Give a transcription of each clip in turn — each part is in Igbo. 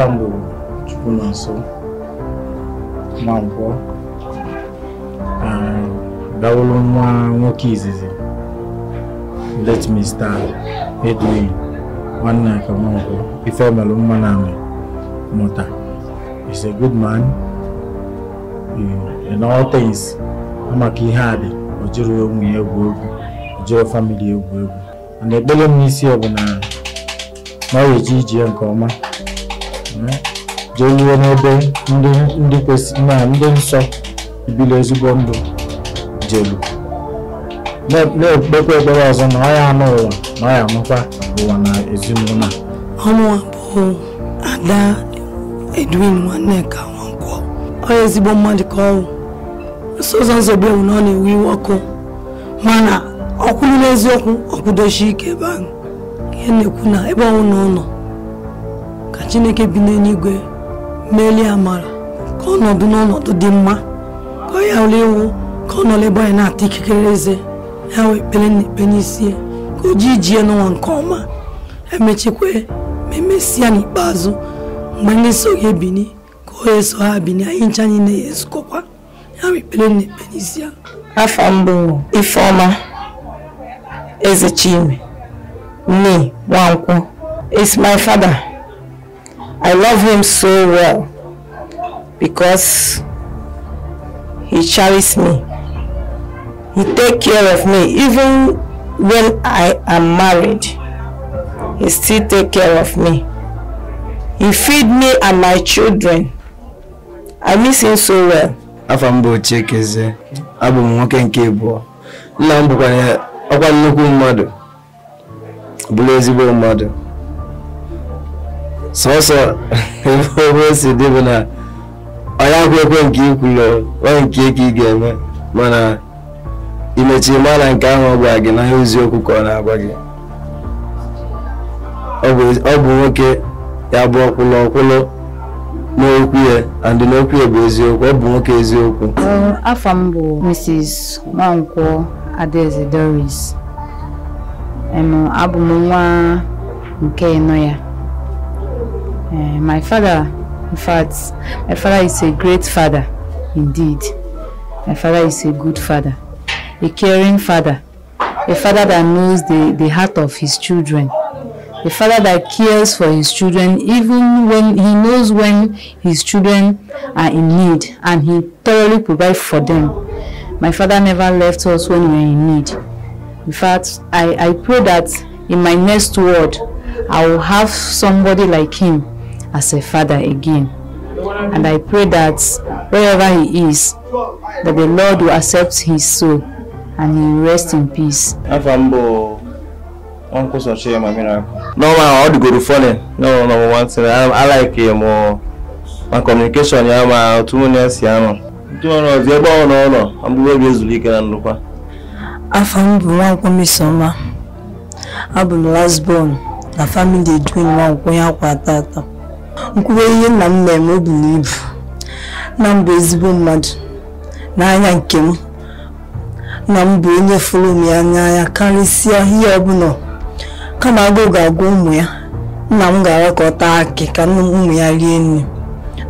Afa m bụ Chukwunonso Nwankwọ, gawụlụ nwa nwoke izizi late Mr. Edwin Nwanneka Nwankwọ. Ife melụ mma na mụta. He's a good man in all things. Maka ihe a dị, o jiri ụmụ ya egwu egwu, o jiri family egwu egwu. And ekpere m n'isi ọ bụ na ọ ga-eji ije ya nke ọma, jee ruo n'ebe ndị kwesịrị na ndị nsọ ibili ezigbo ndụ jelu. Na-ekpekwa ekpere ọzọ na ọ ya anụ ụwa na ọ ya anụkwa ụwa na ezinụlọ a. Ọmụwa bụ Ada Edwin Nwanneka Nwankwọ. Ọ ezigbo mmadụ ka ọ wụ. Ụzọ nzọbi ewu na ọ na-ewe iwe ọkụ, mana ọ kwuru n'eziokwu, ọ kwudochi ike ebe ahụ. Ihe na-ekwu na ebe ọnwụ na ụlọ ka Chineke bi n'eluigwe melie amara ka ọnọdụ n'ọnọdụ dị mma, ka ọ ya ụlọ ewu ka ọ nọrọ ebe anyị na-ata ikikere eze ya wee ekpere na ekpe n'isi ka o ji ijie n'ụwa nke ọma, emechikwe ma emesịa n'ikpeazụ mgbe ndị so ga-ebini ka o eso ha bini, anyị ncha niile ya ezukọkwa ya wee ekpere na ekpe n'isi ya. Afa m bụ Ifeoma Ezechime Nne Nwankwọ. It's my father. I love him so well because he cherishes me. He takes care of me even when I am married. He still takes care of me. He feeds me and my children. I miss him so well. Afa m bụ Chikezie. Abụ m nwoke nke abụọ. Nna m bụkwa ọkwa nnukwu mmadụ, bụrụ ezigbo mmadụ. Sọsọ ebe o si dị bụ na onye akwụ ekwe nke ikwulu onye nke ka ị ga-eme, mana imechi mara nke ahụ ọ gwara gị na ihe eziokwu ka ọ na-agwa gị. Ọ bụ nwoke ya bụ ọkwụlụ ọkwụlụ n'okwu ya, and n'okwu ya bụ eziokwu. Ọ bụ nwoke eziokwu. Afa m bụ Mrs. Nwankwọ Adaeze Doris. Abụ m nwa nke ịnọ ya. My father, in fact, my father is a great father indeed. My father is a good father, a caring father, a father that knows the heart of his children, a father that cares for his children even when he knows when his children are in need, and he thoroughly provides for them. My father never left us when we were in need. In fact, I pray that in my next world, I will have somebody like him as a father again. And I pray that wherever he is, that the Lord will accept his soul and he will rest in peace. Afa m bụ Nwankwọ Chima Miracle. No man, all the go funny. No, number one thing I like him more. My communication ya ma otu mụ na-esi anọ. Ntụ ọrụ ọzọ ebe ọ nọ nọ, mbụ ebe ezuru ike na ndụkwa. Afa m bụ Nwankwọ Mmesoma. Abụ m last born na family Edwin Nwankwọ ya kwa tata. Nkwube ihe nna m na-eme obi na ibu. Nna m bụ ezigbo mmadụ n'anya nke m. Nna m bụ onye fụrụ m ya n'anya karịsịa ihe ọbụla. Kama agụụ ga-agụ ụmụ ya, nna m ga-ara ka ọ taa akị ka ụmụ ya rie nri.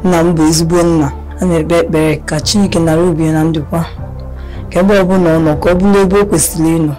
Nna m bụ ezigbo nna. A na-ekpe ekpere ka Chineke nara obi ya na ndụkwa, ka ebe ọbụla ọ nọ ka ọ bụrụ ebe o kwesịrị ịnọ.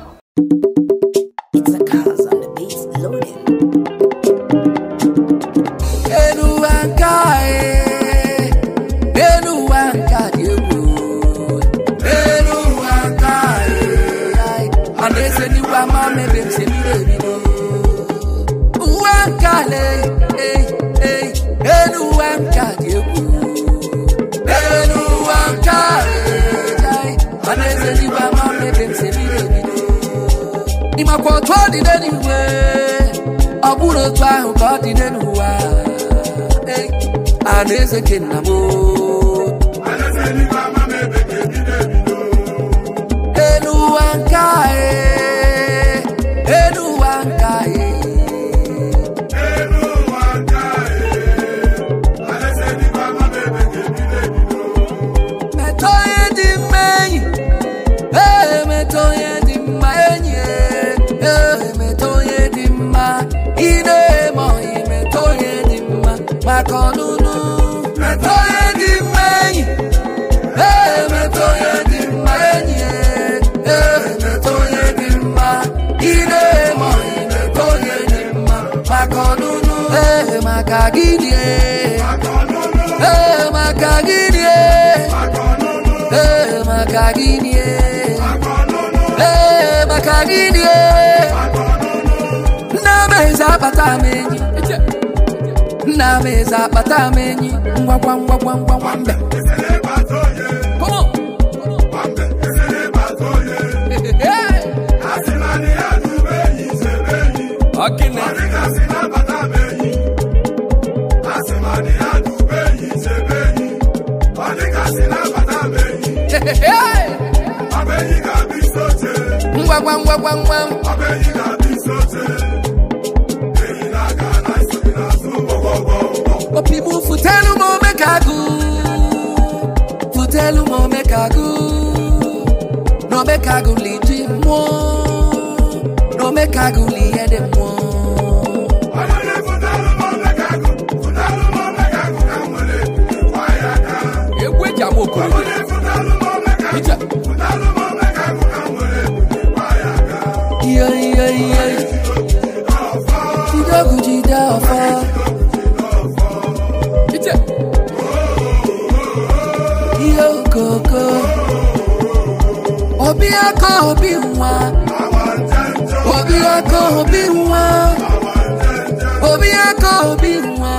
Ọ bụrụ otu ahụ ka ọ dị n'ụwa, Alaeze nke nna m. Elu ụwa nke a, elu ụwa nke a. Metụ onye dị mma enyi, metụ onye dị mma enyi, metụ onye dị mma. Ị na-eme ọyị, metụ onye dị mma maka ọ Maka gịnị? Ee, maka gịnị? Ee, maka gịnị? Ee, maka gịnị? Nna m eze akpata m enyi. Nna m eze akpata m enyi. Ngwa ngwa ngwa ngwa ngwa ngwa mbe. Come on. Okene. Ngwa ngwa ngwa ngwa ngwa. Opi mu futelu mo mekagu, futelu mo mekagu, no mekagu li jimo, no mekagu li edemo. Ewe jamo koro. Iyo iyo iyo. Jidogu jidafa. Iyo koko. Obi aka obi nwa. Obi aka obi nwa. Obi aka obi nwa.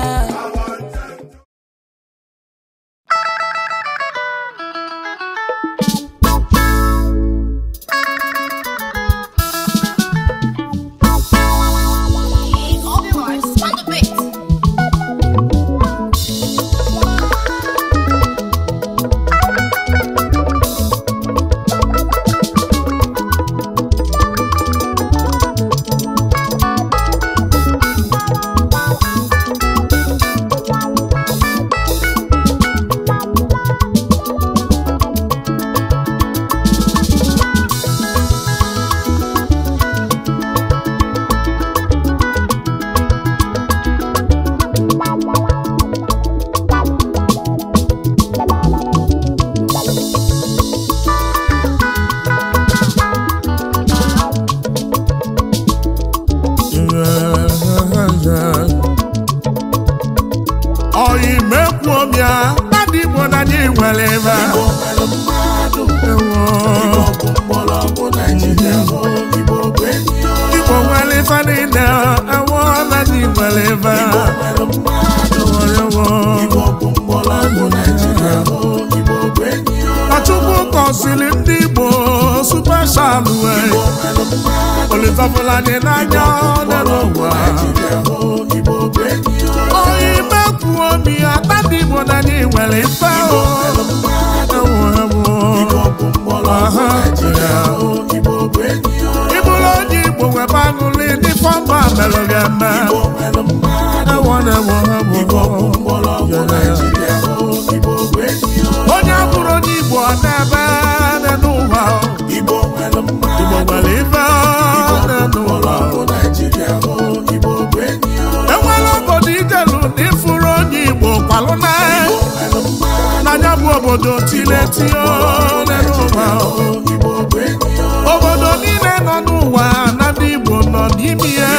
Obodo niile nọ n'ụwa na ndị Igbo nọ n'ime ya.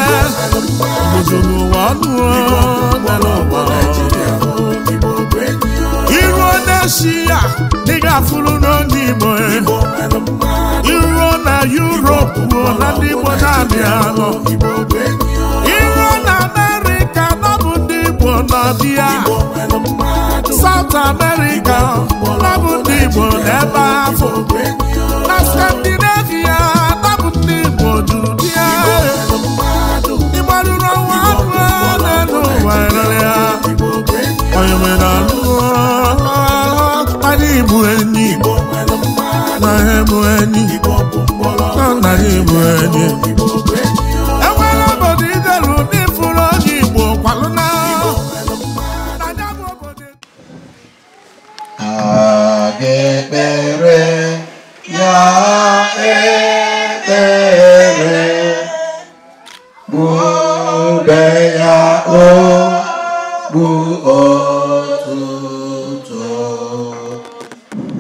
Obodo n'ụwa ọnụ n'ụwa. Iruo n'Eshia ị ga-afụrụ n'onye Igbo. Iruo na Yuropu na ndị Igbo na-abịa anọ. Iruo na Amerịka na bụ ndị Igbo nọ bịa. South America na bụ ndị Igbo n'ebe afọ. Na Scandinavia na bụ ndị Igbo juru bịa. Ịgbarụrụ ọnwa anụ n'ụwa ya. Onye nwere anụ anyị bụ enyi. Na ha bụ enyi. Na anyị bụ enyi. Enwere obodo ijelu ndị fụrụ onye Igbo kwalụ na. Ekpere ya ekpere bube ya okpu otuto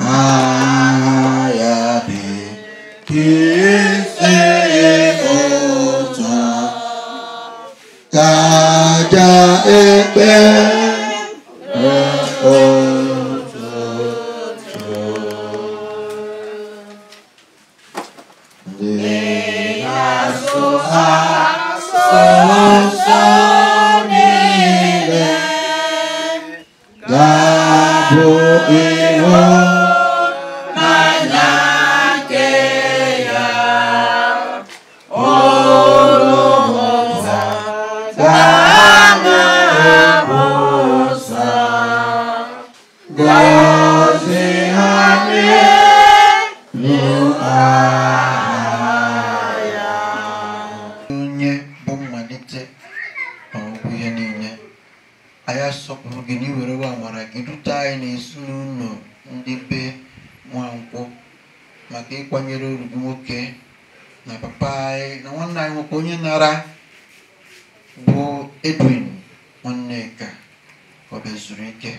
aha ya dị ka isi ụtọ ka aja ekpere. Asụsụ niile ga-abụ ịhụnanya nke ya. Olu nza ga na-abụsa ngọzi ha n'elu aha ya. Onye bụ mmalite na ọgwụgwụ ihe niile, anyị asọpụrụ gị na iwerewe amara gị rute anyị n'ezinụlọ ndị be Nwankwọ maka ịkwanyere oru gị nwoke na papa anyị na nwanne anyị nwoke onye nara bụ Edwin Nwanneka ka ọ bịa zuru ike.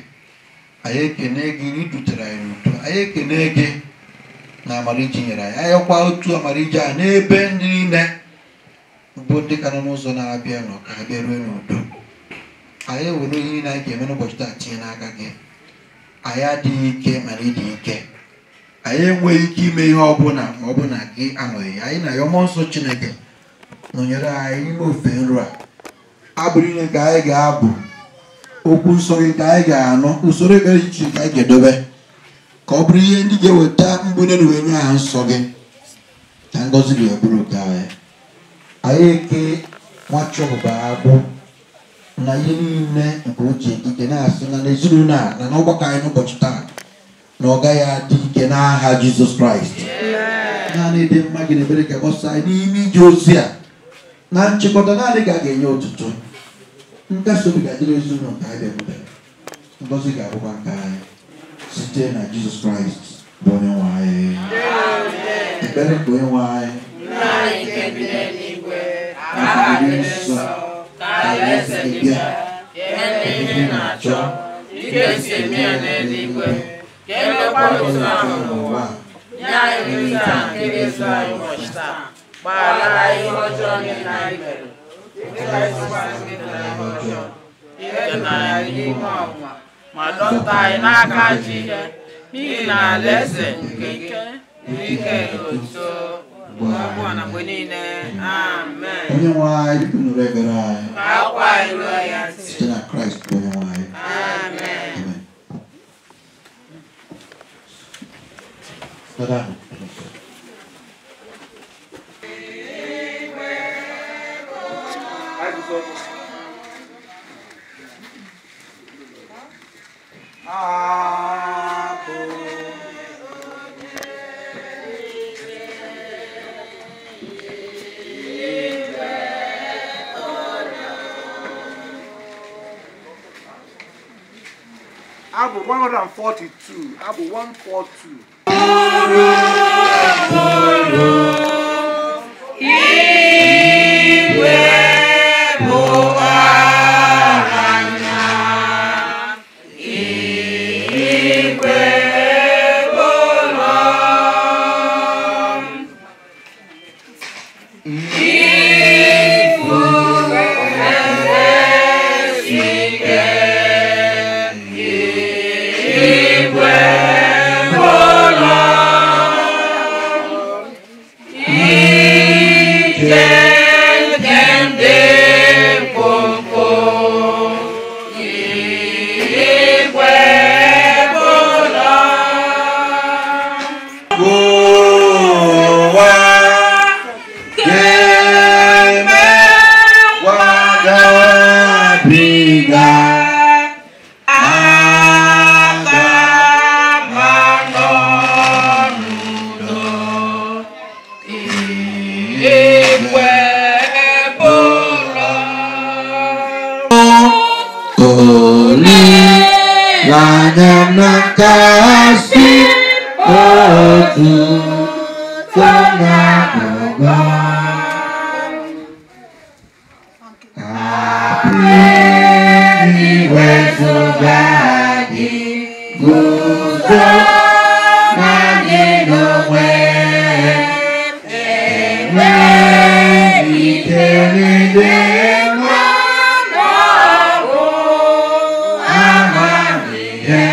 Anyị ekene gị na idutere anyị n'udo. Anyị ekene gị na amara iji nyere anyị. Anyị kwa otu amara iji a n'ebe ndị niile bụ ndị ka nọ n'ụzọ na-abịa nọ ka ha bịaruo n'udo. Anyị ewere ihe niile anyị ga-eme n'ụbọchị taa tinye n'aka gị. Anyị adịghị ike mana ịdị ike. Anyị enweghị ike ime ihe ọbụla ma ọ bụ na gị anọghị. Anyị na Mmụọ Nsọ Chineke nọnyere anyị n'ime ofe nro a. Abụ niile nke anyị ga-abụ, okwu nsọ gị nke anyị ga-anụ, usoro ekpere dị iche nke anyị ga-edobe, ka ọ bụrụ ihe ndị ga-eweta mbunye na uwe nye aha nsọ gị, ka ngọzi gị wee bụrụ nke anyị. Anyị eke Nwachọbụba agbụ na ihe niile nke uche ike na-asị na n'ezinụlọ a na n'ọgbakọ anyị n'ụbọchị taa na ọ gaghị adị ike n'aha Jizọs Kraịst. Naanị ịdị mma gị na ebere ka gbasa anyị n'ime ije ozi a na nchịkọta naanị ka a ga-enye otuto. Nkasi obi ga-adịrị ezinụlọ nke anyị bịakwutere. Ngọzi ga-abụkwa nke anyị site na Jizọs Kraịst bụ onye nwe anyị. Ekpere nke onye nwe anyị. Nna anyị nke bi n'eluigwe, ka aha gị dị nsọ, ka alaeze gị bịa, ka e mee ihe ị na-achọ, dịka esi eme ya n'eluigwe, ka e mekwa otu ahụ n'ụwa. Nye anyị nri taa nke ga-ezu anyị ụbọchị taa. Gbaghara anyị ihe ọjọọ niile anyị mere, dịka anyị sikwa ndị mere ihe ọjọọ. Edula anyị n'ime ọnwụnwa, ma dọpụta anyị n'aka ajọ ihe, n'ihi na alaeze nke ike na ike na otuto ugbu a na mgbe niile. Amen. Onye nwe anyị, biko nụrụ ekpere anyị Ka akwa anyị ruo ya ntị. site na Kraịst bụ onye nwe anyị. Amen. Amen. Dada ahụ. Abụ 142, Abụ 142. Igwe bụ aha nna, igwe bụ ụlọ m. Ifufe na-esi ike, igwe bụ ụlọ m. Ije nke ndị mkpụmkpụ, igwe bụ ụlọ m. Ụwa ga-eme wagabiga, aga m anọ n'udo. Igwe bụ ụlọ Olileanya m na nkasi otuto na ụba. Apụghị iwezuga gị, guzo naanị n'onwe m. Enweghị ike n'ịdị mma ma ọ bụ amamihe,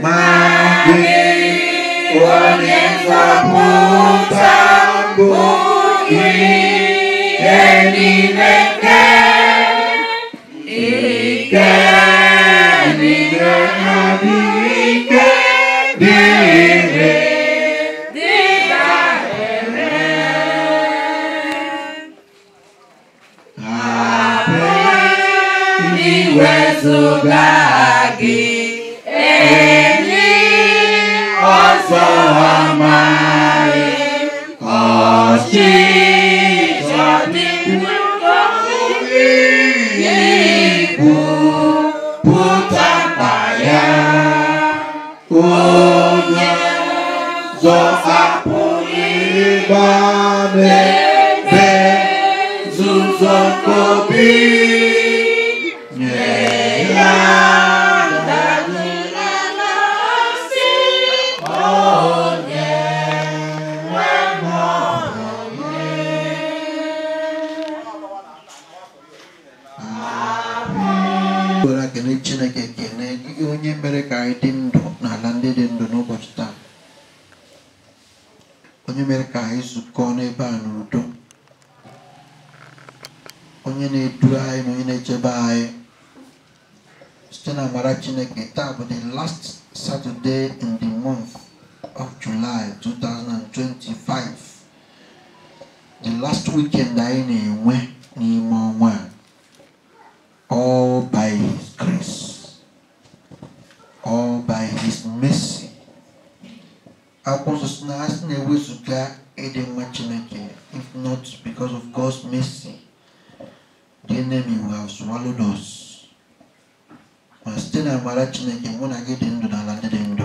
ma gị onye nzọpụta bụ ike. niile nke ike niile adịghị ike dịrị dịdarịrị. Hapụ iwezuga gị enyi ọzọ amaghị ọchịchọ dị ikwu pụta mkpa ya onye ọzọ apụghị ịgba n'ebe nzuzo nke obi nye ya. Were ekele Chineke ekele gị onye mere ka anyị dị ndụ n'ala ndị dị ndụ n'ụbọchị taa, onye mere ka anyị zukọọ n'ebe a n'udo, onye na-edu anyị na onye na-echebe anyị site na amara Chineke. Taa bụ the last Saturday in the month of July 2025, the last weekend anyị na-enwe n'ime ọnwa a. All by His grace, all by His mercy. Akwụkwọ nsọ sị na asị na-ewezuga ịdị mma Chineke, if not because of God's mercy, the enemy will have swallowed us. Ma site na amara Chineke, mụ na gị dị ndụ n'ala ndị dị ndụ.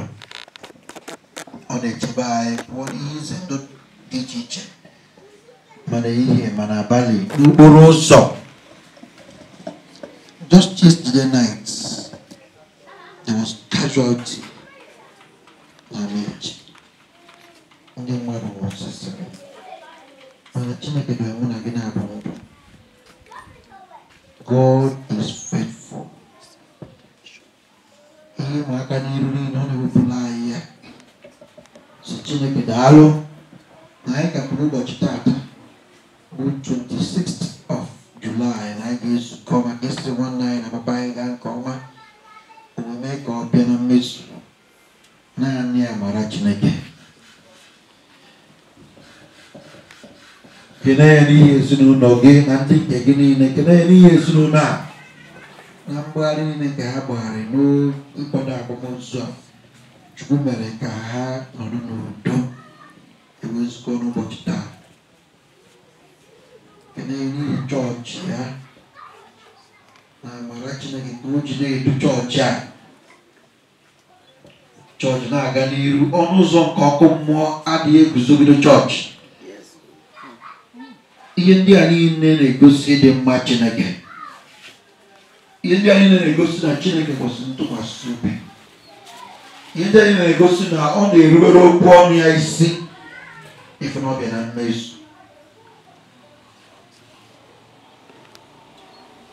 Ọ na-echebe anyị pụọ n'ihe ize ndụ dị iche iche, ma n'ehihie ma n'abalị, n'okporo ụzọ. Just yesterday night, there was casualty damage. Ndị mmadụ nwụsịsịrị. Mana Chineke dọrọ mụ na gị na-abụ ndụ. God is faithful. Ihe ịma aka n'iru niile ọ na-ewepụla anyị ya. Si Chineke daalụ na anyị ka kwuru ụbọchị tata bụ 26th of July na anyị ga-ezukọ maka isi nwanne anyị na papa anyị gaa nke ọma, omume ka ọ bịa na mmezu naanị amara Chineke. Kene ya n'ihi ezinụlọ gị na ndị nke gị niile, kene ya n'ihi ezinụlọ a na mgbagharị niile nke ha gbagharị n'ịkwado akwamozu a. Chukwu mere ka ha nọdụ n'udo ewezukọ n'ụbọchị taa. Kene n'ihi chọọchị ya na amara Chineke ka o ji na-edu chọọchị a. Chọọchị na-aga n'iru, ọnụ ụzọ nke ọkụ mmụọ adịghị eguzogide chọọchị. Ihe ndị a niile na-egosi ịdị mma Chineke. Ihe ndị a niile na-egosi na Chineke kwesịrị ntụkwasị obi. Ihe ndị a niile na-egosi na ọ na-erubere okwu ọnụ ya isi ife na ọ bịa na mmezu.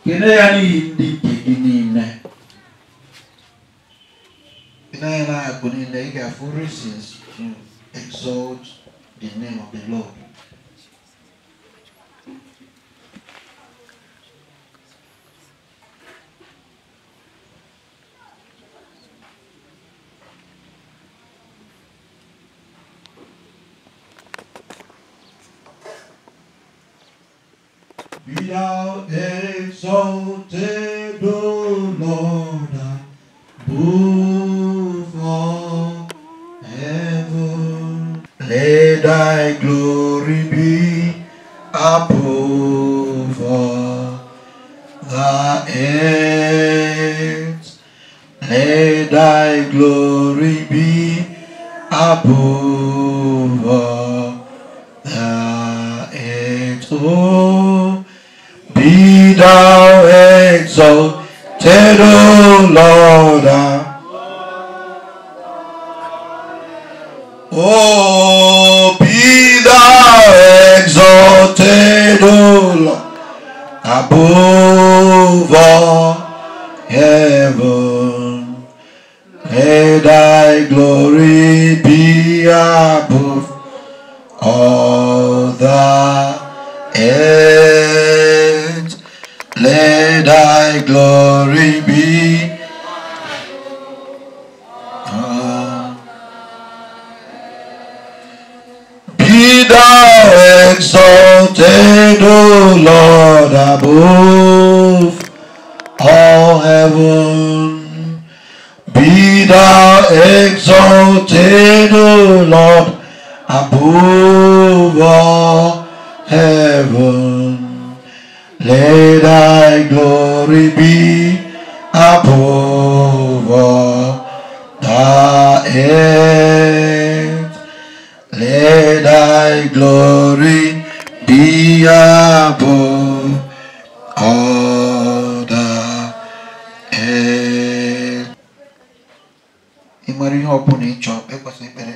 Kene ya n'ihi ndị nke gị niile. Kene ya na-akụ niile, ị ga-afụ reasons to exalt the name of the Lord. Be thou exalted, O Lord, above all heaven. Let thy glory be above all the earth. Let thy glory be above all the earth. Oh, be thou exalted, O Lord. Oh, be thou exalted, O Lord, above all heaven. Let thy glory be above all the earth. thy glory be. Be thou exalted, O Lord, above all heaven. Be thou exalted, O Lord, above all heaven. Let thy glory be above all the earth. Let thy glory be above all the earth. Ị mara ihe ọ bụla ị chọrọ ekwesịrị ikpere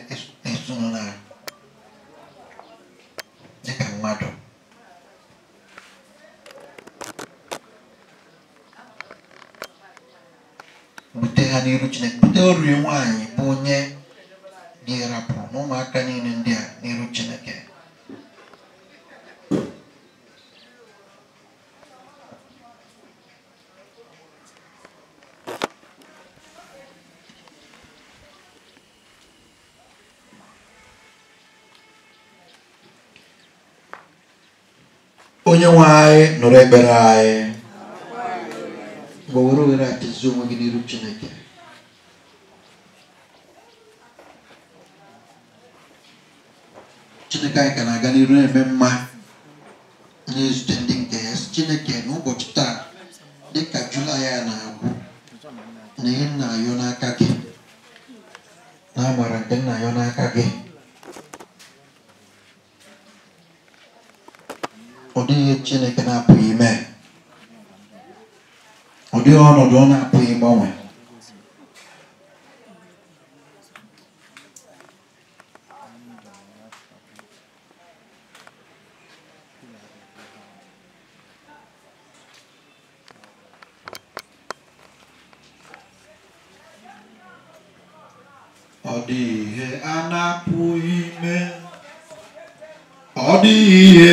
ezinụlọ a dịka mmadụ. Bute ha n'iru Chineke, bute oriri nwaanyị bụ onye dị rapụ na ụmụaka niile ndị a n'iru Chineke. Onye nwe anyị nụrụ ekpere anyị. Mgbe were ohere a chezie onwe gị n'iru Chineke. Chineke anyị ka na-aga n'iru na-eme mma na-ezute ndị nke ya. Chineke n'ụbọchị taa dịka Julaị a na-agwụ na ihe na-ayọ n'aka gị na amara nke na-ayọ n'aka gị, ọ dịghị ihe Chineke na-apụghị ime, ọ dịghị ọnọdụ ọ na-apụghị ịgbanwe. Ọ dịghị ihe a na-apụghị ime, ọ dịghị ihe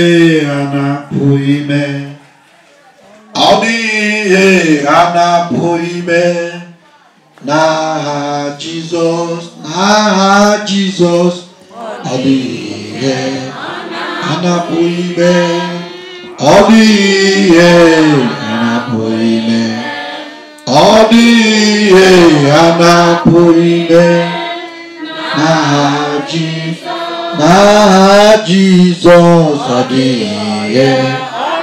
a na-apụghị ime, ọ dịghị ihe a na-apụghị ime n'aha Jizọs, n'aha Jizọs. Ọ dịghị ihe a na-apụghị ime, ọ dịghị ihe a na-apụghị ime, ọ dịghị ihe a na-apụghị ime n'aha Jizọs, n'aha Jizọs. Ọ dịghị ihe, ọ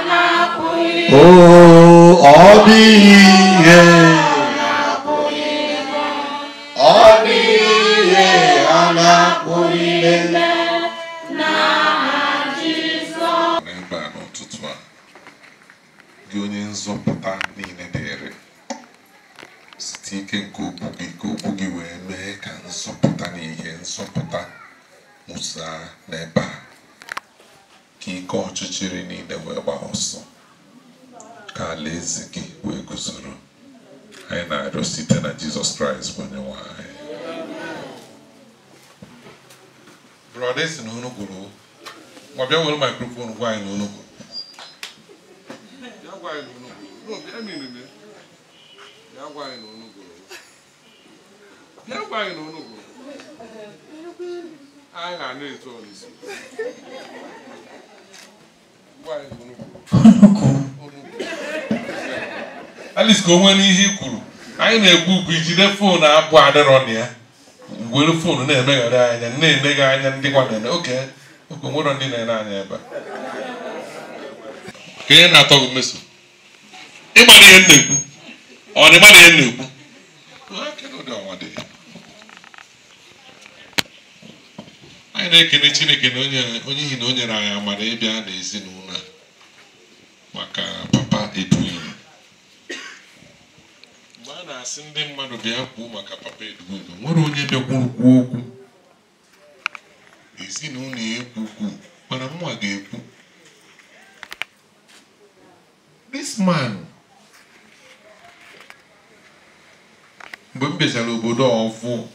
dịghị ihe, ọ dịghị ihe a na-apụghị ime. N'ebe a n'ụtụtụ a, gị onye nzọpụta niile dịrị, site ike nke okwu gị, ka okwu gị wee mee ka nzọpụta na ihe nzọpụta mụsaa n'ebe a, ka ike ọchịchịrị niile wee gbaa ọsọ, ka alaeze gị wee guzoro. Anyị na-arịọ site na Jizọs Kraịst bụ onye nwe anyị. Brọda esi na unu gwuru, ma bịa were microphone gwa anyị na unu gwuru. Bịa gwa anyị na unu gwuru. No, bịa mmiri bịa gwa anyị na unu gwuru. Bịa gwa anyị na unu gwuru. Anyị ga-anụ etu ọ n'isi. Gwa anyị na unu gwuru. Alice, ka o nwere ihe i kwuru. Anyị na-ekwu ukwu ijide foonu abụọ adịrọ na ya. Were foonu na-emegharị anya, na-emeghe anya ndị kwa na-ene. Oke, oke nwere ndị na-ene anya ebe a. Ka ihe na-atọ gị mmeso. Ịmara ihe m na-ekwu. Ọ na ịmara ihe m na-ekwu. Anyị na-ekene Chineke na onye ihi na o nyere anyị amara ịbịa n'ezinụlọ a maka Papa Edwin. Mgbe a na-asị ndị mmadụ bịa kwuo maka Papa Edwin, o nwere onye bịakwuru kwuo okwu. Ezinụlọ ya ekwu okwu, mana mụnwa ga-ekwu. This man, mgbe m bịachara obodo ọfụ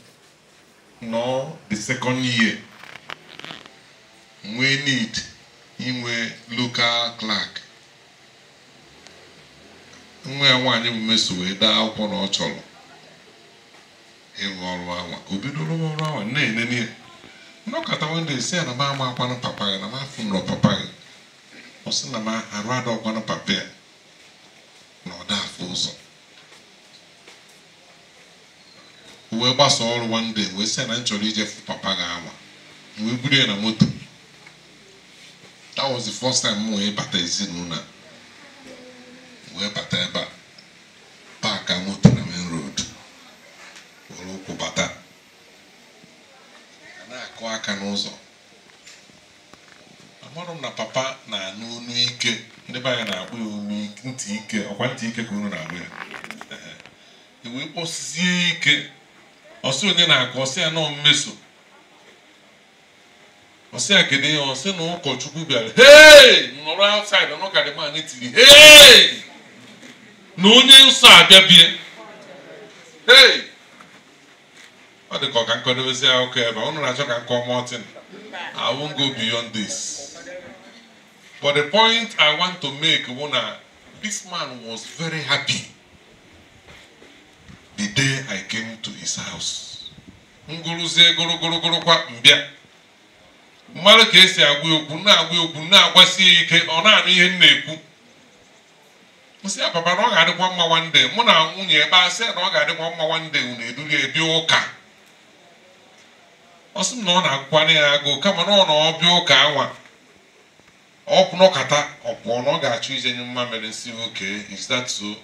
nọ the second year, nwee need inwe local clerk. Nwa ya nwaanyị bụ Mmeso wee dee akwụkwọ na ọ chọrọ ịrụ ọrụ anwa. O bidoro ọrụ anwa na-enene ya. Nnọkọta wende si ya na m ama akwanụ papa gị na m afụ nrọ papa gị. Ọ sị na m arụ adọkwanụ papa ya na ọ da afụ ụzọ. O wee gbasa ọrụ one day wee sị ya na m chọrọ ije fụ papa gị anwa. M wee buru ya na moto. That was the first time m wee bata ezinụlọ a. Wee bata ebe a, paaka moto na main road, were ụkwụ bata. A na-akụ aka n'ụzọ. Amarụ m na papa na-anụ onu ike. Ndị be anyị na-akpọ ya onu ntị ike, ọkwa ntị ike ka unu na-akpọ ya. E wee kpọsizie ike. Ọsị onye na-akụ, ọsị ya nọọ Mmeso. Ọsị ya kedu ihe, ọsị na ụkọchukwu bịara. Hey! Nọrọ outside, ọnụ ka dị man tiri hey! Na onye nsọ abịa bie. Hey! Ọ dị ka ọ ka nkọdobezi akụkọ ebe a. Unu na-achọ ka nkọ Martin. I won't go beyond this. But the point I want to make bụ na this man was very happy the day I came to his house. Ngụrụzie gụrụgụrụgụrụkwa mbịa. Mmadụ ka esi agwa okwu na-agwa okwu na-agwasi ya ike, ọ na-anụ ihe m na-ekwu. M sị ya papa na ọ ga-adịkwa mma one day. Mụ na nwunye ebe a sị ya na ọ ga-adịkwa mma one day unu eduru ya bịa ụka. Ọ sị m na ọ na-agụkwana ya agụụ kama na ọ na ọ bịa ụka anwa. Ọ nọkata ọ pụọ na ọ ga-achọ ije nye mma mere nsị okay, is that so?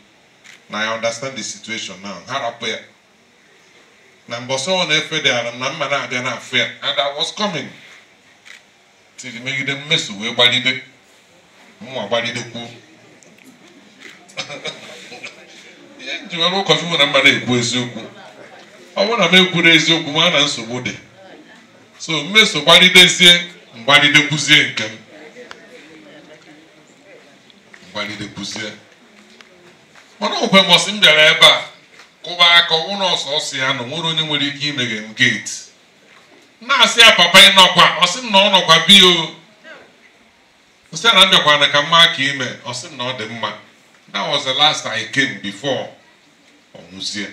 Na I understand the situation now. Ha rapụ ya. Na mbọsị ọ na-efe dị ala na mma na-abịa na-afụ ya. And I was coming. Tiri megide Mmeso wee gbalide. Mụnwa gbalidekwuo. Ihe m ji were ụkọchukwu na mma na-ekwu eziokwu. Ọ bụrụ na m ekwuru eziokwu ma na nsogbu dị. So Mmeso gbalidezie, mgbalidekwuzie nke m. Mgbalidekwuzie. Mana okwe mbọsị m bịara ebe a kụba aka ọwụ na ọsọ ọsọ ya nọ nwere onye nwere ike imeghe m geeti. Na-asị ya papa ị nọkwa, ọ sị m na ọ nọkwa bi o. Ọ sị ya na m bịakwana ka mma ka ime, ọ sị m na ọ dị mma. That was the last I came before ọ nwụzie.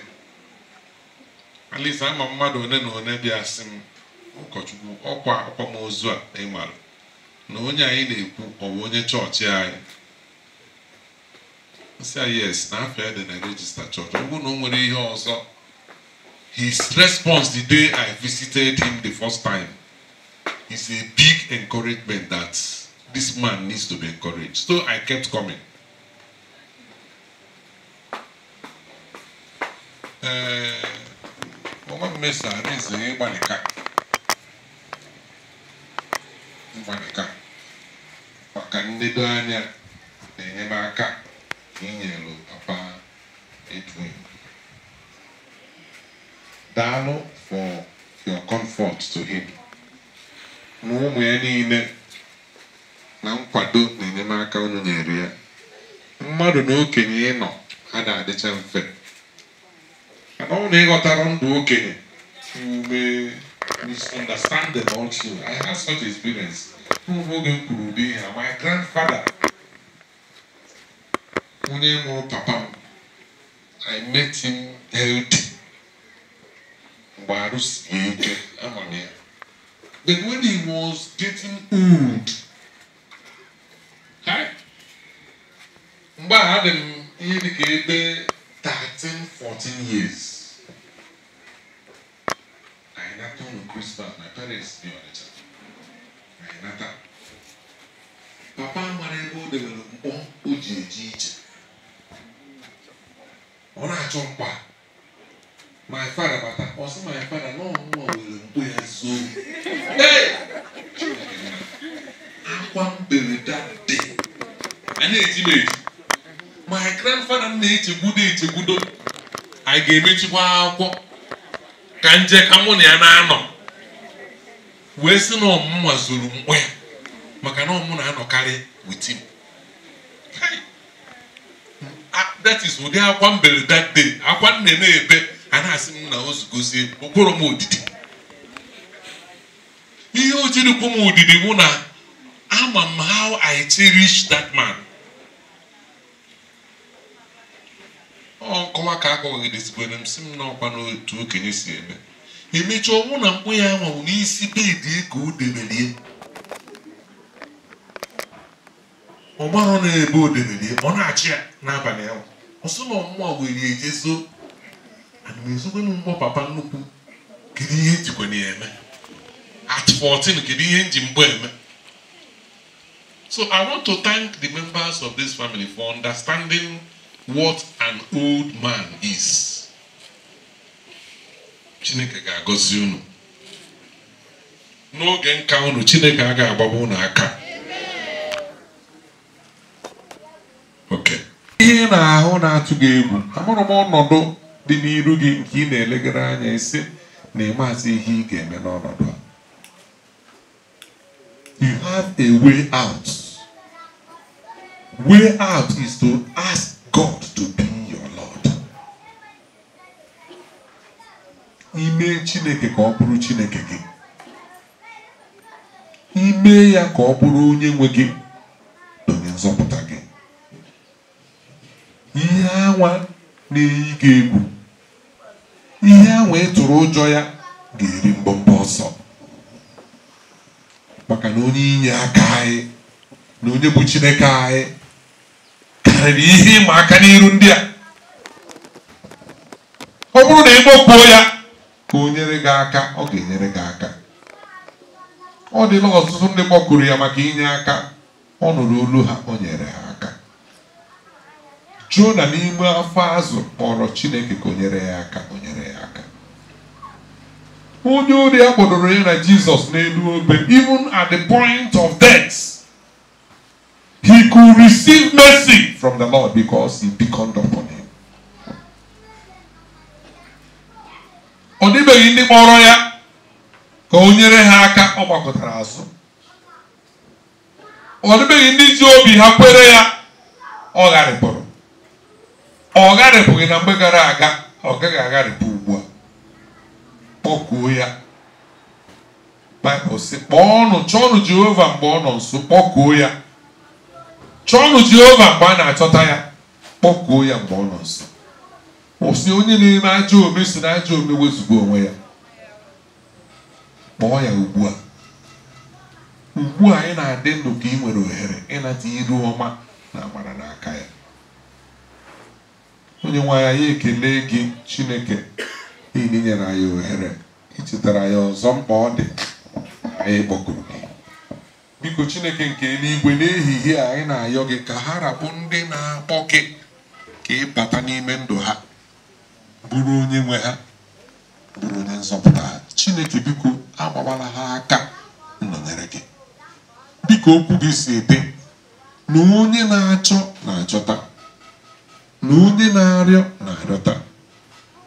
At least ama mmadụ one na one bịa sị m ụkọchukwu ọkwa akwamozu a ị mara na onye anyị na-ekwu ọ bụ onye chọọchị anyị. M sị ya yes, na afọ ya dị na register chọọchị. Ọ bụrụ na o nwere ihe ọzọ. His response the day I visited him the first time is a big encouragement that this man needs to be encouraged. So I kept coming. Nwa Mmeso Arinze ịgbalịka maka nledo anya na enyemaka inyelu papa Edwin. Daalụ for your comfort to him. Na ụmụ ya niile na nkwado na enyemaka unu nyere ya. Mmadụ na okenye ịnọ ada adịcha mfe. Mana ọ na ịghọtara ndụ okenye, you may misunderstand them also. I had such experience. N'oge oge m kwuru ụdị ihe a, my grandfather, onye mụrụ papa m, I met him healthy. Mgbe arụ sie ike, ama m ya. But when he was getting old, mgbe a adị m ihe dị ka ebe 13, 14 years. Anyị nata ụlọ Christmas, my parents bi Ọnịcha. Anyị nata. Papa mara ebe o debere mkpọ o ji eje ije. Ọ na-achọ mkpa. My father bata, ọ sị my father na ọmụmụ were mkpọ ya zoo. Hey! Akwa m bere that day. A na-eji m eji. My grandfather na-echegbudo echegbudo. Anyị ga-emechikwa akwụkwọ ka nje ka mụ na ya na-anọ. Wee sị na ọmụmụ zoro mkpọ ya maka na ọmụ na-anọkarị with him. Hey! That is ụdị akwa m bere that day. Akwa nne na-ebe a na-asị m na ozugozie okworo m odidi. Ihe o jiri kwu m odidi bụ na ama m how I cherish that man. Nkọwa ka akọghịdezikwere m si m n'ọkwa n'otu okenye si eme. Emechaa ọnwụ na mkpụ ya anwanwụ n'isi bedi ka o debelie. Ọ gbarọ na-ebe o debelie, ọ na-achị ya n'abalị ahụ. Ọ sị na ọmụmụ were ejezo. Ana m ezokwenụ mgbọ papa nnukwu. Kedu ihe njikwana ya eme? At 14, kedu ihe nji mgbọ eme? So I want to thank the members of this family for understanding what an old man is. Chineke ga-agọzi unu. N'oge nka unu, Chineke agaghị agbagbu unu aka. Okay. Ihe ị na-ahụ na-atụ gị egwu, amụrụ m ọnọdụ dị n'iru gị nke ị na-elegara anya isi na ịmazi ihe ị ga-eme n'ọnọdụ a. You have a way out. Way out is to ask God to be your Lord. Ime Chineke ka ọ bụrụ Chineke gị. Ime ya ka ọ bụrụ onye nwe gị na onye nzọpụta gị. Ihe anwa na-eyi gị egwu, ihe anwa ị tụrụ ụjọ ya ga-eri mbọmbọ ọsọ. Maka na onye inye aka anyị na onye bụ Chineke anyị karịrị ihe ịma aka n'iru ndị a. Ọ bụrụ na ị kpọkuo ya ka o nyere gị aka, ọ ga-enyere gị aka. Ọ dịla ọtụtụ ndị kpọkuru ya maka inye aka, ọ nụrụ olu ha, o nyere ha aka. Jona n'ime afọ azụ kpọrọ Chineke ka o nyere ya aka, o nyere ya aka. Onye ori a kpọdoro ya na Jizọs n'elu obe, even at the point of death, he could receive mercy from the Lord because he beckoned upon him. Ọ dịbeghị ndị kpọrọ ya ka o nyere ha aka, ọ gbakọtara azụ. Ọ dịbeghị ndị ji obi ha kwere ya, ọ gharịpụrụ. Ọ gharịpụghị na mgbe gara aga, ọ gaghị agharịpụ ugbu a. Kpọkuo ya. Baịbụl sị, kpọọnụ, chọọnụ Jehova mgbe ọ nọ nso, kpọkuo ya. Chọọnụ Jehova mgbe a na-achọta ya, kpọkuo ya mgbe ọ nọ nso. Kwụsị onye na-eme ajọ ome si na ajọ ome wezụga onwe ya. Kpọọ ya ugbu a. Ugbu a anyị na-adị ndụ ka ị nwere ohere ịnata iru ọma na amara n'aka ya. Onye nwe anyị ekele gị Chineke n'ihi na i nyere anyị ohere ichetara ya ọzọ mkpa ọ dị anyị kpọkuru gị. Biko Chineke nke eluigwe, n'ehihie a anyị na-ayọ gị ka ha rapụ ndị na-akpọ gị ka ị bata n'ime ndụ ha, bụrụ onye nwe ha, bụrụ onye nzọpụta ha. Chineke biko agbawala ha aka nọnyere gị. Dịka okwu gị si dị, na onye na-achọ na-achọta, na onye na-arịọ na-arịọta,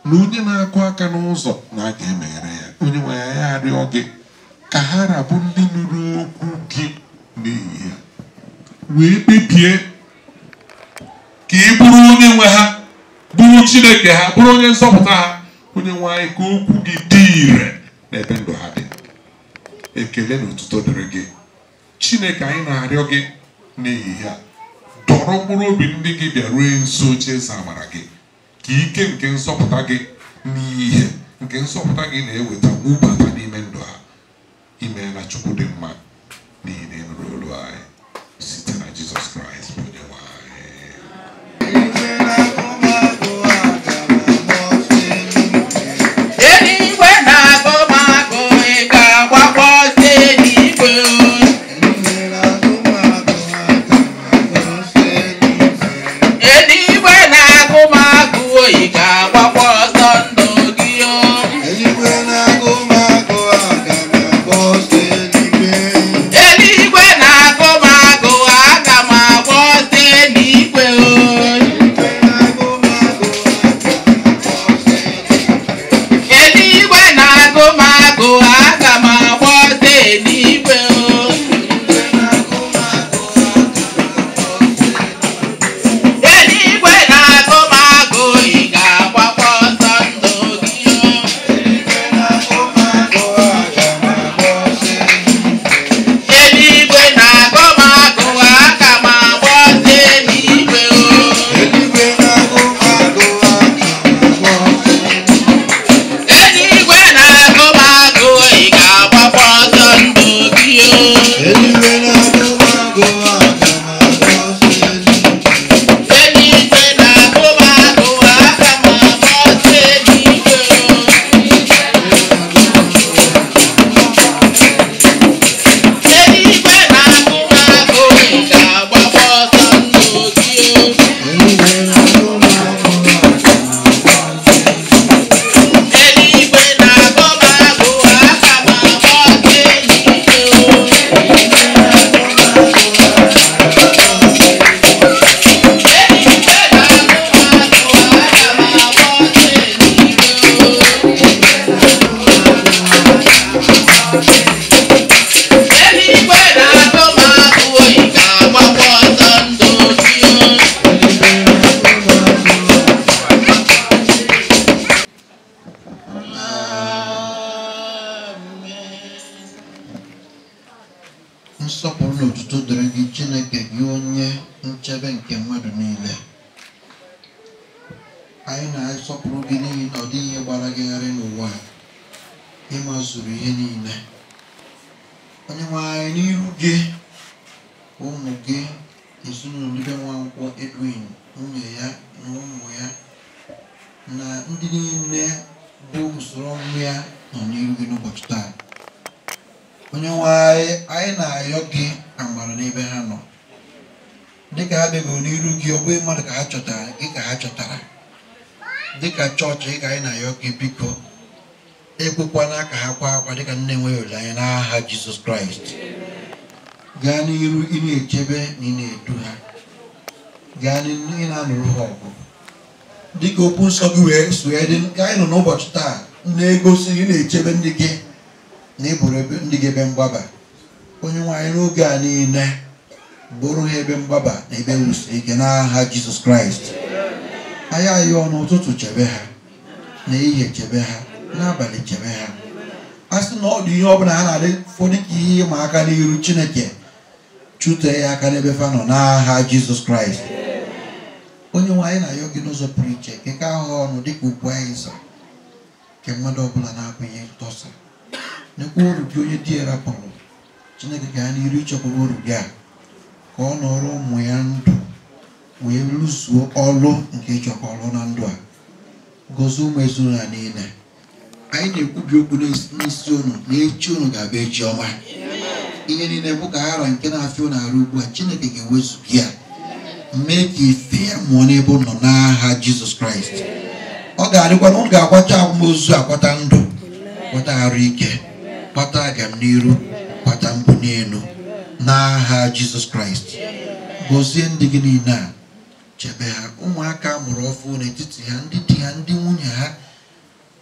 na onye na-akụ aka n'ụzọ na a ga-emeghere ya. Onye nwe ya, ya arịọ gị ka ha rabụ ndị nụrụ okwu gị n'ehihie wee kpebie ka ị bụrụ onye nwe ha, bụrụ Chineke ha, bụrụ onye nzọpụta ha. Onye nwe anyị, ka okwu gị dị ire n'ebe ndụ ha dị. Ekele na otuto dịrị gị Chineke. Anyị na-arịọ gị n'ehihie a, dọrọ mkpụrụ obi ndị gị bịa rue nso oche eze amara gị, ka ike nke nzọpụta gị na ihe nke nzọpụta gị na-eweta nwubata n'ime ndụ ha. Imeela Chukwu dị mma n'ihi na ị nụrụ olu anyị site na Jizọs Kraịst bụ onye nwe anyị. Eluigwe na-agụ m agụ, ị ga-agbakwa ọsọ eluigwe. Eluigwe na-agụ m agụ, ị ga-agbakwa ọsọ ndụ gị o. Eluigwe na-agụ m agụ, aga m agba ọsọ eluigwe. Nsọpụrụ na otuto dịrị gị Chineke gị onye nchebe nke mmadụ niile. Anyị na-asọpụrụ gị n'ihi na ọ dịghị ihe gbara gị gharị n'ụwa a. Ị mazuru ihe niile. Onye nwe anyị n'iru gị, ụmụ gị, ezinụlọ ndị be Nwankwọ Edwin, nwunye ya na ụmụ ya na ndị niile bụ usoro ọmụmụ ya nọ n'iru gị n'ụbọchị taa. Onye nwe anyị, anyị na-ayọ gị amara n'ebe ha nọ. Dịka ha bịagoro n'iru gị, ọ bụghị mmadụ ka ha chọtara, gị ka ha chọtara. Dịka chọọchị ka anyị na-ayọ gị biko, ekwekwana ka ha kwa akwa dịka nne enweghị olileanya n'aha Jizọs Kraịst. Gaa n'iru ị na-echebe na ị na-edu ha. Gaa n'iru ị na-anụrụ ha ọgụ. Dịka okwu nsọ gị wee so ya dị ka anyị nọ n'ụbọchị taa na-egosi ị na-echebe ndị gị na ị bụrụ ndị gị ebe mgbaba. Onye nwe anyị n'oge a niile bụrụ ha ebe mgbaba na ebe wusiri ike n'aha Jizọs Kraịst. Anyị ayọọ n'ụtụtụ chebe ha, n'ehihie chebe ha, n'abalị chebe ha. A sị na ọ dị ihe ọbụla ha na-adị ụfọdụ ka ihe ịma aka n'iru Chineke, chụtee ya aka n'ebe fa nọ n'aha Jizọs Kraịst. Onye nwe anyị na-ayọ gị n'ụzọ pụrụ iche ka ahụ ọnụ dịka ugwu anyị zara nke mmadụ ọbụla na-abụghị tọsa. Nekwa uru gị onye di ya rapụrụ. Chineke gaa n'iru ichekwaba uru gị a ka ọ nọrọ ụmụ ya ndụ wee lụzuo ọlụ nke ịchọkwa ọlụ na ndụ a. Gọzie ụmụ ezinụlọ ya niile. Anyị na-ekwubi okwu n'isi unu na echi unu ga-abịa echi ọma. Ihe niile bụ ka ara nke na-afịa unu arụ ugbu a, Chineke ga-ewezuga ya mee ka ife ya mụọ n'ebe unu nọ n'aha Jizọs Kraịst. Ọ ga-adịkwa na unu ga-akwata akwamozu, akwata ndụ, kwata arụ ike, kwata agamniru, kwata mbuli elu n'aha Jizọs Kraịst. Gọzie ndị gị niile a, chebe ha, ụmụaka mụrụ ọfụ n'etiti ha, ndị di ha, ndị nwunye ha,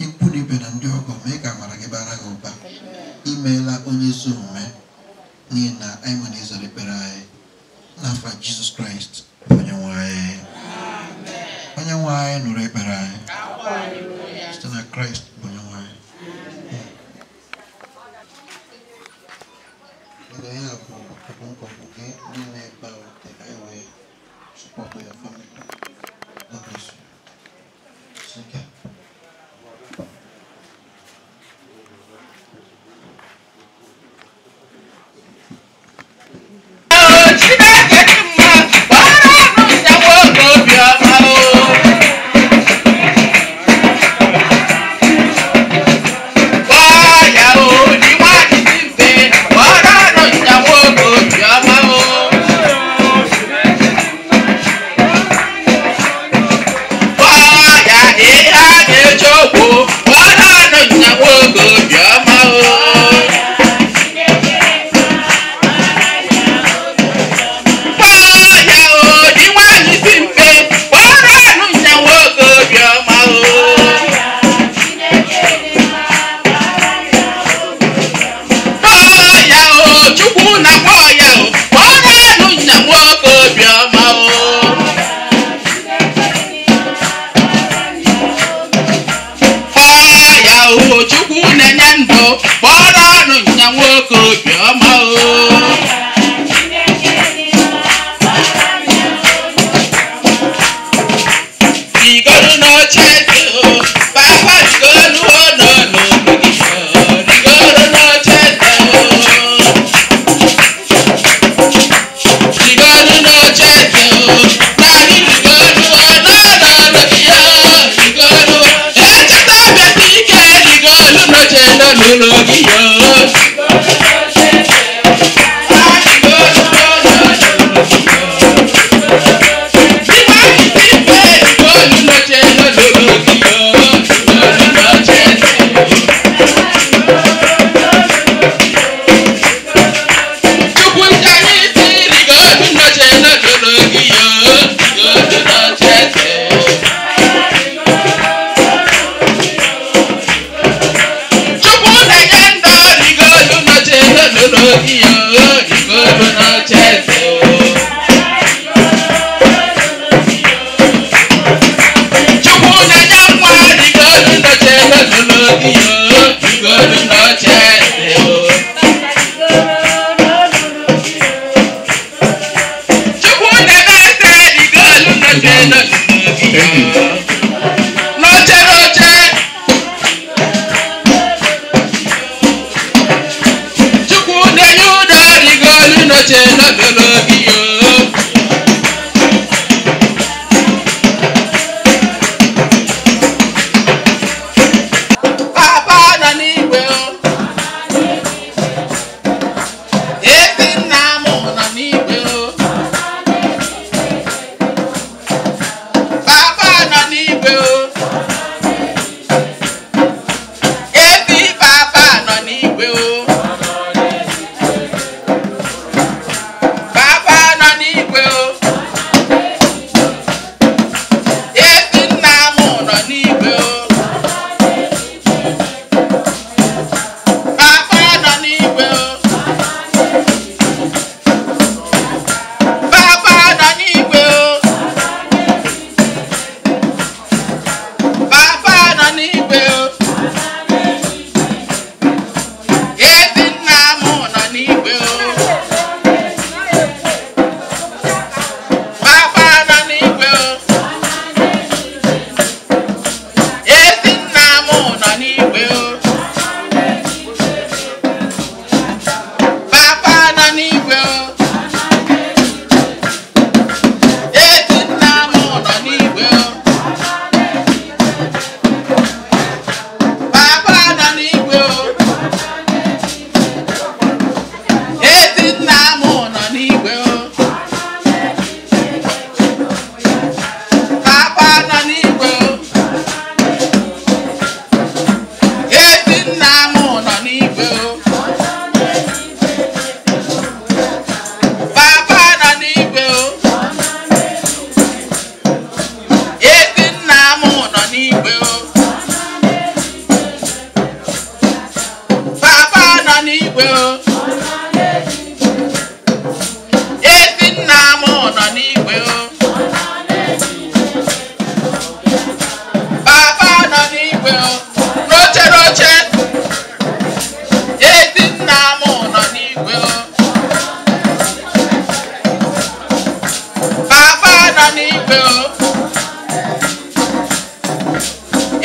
ikwu na ibe na ndị ọgọ, mee ka amara gị bara ha ụba. Imeela onye ezi omume n'ihi na anyị nwere ịzara ekpere anyị n'afa Jizọs Kraịst bụ onye nwe anyị. Onye nwe anyị nụrụ ekpere anyị site na Kraịst bụ onye nwe anyị. Ihe a bụ nkọpụ gị niile bara ute ka anyị wee support your family. God bless you. Take care. Echeta N'oche n'odolo gị o. Papa nọ n'igwe o. Ezi nna m nọ n'igwe o. Papa nọ n'igwe o. Ezi papa nọ n'igwe o. Papa nọ n'igwe o. Ezi nna m nọ n'igwe o. Papa nọ n'igwe o. Papa nọ n'igwe o. Papa nọ n'igwe o. Ezi nna m nọ n'igwe o. Papa nọ n'igwe o. Ezi nna m nọ n'igwe o. Papa nọ n'igwe o. Ezi nna m nọ n'igwe o. Papa nọ n'igwe o. Ezi nna m nọ n'igwe o. Papa nọ n'igwe o. Ezi nna m nọ n'igwe o. Papa nọ n'igwe o. Ezi nna m nọ n'igwe o. Papa nọ n'igwe o. Ezi nna m nọ n'igwe o. Papa nọ n'igwe o. N'oche n'oche. Ezi nna m nọ n'igwe o. Papa nọ n'igwe o.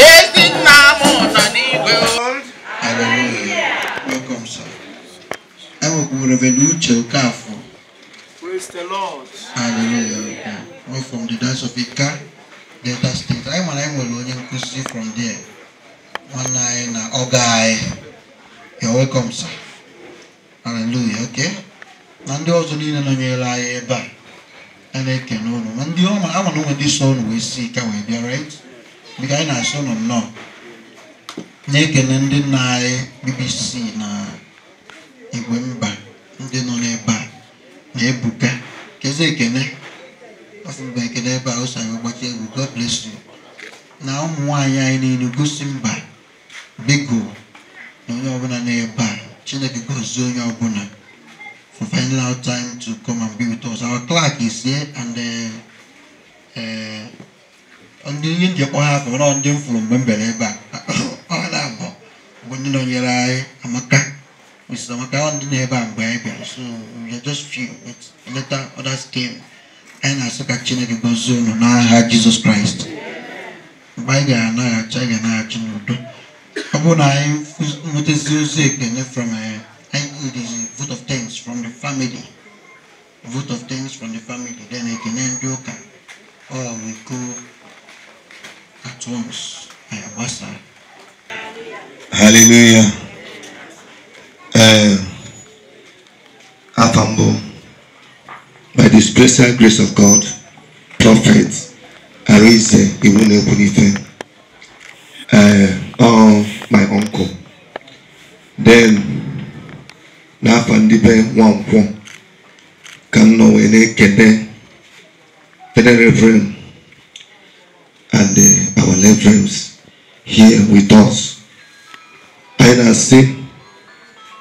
Ezi nna m nọ n'igwe o. Hallelujah. Welcome, sir. Enwekwuru Reverend Uche Okafor. Praise the Lord. Hallelujah. We're from the Diocese of Ika, Delta State. Anyị mara anyị nwere onye nkụzi from there. Nwanne anyị na ọga anyị. You're welcome, sir. Hallelujah. Okay. Na ndị ọzọ niile nọnyere anyị ebe a. A na-ekene unu. Ma ndị ọma ama na onwe ndị so unu wee si Ika wee bịa, right? Biko anyị na-asị unu nnọọ. Na-ekene ndị nna anyị BBC na Igwe Mba ndị nọ n'ebe a na Ebuka. Kezi ekene afọ mgbe ekene ebe a o si anyị gbachi egwu. God bless you. Na ụmụ nwaanyị anyị niile gosi mba biko na onye ọbụla n'ebe a, Chineke gọzie onye ọbụla for finding out time to come and be with us. Our clerk is here and ndị ihe njikọ ha afọ nọ ndị m fụrụ mgbe m bịara ebe a ọ na-abụ bụ ndị nọnyere anyị Amaka, Mrs. Amaka, ọ ndị nọ ebe a mgbe anyị bịara, so we are just few, but later others came. Anyị na-asị ka Chineke gọzie unu n'aha Jizọs Kraịst. Mgbe anyị ga-anaghachi, anyị ga-anaghachi n'udo. Ọ bụrụ na anyị nwetazi ozi ekele from anyị, it is a vote of thanks from the family, vote of thanks from the family, then ekene ndị ụka, all we go at once, anyị agbasa. Hallelujah. Afambo, by the special grace of God, Prophet Arinze Iwunekwunife, my uncle. Then, n'afọ ndị be Nwankwọ ka m nọ wee na-ekene Federal Reverend and our reverends here with us. Anyị na-asị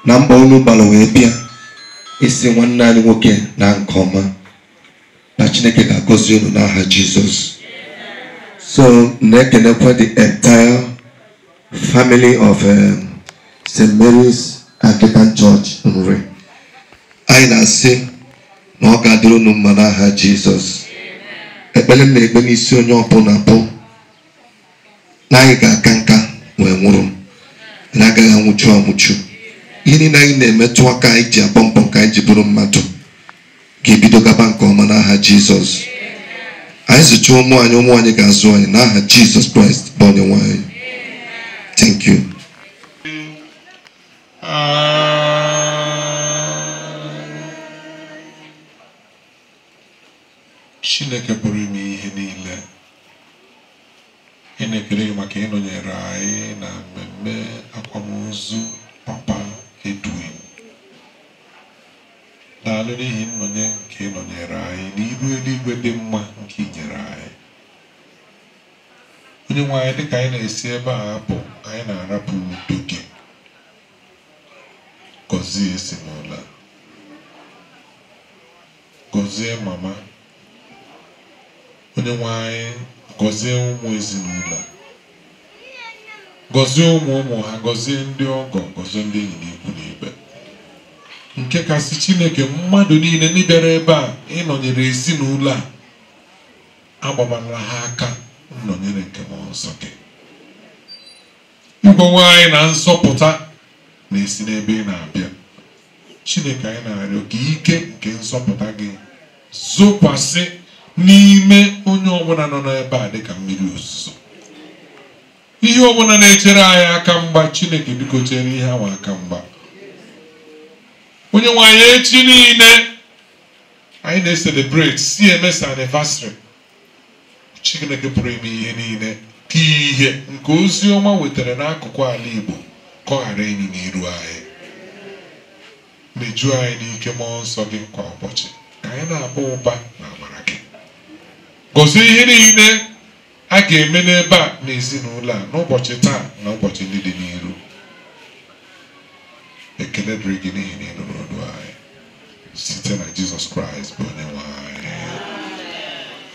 na mba unu gbara wee bịa isi nwanne anyị nwoke na nke ọma na Chineke ga-agọzi unu n'aha Jizọs. So na-ekenekwa the entire family of St. Mary's Anglican Church Nri. Anyị na-asị na ọ ga-adịrị unu mma n'aha Jizọs. Ekpere m na-ekpe n'isi onye ọbụla bụ na anyị ga-aka nka wee nwụrụ, na agaghị anwụchu anwụchu. Ihe niile anyị na-emetụ aka anyị ji agba mbọ ka anyị ji bụrụ mmadụ. ga-ebido gaba nke ọma n'aha Jizọs. Anyị zụcha ụmụ anyị ga-azụ anyị n'aha Jizọs Kraịst bụ Onyenwe anyị. Thank you. Chineke pụrụ ime ihe niile, ị na-ekele gị maka ịnọnyere anyị na mmemme akwamozu Papa Edwin. Daalụ n'ihi nnọnye nke ịnọnyere anyị n'iru eluigwe dị mma nke i nyere anyị. Onye nwe anyị, dịka anyị na-esi ebe a apụ, anyị na-arapụ udo gị. Gọzie ezinụlọ a, gọzie mama. Onye nwe anyị, gọzie ụmụ ezinụlọ a, gọzie ụmụ ụmụ ha, gọzie ndị ọgọ, gọzie ndị enyi na ikwu na ibe. Nke kasị Chineke, mmadụ niile ndị bịara ebe a ịnọnyere ezinụlọ a, agbabala ha aka nnọnyere nke mmụọ nsọ gị. Ịgwanwe anyị na nzọpụta na-esi n'ebe ị na-abịa. Chineke, anyị na-arịọ ka ike nke nzọpụta gị zokwasị n'ime onye ọbụla nọ n'ebe a dịka mmiri ozuzo. Ihe ọbụla na-echere anyị aka mgba, Chineke biko chere ihe ahụ aka mgba. Onye nwe anyị, echi niile anyị na-eselebrate CMS anniversary. Chineke pụrụ ime ihe niile, ka ihe nke ozi ọma wetara n'akụkụ ala Igbo ka ọ ghara ịnyụ n'iru anyị. Mejuo anyị n'ike mmụọ nsọ gị kwa ụbọchị, ka anyị na-aba ụba na amara gị. Gọzie ihe niile a ga-eme n'ebe a na ezinụlọ a n'ụbọchị taa na ụbọchị ndị dị n'iru. Ekele dịrị gị n'ihi na ị nụrụ olu anyị site na Jizọs Kraịst bụ Onyenwe anyị.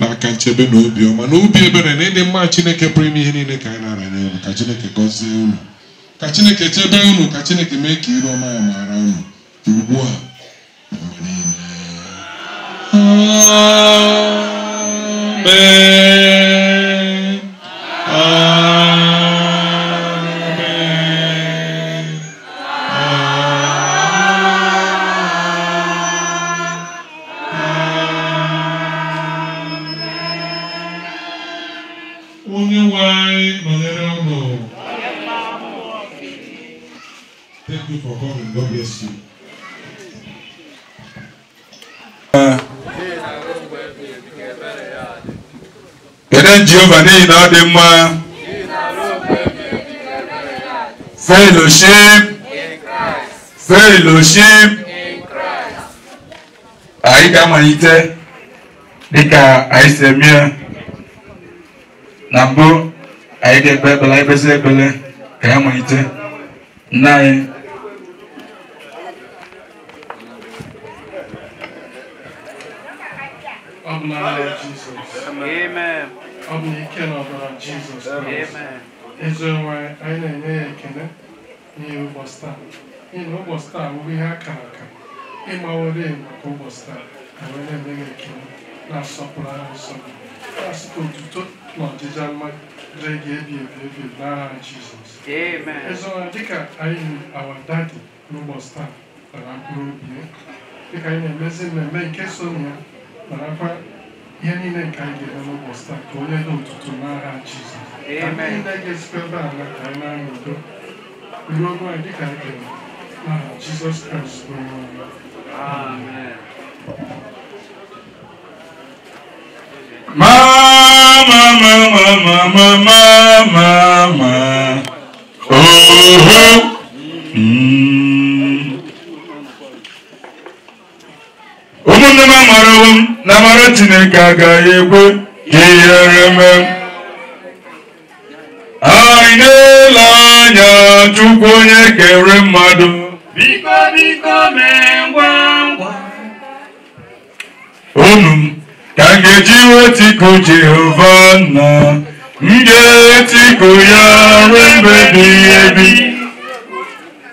N'aka nchebe na obiọma na obi ebere na ịdị mma Chineke pụrụ ime ihe niile ka anyị na-aranye unu. Ka Chineke gọzie unu, ka Chineke chebe unu, ka Chineke mee ka iru ọma ya mara unu ugbu a na mgbe niile. Amen. Amen. Onye nwe anyị nọnyere unu. Thank you for coming. God bless you. Kele Jehova n'ihi na ọ dị mma. Fellowship. Fellowship. Anyị ga-amalite dịka anyị si eme ya. Na mbụ anyị ga-ekpe ekpere, anyị kpesị ekpere ka ya malite. Nna anyị. Ọ bụ n'aha Jizọs. Amen. Ọ bụ n'ike na ọbara Jizọs Kraịst. Amen. Ezi onwe anyị na-enye ya ekele n'ihi ụbọchị taa. N'ihi na ụbọchị taa bụ ihe akara aka. Ịmaworo maka ụbọchị taa, anyị na-enye gị ekele na-asọpụrụ aha nsọ gị. Na-asị ka otuto na ọdịja mma dịrị gị ebi ebi ebi n'aha Jizọs. Amen. Ezi onwe dịka anyị our daddy n'ụbọchị taa nara mkpụrụ obi ya. Dịka anyị na-emezi mmemme nke so na ya, narakwa ihe niile nke anyị ga-eme n'ụbọchị taa ka onye dị otuto n'aha Jizọs. Ka ndị niile ga-esikwa ebe a na ka anyị na-anọ udo ruo ogo anyị dịka anyị kpere n'aha Jizọs Kraịst bụ Onyenwe anyị. Amen. Ma ma ma ma ma ma ma ma ma. Oh. Ụmụnne m amarawo m na amara Chineke agaghị ekwe ka ihere mee. Anyị na-ele anya Chukwu onye kere mmadụ. Biko biko mee ngwa ngwa. Unu m ka m ga-eji wetiku Jehova nna, m ga-etiku ya ruo mgbe ebighị ebi.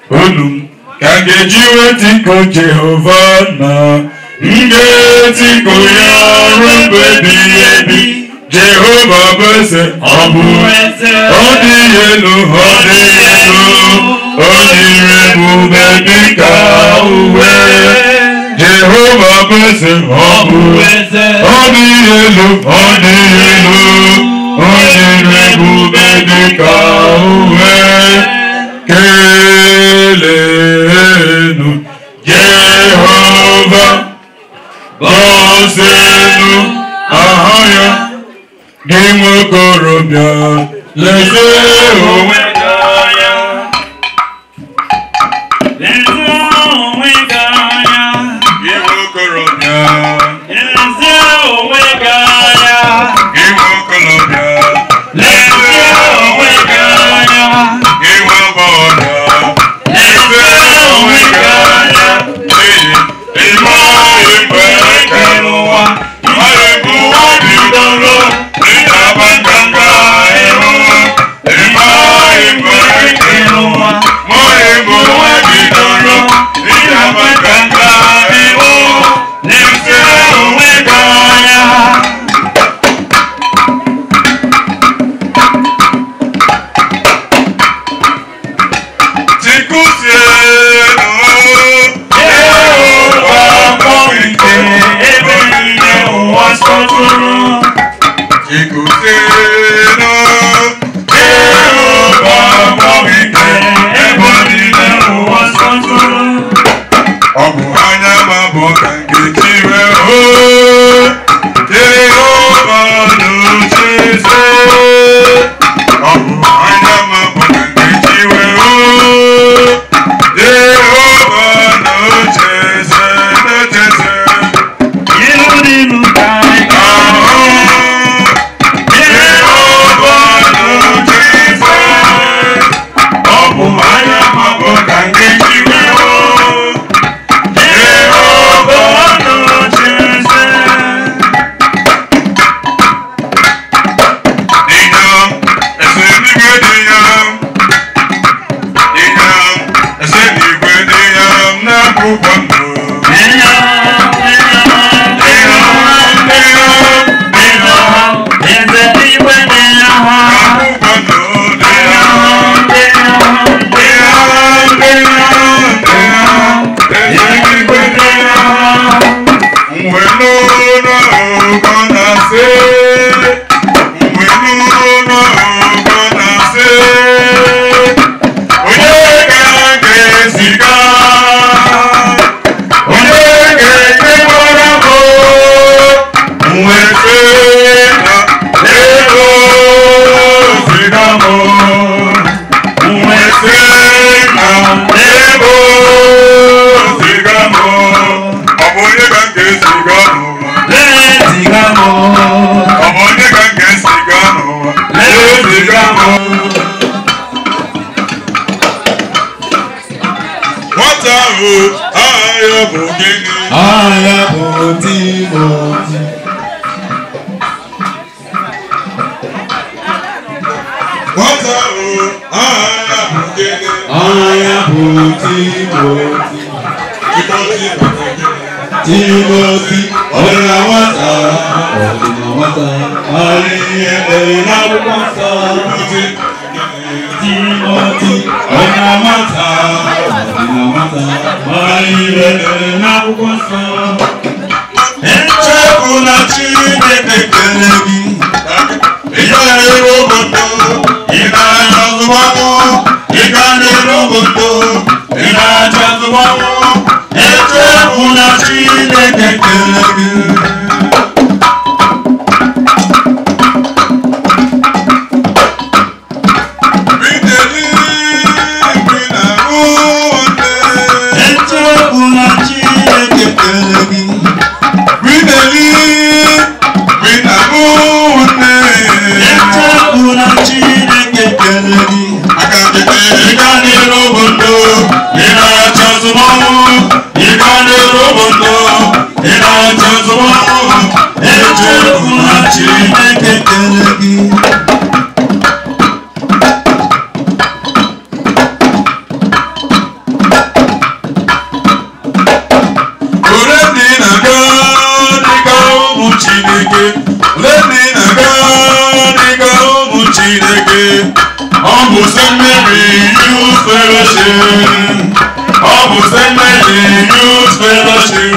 Unu m ka m ga-eji wetiku Jehova nna, m ga-etiku ya ruo mgbe ebighị ebi. Jehova bụ eze, ọ bụ eze, ọ dị elu, ọ dị elu, o jiri ebube dịka uwe. Jehova bụ eze, ọ bụ eze. Ọ dị elu, ọ dị elu, onye ebube dị ka uwe. Kelenu Jehova, gọzienụ aha ya, gị nwokorobịa, lezie onwe gị anya. Lezie onwe gị anya. Gị nwokorobịa, Lezie onwe gị anya. gị nwokorobịa, Lezie onwe gị anya. gị nwagbọghọbịa, Lezie onwe gị anya. n'ihi ị maghị mgbe e kere ụwa, ị maghị mgbe ụwa bidoro, ị na-agba nganga ịhụ. Ị maghị mgbe e kere ụwa, maghị mgbe ụwa bidoro, ị na-agba nganga ịhụ. Lezie onwe gị anya. Tikusienụ Jehova kpọmike Ebe niile ụwa sọtụrụ. Tikusienụ Jehova kpọmike Ebe niile ụwa sọtụrụ. Ọ bụ anya ma bụ ka nkechi wee hụ Jehova n'ocheeze. Ọ bụ anya ma bụ ka nkechi wee hụ Jehova n'ocheeze, n'ocheeze. Ilu n'ilu ka anyị Ahụ Jehova n'ocheeze. Ọ bụ anya ma bụ ka nkechi wee hụ Jehova n'ocheeze. Dịnyam, ese n'igwe dịnyam. Dịnyam, ese n'igwe dịnyam n'akwụkwọ ndụ. Dịnyam, dịnyam, Dịnyam, dịnyam, dịnyam eze n'igwe dịnyam. n'akwụkwọ ndụ dịnyam. Dịnyam, Dịnyam, dịnyam, dịnyam, eze n'igwe dịnyam. Mgbe n'ụlọ ụkọ na-asị, mgbe n'ụlọ ụkọ na-asị, onye ka ga-eziga? Onye ga-ekekwara m? Mgbe sị na ego ziga m. Mgbe sị na ego ziga m. Ọ bụ onye ka m ga-eziga n'ụwa? Leziga m. Ọ bụ onye ka m ga-eziga n'ụwa? Leziga m. Nwata ahụ aha ya bụ gịnị? Aha ya bụ Timoti. Nwata ahụ aha ya bụ gịnị? Aha ya bụ Timoti. Timoti bụ gịnị? Timoti, ọ dị na nwata, ọ dị na nwata, mara ihe dere n'akwụkwọ nsọ. Timoti Timoti, ọ dị na nwata, ọ dị na nwata, mara ihe dere n'akwụkwọ nsọ. Echefula Chineke kere gị. Ị gaghị obodo, ị gaghị azụmanwụ, ị gaghị obodo, ị gaghị azụmanwụ. Echefula Chineke kere gị. Echefula Chineke kere gị. Echefula Chineke kere gị. Ị ga n'elu obodo, ị na-achọ azụmanwụ, ị ga n'elu obodo, ị na-achọ azụmanwụ. Echefula Chineke kere gị. Ole ndị na-aga dịka ụmụ Chineke, ole ndị na-aga dịka ụmụ Chineke, ọ bụ St. Mary Youth Fellowship, ọ bụ St. Mary Youth Fellowship.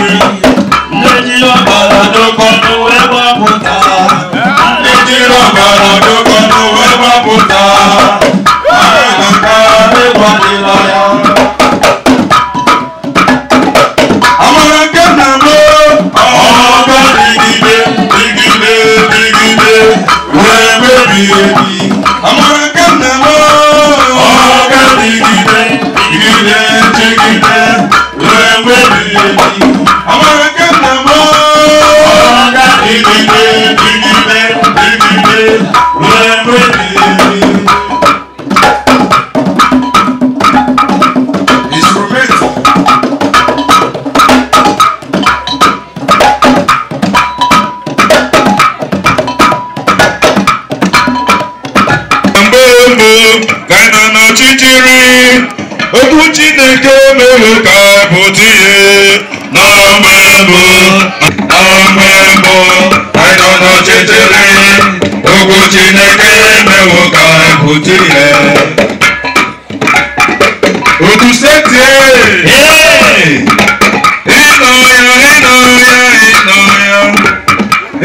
Ruo mgbe ebighị ebi. Amara nke nna m ọ ga-adịgide dịgide dịgide ruo mgbe ebighị ebi. Instrument. Mgbe mbụ ka nọ n'ọchịchịrị, okwu Chineke mere ka pụta ihe. Na mgbe mbụ, na mgbe mbụ ka nọ n'ọchịchịrị, okwu Chineke mere ka pụta ihe. Otu setie! Ịnọ ya, ịnọ ya, ịnọ ya.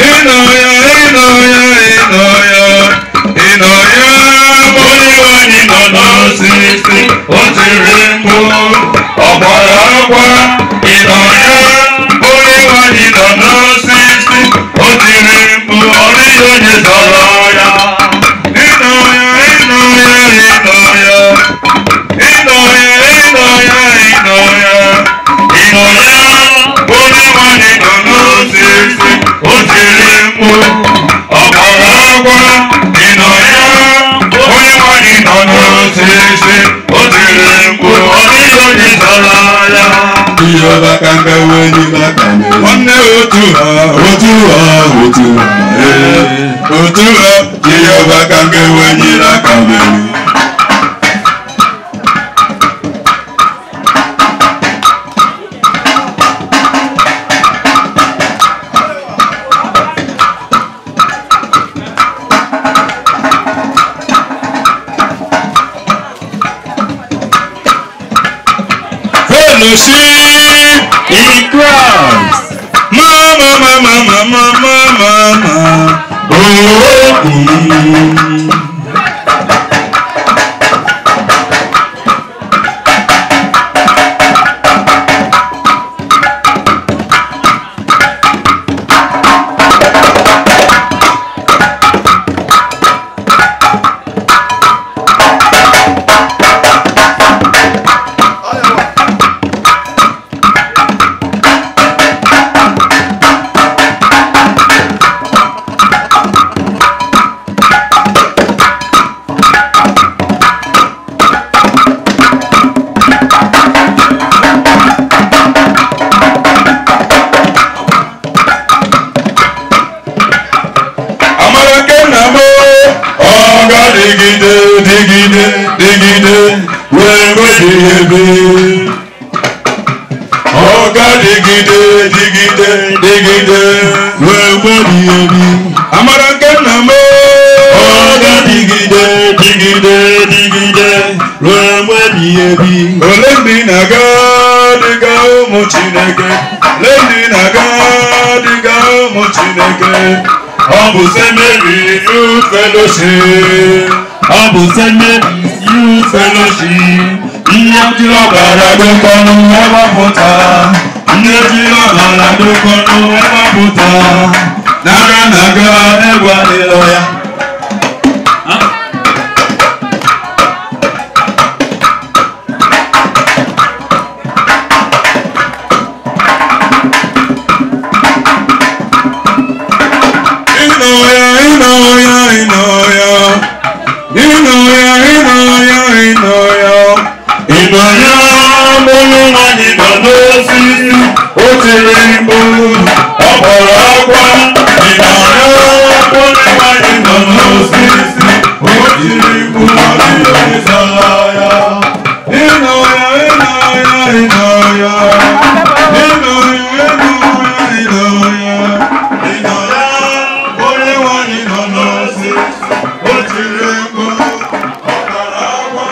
Ịnọ ya, ịnọ ya, ịnọ ya. Ịnọ ya, onye nwanyị nọ n'osisi, o tiri mkpu, ọ gbara akwa. Ịnọ ya, onye nwanyị nọ n'osisi, o tiri mkpu, ọ dịghị onye zọrọ ya. Ịnọ ya, ịnọ ya, ịnọ ya. Ịnọ ya, ịnọ ya, ịnọ ya. Ịnọ ya, onye nwanyị nọ n'osisi, o tiri mkpu, ọ gbara akwa. Ịnọ ya, onye nwanyị nọ n'osisi, o tiri mkpu, ọ dịghị onye zọrọ ya. Ihe ọbaka ngawe n'ime aka m. Nwanne otu ha, Otu ha, otu ha, ee, otu ha, ihe ọbaka ngawe n'ime aka m. Fellowship in Christ. Mama, mama, mama, mama, mama. Oh, mm. Amara nke nna m ọ ga-adịgide dịgide dịgide ruo mgbe ebighị ebi. Ọ ga-adịgide dịgide dịgide ruo mgbe ebighị ebi. Amara nke nna m ọ ga-adịgide dịgide dịgide ruo mgbe ebighị ebi. Ole ndị na-aga dịka ụmụ Chineke? Ole ndị na-aga dịka ụmụ Chineke? Ọ bụ St. Mary Youth Fellowship. Ọ bụ St. Mary Youth Fellowship. Ihe jiri ọbara dokọnụ ewepụta. Ihe jiri ọbara dokọnụ ewepụta. N'agha na-aga egwu adịrọ ya. Ịnọ ya, ịnọ ya, ịnọ ya. Ịnọ ya, ịnọ ya, ịnọ ya. Ịnọ ya, onye nwanyị nọ n'osisi, o tiri mkpu, ọ kpọrọ akwa. Ịnọ ya, onye nwanyị nọ n'osisi, o tiri mkpu, ọ dịghị onye zọrọ ya. Ịnọ ya, ịnọ ya, ịnọ ya. Ịnọ ya, ịnọ ya, ịnọ ya. Ịnọ ya, onye nwanyị nọ n'osisi, o tiri mkpu, ọ kpọrọ akwa.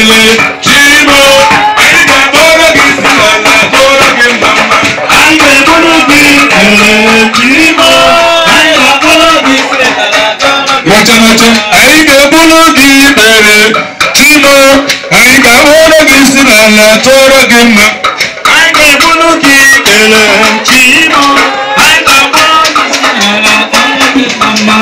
ikpere Chimo, anyị ga-akpọrọ gị isi n'ala tụọrọ gị mma mma. Anyị ga-eburu gị ikpere Chimo, anyị ga-akpọrọ gị isi n'ala tụọrọ gị mma mma. Anyị ga-eburu gị ikpere Chimo, anyị ga-akpọrọ gị isi n'ala tụọrọ gị mma. Anyị ga-eburu gị ikpere Chimo, anyị ga-akpọrọ gị isi n'ala tụọrọ gị mma mma.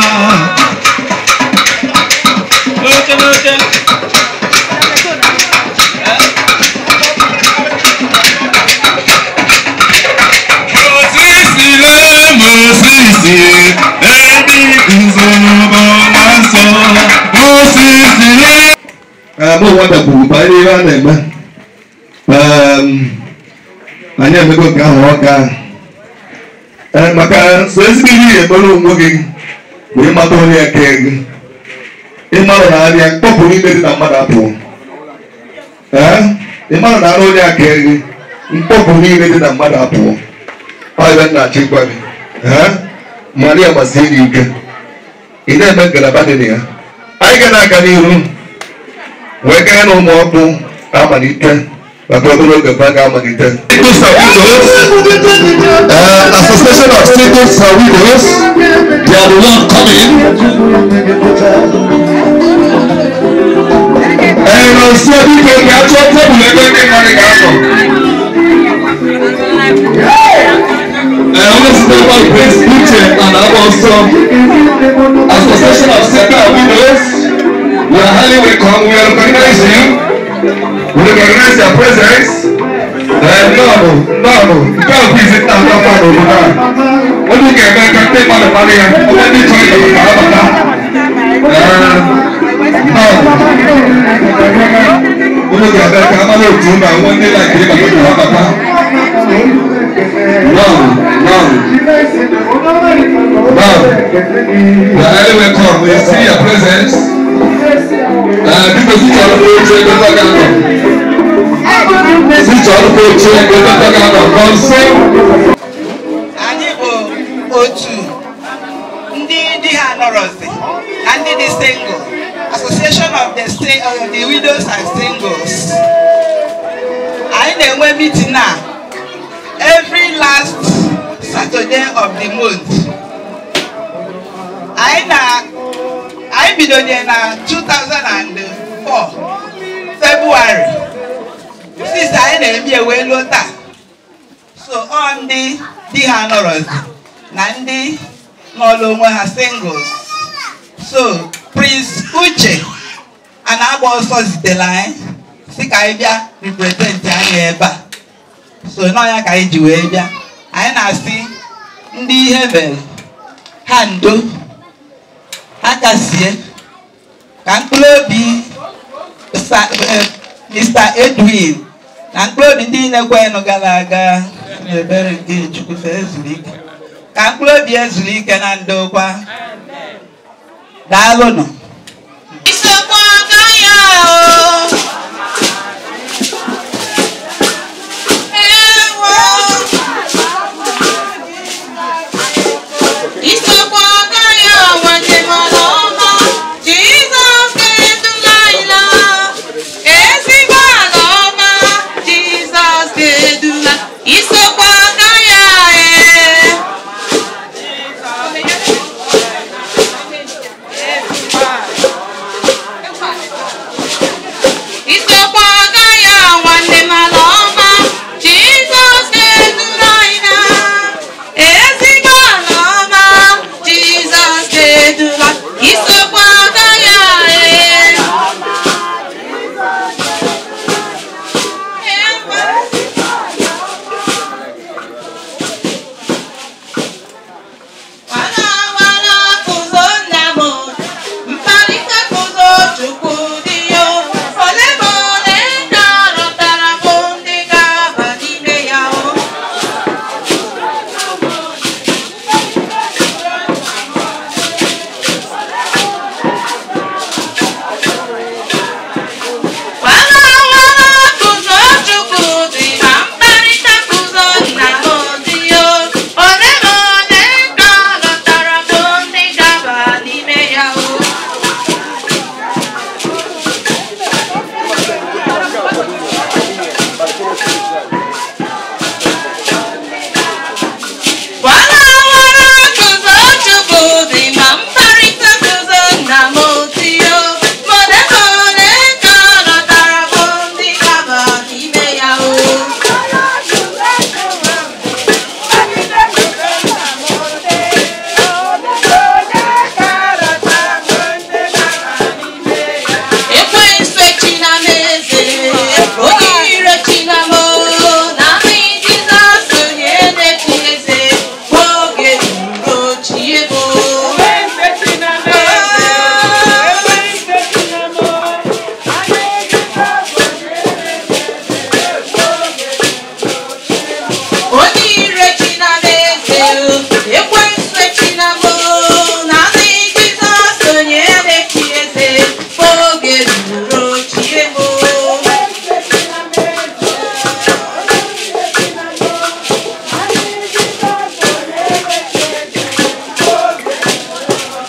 Mụ onwe bịakwuru banyere ihe a na-eme. Anyị emego nke ahụ ọka maka so ezigbo ihe ị ga-emere onwe gị bụ ịmata onye eke gị ịmarụ na arịa mkpọpụrụ ime dị na mmadụ apụọ. Ịmarụ na arụ onye aka gị mkpọpụ niile dị na mmadụ apụọ. Ọ ebe m na-achọ ịgwa gị. Maria gbasie gị ike ị na-eme ngalaba dị na ya. Anyị ga na-aga n'ihu wee gaa na ụmụ ọkpụ amalite maka obere oge ba ga-amalite. Association of Singles and Widows, they are the one coming. And also, people can actually table ebe ndị mmadụ ga-anọ. And also, Grace Uche and also Association of Single Widows, you are highly welcome. We recognize you. We recognize your presence. No, nke a bụ isi nta nta n'obodo a. Onye ga-eme ka ndị mmadụ mara ya, onye ndị chọrọ ịbata ka ha bata. No. Onye ga-eme ka amara otu na nwe ndị like ịbata ka ha bata. No. You are highly welcome. We see your presence. Biko si chọrọ oche ebe ọ ga-anọ. Si chọrọ oche ebe ọ ga-anọ. Nso. Anyị bụ otu ndị di ha nọrọzi na ndị dị single, Association of the Widows and Singles. Anyị na-enwe meeting a every last Saturday of the month. Anyị bidonye na 2004 February. Since anyị na-eme ewe luo taa. So ọ ndị di ha nọrọzi na ndị nọrọ onwe ha singles. So Prince Uche a na-agba ọsọ zitere anyị si ka anyị bịa represent anyị ebe a. So n'ọnya ka anyị ji wee bịa. Anyị na-asị ndị ihe mere ha ndo ha kasie ka mkpụrụ obi Mr. Edwin na mkpụrụ obi ndị na-ekwenụ gara aga n'ebere nke Chukwu fee zuru ike ka mkpụrụ obi ezuru ike na ndokwa. Daalụnụ. Isokwa aka ya o. Ewo. Isokwa aka ya nwanne m ọma. Jizọs ga-edula anyị laa. Ezigbo ala ọma. Jizọs ga-edula. Isokwa aka ya ee.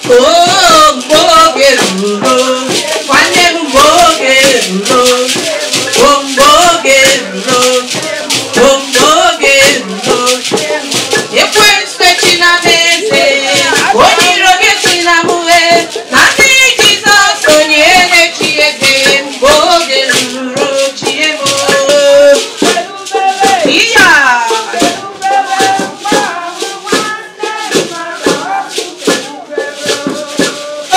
Oh, mgbe oge ruru, nwanne m mgbe oge ruru, oh, mgbe oge ruru, oh, mgbe oge ruru. Ekwensu echina m eze, onye iro gị echina m uwe, na ndị Jizọs onye na-echi eze, mgbe oge ruru chie m. Iya!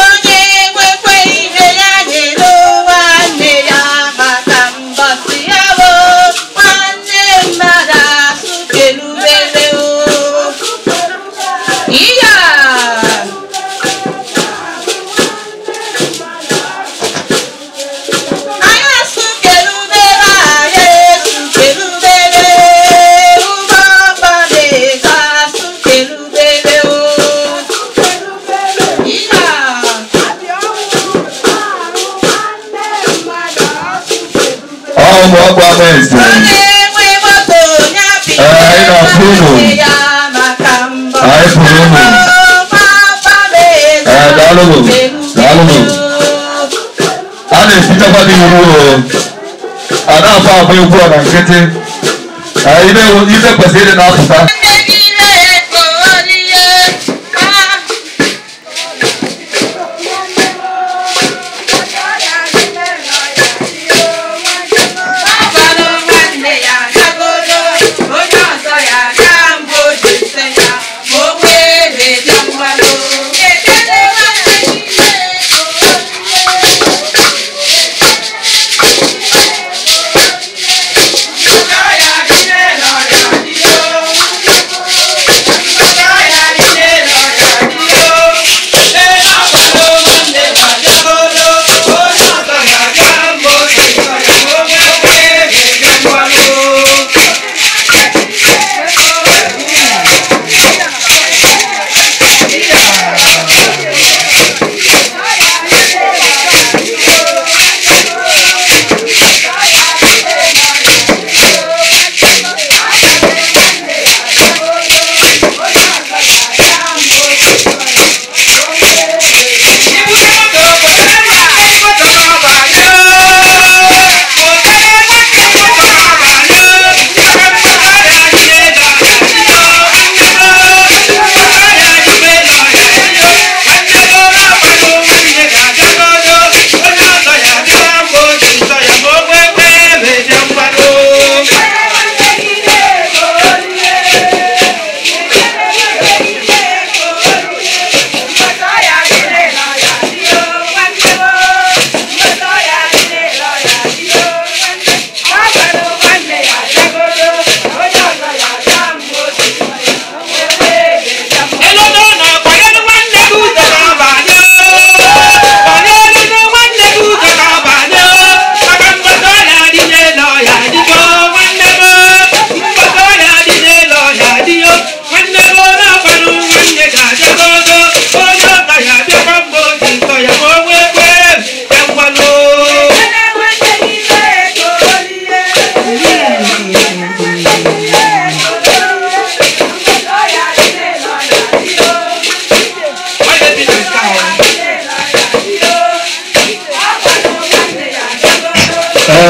Onye nwekwe ihe ya nyere nwanne ya maka mbọsị ya bụ nwanne mmadụ asụ kelubele o. Iya! Anyị asụ kelubele, anyị esu kelubele, ụgbọ mgbada asụ kelubele o. Iya! Ụmụ ọkwa Amaeze. Onye nwe moto ya bi Ee, anyị na-afụ unu. ya maka mbọ. Anyị fụrụ unu. Ee, daalụnụ. Daalụnụ. A na-esitekwa gị iru o. A na-afọ abụ egwu a na nkịtị. Ee, ibe kwesịrị ịdị na-apụta.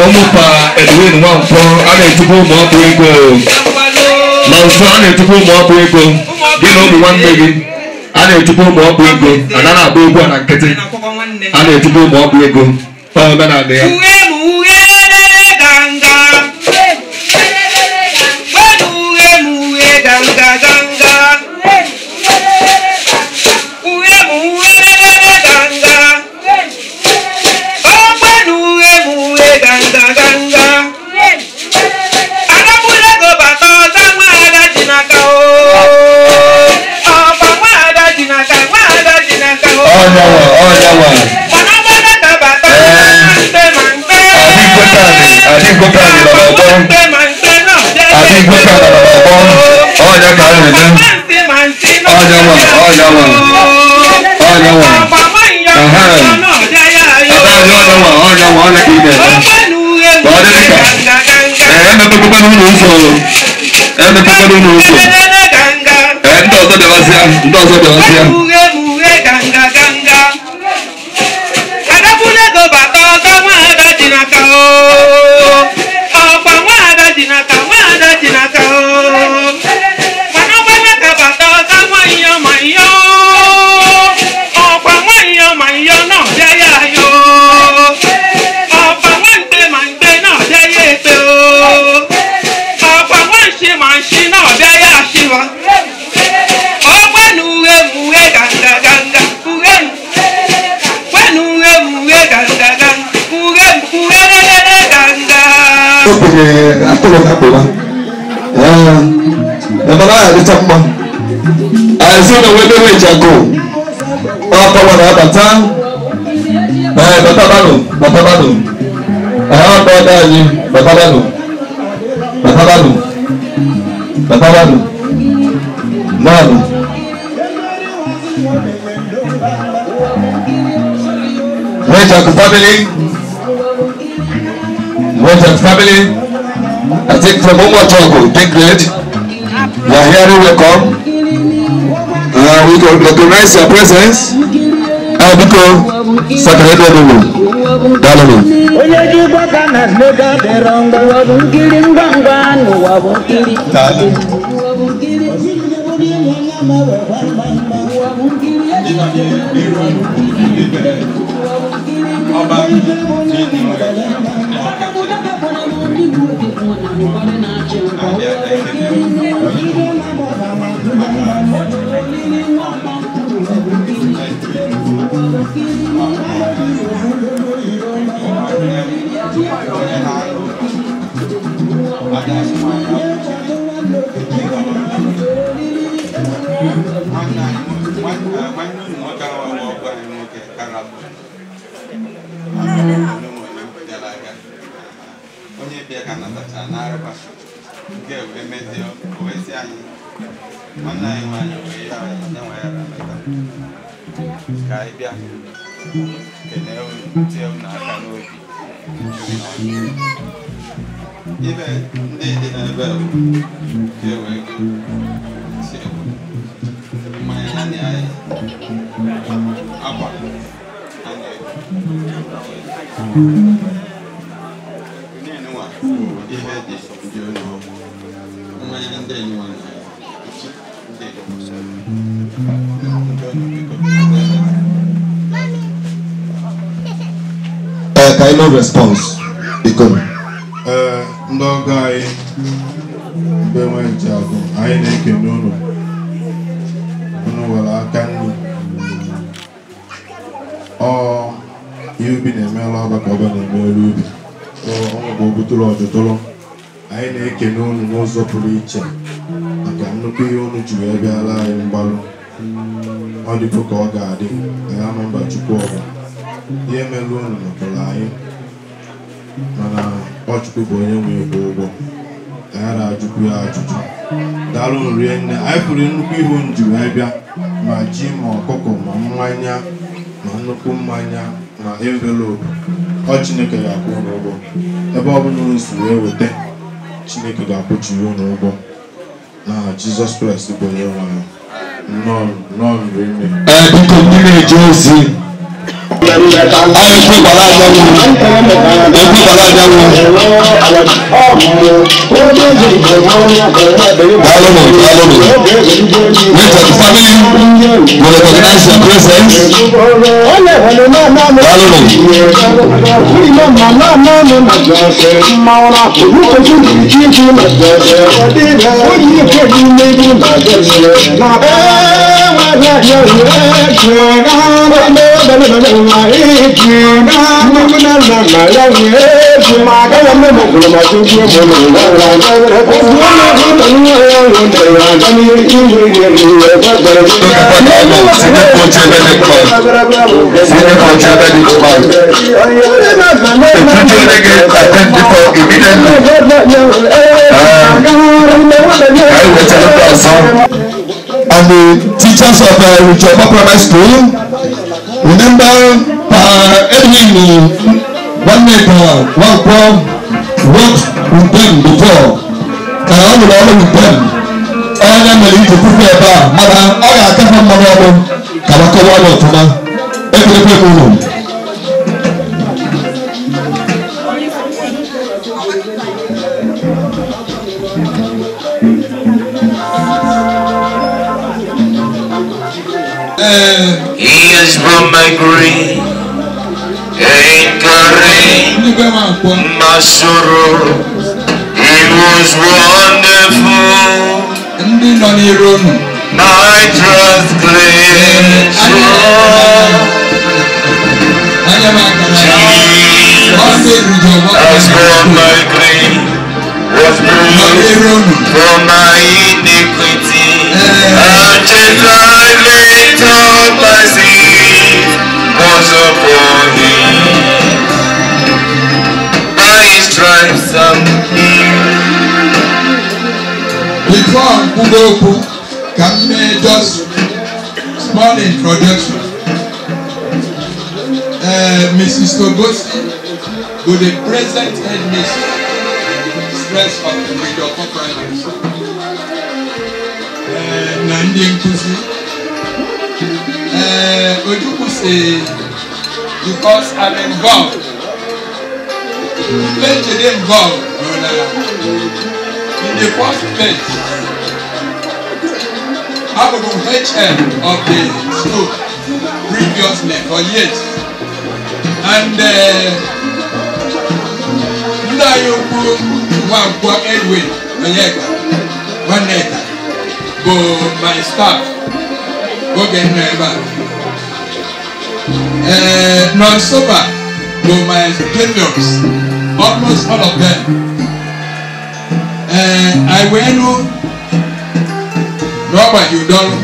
Ụmụpa Edwin Nwankwọ, a na-etukwa ụmụ ọkpụ ego na nso, a na-etukwa ụmụ ọkpụ ego gị na ụmụ nwanne gị, a na-etukwa ụmụ ọkpụ ego, a naghị agba egwu a na nkịtị, a na-etukwa ụmụ ọkpụ ego, ọ omenala ya. Ndị ọzọ bịawasịa, ndị ọzọ bịawasịa. Okenye atụrụ ha kpụba. Ee, mana ọ ya-adịcha mma. Ezinụlọ nwebe Nwejiakụ. Ọ pawa na-abata. Ee, batabanụ, batabanụ. Ee, ọ bụ ọdọ anyị, batabanụ. Batabanụ. Batabanụ. Naanụ. Nwejiakụ family. Nwejiakụ family. I think from Umuochogu, big grade. You are here, welcome. We can recognize your presence. Biko, Saturday evening. Daalụ. Onye ji gbaka na mmega dịrọ ngwa bụ nkiri ngwa ngwa n'ụwa bụ nkiri. Daalụ. Onye bịa ka natacha n'arụkwa nke wee mezie o wee sị anyị nwanne anyị nwaanyị wee ya anyị nye nwa ya nata ka anyị bịa kelee unu tie unu aka n'obi ibe ndị dị n'ebe a nke wee go sie mmanya ya na anyị akwa a na-ego ihe dị ndị ụlọ mmanya ndị enyi na ndị Ka anyị nụ response, biko. Ee, ndị ọgọ anyị mgbe Nwejiakụ, anyị na-ekene unu. Unu were aka nri. Ọ ihe ubi na-emela ọba ka ọba na-emelu ubi. Ọnwụ bụ obutụrụ ọjụtụrụ. Anyị na-ekene unu n'ụzọ pụrụ iche maka nnukwu ihe unu ji wee bịara anyị mgbalụ. Ọ dịgo ka ọ ga-adị, anyị ama mba Chukwu ọba. Ihe mere unu nọtụrụ anyị, mana ọ Chukwu bụ onye nwe ịkwụ ụgwọ. Anyị na-ajụkwu ya ajụjụ. Daalụ rie nne, anyị pụrụ nnukwu ihe unu ji wee bịa, ma ji ma ọkụkọ ma mmanya ma nnukwu mmanya ma envelopu. Ọ Chineke ga-akwụ unu ụgwọ. Ebe ọ bụla unu si wee weta, Chineke ga-akwụchiri unu ụgwọ. N'aha Jizọs Kraịst bụ onye nwe anyị. Nnọọ nnọọ rinne. Ee, biko ndị na-eje ozi. Anyị ekwekwala anyanwụ. Ekwekwala anyanwụ. Daalụnụ, daalụnụ. Nwejiakụ family will recognize your presence. Daalụnụ. And the teachers of Rujoba Primary School, remember Edwin Nwaneka Nwankwo worked with them before. Ka ọ rụrụ ọrụ with them. Onye mere iji kwupụ ebe a, mana ọ ga-akafa mmanụ ọrụ ka ha kọwaa ya ọfụma. Ekelekwe m unu. He has brought my grief and carried my sorrow. It was wonderful. My transgression. Jesus has brought my grief. For my iniquity, and chastisement of my sins was upon him. By his stripes I'm healed. Before Mbugoku can make just small introduction. Mrs. Togosi with the present headmistress of the Rijofo Primary School. Na ndị nkuzi. Ojukwu say, because I'm involved. Ife jide involved in the first place. Abụ m HM of the school previously for years. And ndị anyị ukwu Nwankwo Edwin Onyeka Nwaneka bụ my staff oge nọ ebe a. Nonsoba bụ my juniors, almost all of them. I wee nụ na ọ gbaji ụdọrụ,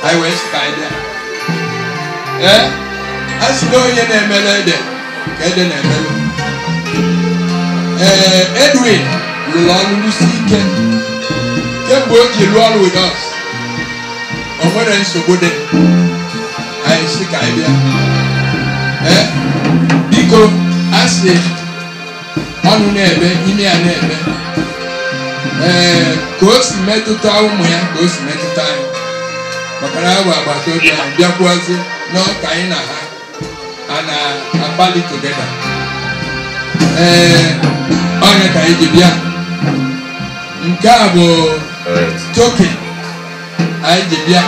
I wee sị ka anyị bịa. A sị na onye na-emele ede ka ede na-emele. Edwin rụrụ ọrụ n'isi ike kemgbe o ji rụọ ọrụ with us. O nwere nsogbu dị, anyị sị ka anyị bịa. Biko a sị ọnụ na-ebe, imi ya na-ebe. Ka o si metụta ụmụ ya ka o si metụta anyị, maka na agba agbata obi anyị bịakwuazi n'ọka anyị na ha a na-akpali together. Onye ka anyị ji bịa nke a bụ token anyị ji bịa.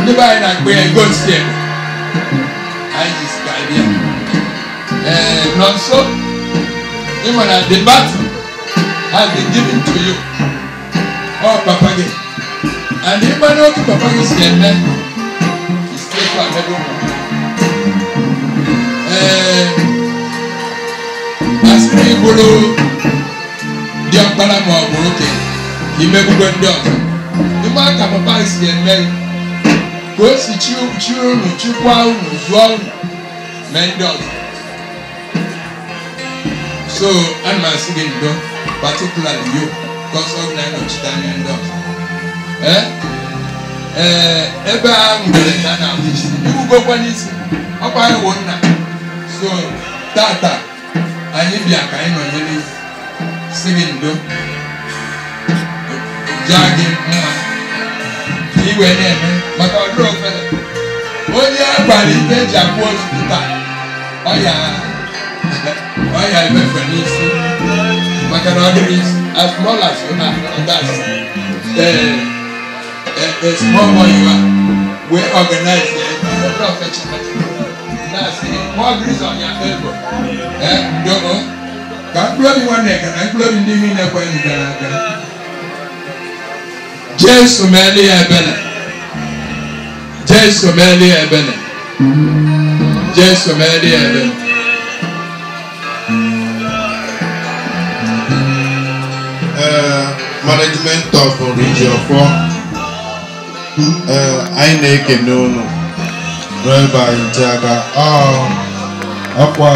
Ndị be anyị na-akpọ ya ego nsi ebe anyị ji si ka anyị bịa. Nonso, ị ma na the battle has been given to you. Ọ papa gị and ịma na otu papa gị si eme isikwa emebe ụmụ gị. Asịrị bụrụ diọkpara ma ọ bụ okenye ka imegbugwe ndị ọzọ. Ịma ka papa si eme ka o si chi unu, chịkwa unu, zụọ unu, mee ndị ọzọ. So ana m asị gị ndo, particularly you, because ọ na-anọchite anya ndị ọzọ. Ebe a nwere ka a na-ahụ isi, iwugokwa n'isi, ọkwa anyị wụ nna. So tata anyị bịa ka anyị nọnyere si gị ndo, jaa gị mma ka i wee na-eme maka ọdụrụ ofele. Onye a gwara ife eji akwụ ozu taa, ọ ya emefe n'isi maka na ọ dịrị isi. As small as you are, that's a small boy you are, we organize the that's more grease on your elbow. Ndo ka mkpụrụ obi nwanne ka na mkpụrụ obi ndị niile kwenyere gara aga. Jesu meele ya ebele. Jesu meele ya ebele. Jesu meele ya ebele. Management of Rijofo, anyị na-ekene unu n'ebe anyị nche aka. Ọkwa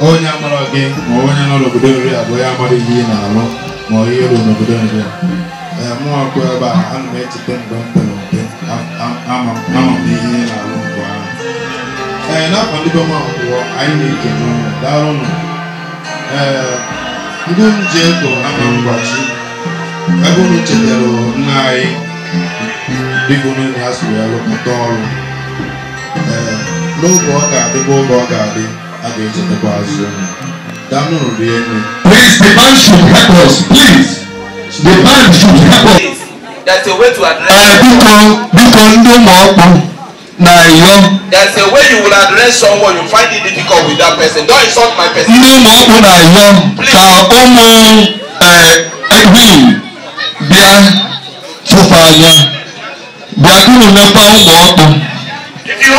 onye amara gị ma onye nọ n'obodo nri a bụ onye amara ihe ị na-alụ ma ọ ihe ruru n'obodo nri a. Mụ akwụ ebe a, ana m echeta mgbe m pere mpe, ama m ihe ị na-alụ mgbe ahụ. N'afọ ndị be m akwụkwọ, anyị na-ekene unu, daalụ unu. Ndị m ji ego ama mgbachi ebe unu chetara nna anyị dịka unu na-asụ ya rụpụta ọrụ. N'oge ọ ga-adịkwa oge ọ ga-adị, a ga-echetakwa azụ unu. Daalụ rie nne. Please, the band should help us. Please, the band should help us. There's a way to address. Biko ndị ụmụ ọkpụ na-ayọ. There's a way you will address someone, you find it difficult with that person. Don't insult my person. Ndị ụmụ ọkpụ na-ayọ ka ụmụ Edwin bịa tụfa anya. Bịa ka unu mekwa ụmụ ọkpụ. If you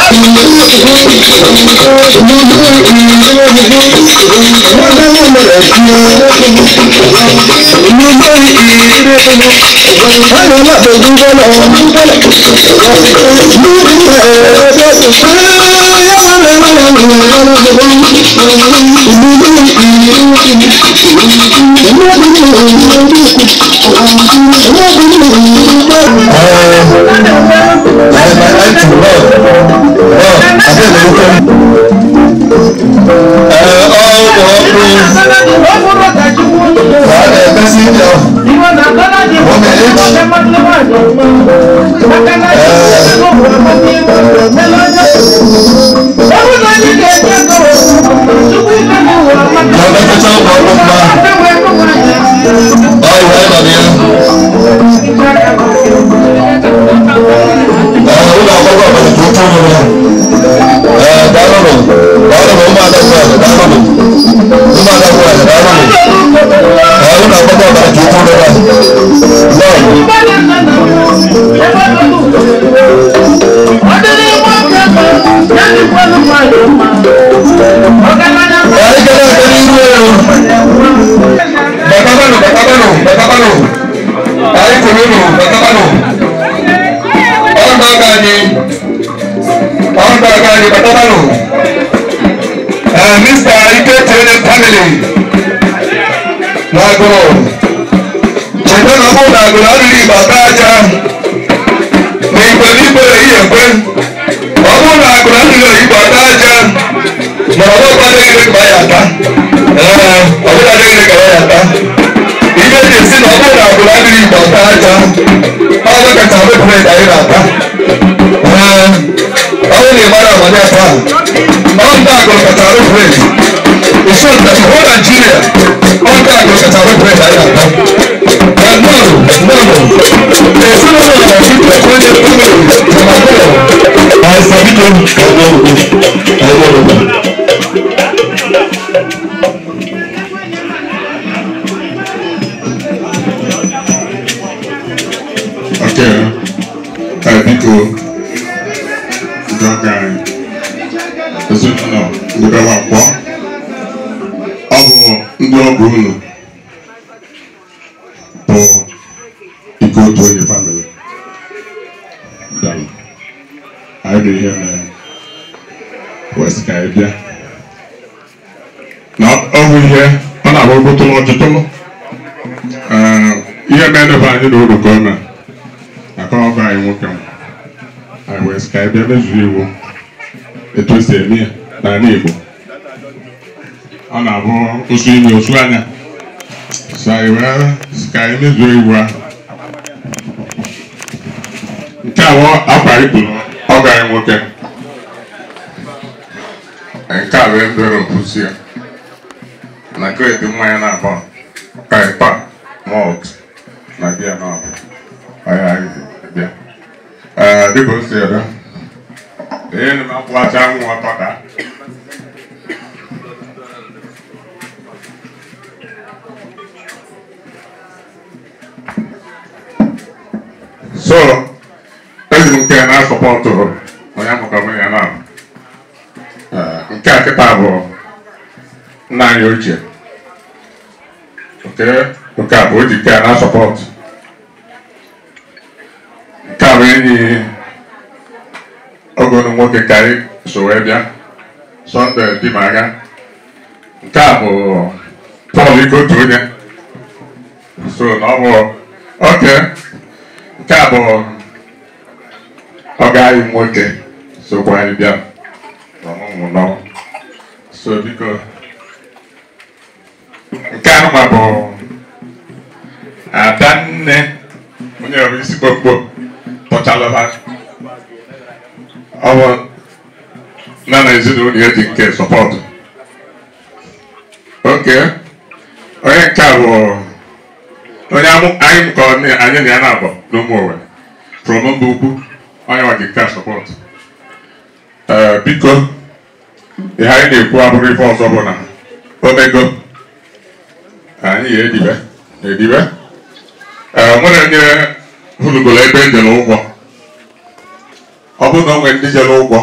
Ọ bụrụ na o nwere ndị jere ụgwọ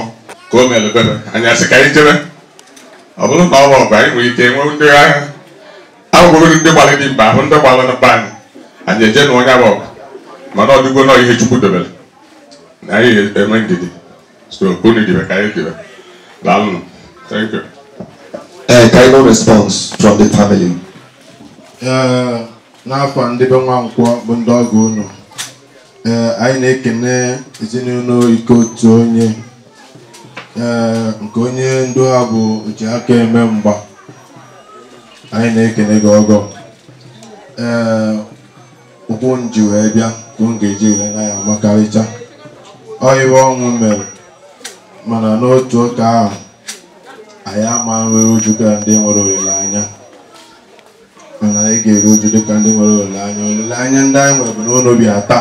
Ka o mere ebere anyị asị ka anyị jebe ọ bụrụ na ọ bụ ọgụ anyị nwere ike nwee ndị agha ahụgoro ndị gbara dị mba ahụ ndị gbara na be anyị anyị eje na onye bụ ọgụ mana ọ dịgo nọọ ihe Chukwu dobere na anyị enwe ndidi so unu dibe ka anyị dibe. Daalụ. Thank you. Kind response from the family. N'afọ ndị be Nwankwọ bụ ndị ọgọ unu. Anyị na-ekene ezinụlọ ike otu onye nke onye ndu ha bụ Ojiaka eme mgba. Anyị na-ekene gị ọgọ. Ụkwụ nji wee bịa ka m ga-eji wee na ya amakarịcha. Ọ iwe ọnwụ mere mana n'otu oge ahụ anyị ama nwere uju ka ndị nwere olileanya mana anyị ga-eru uju dịka ndị nwere olileanya. Olileanya ndị anyị nwere bụ na ụlọ bi ata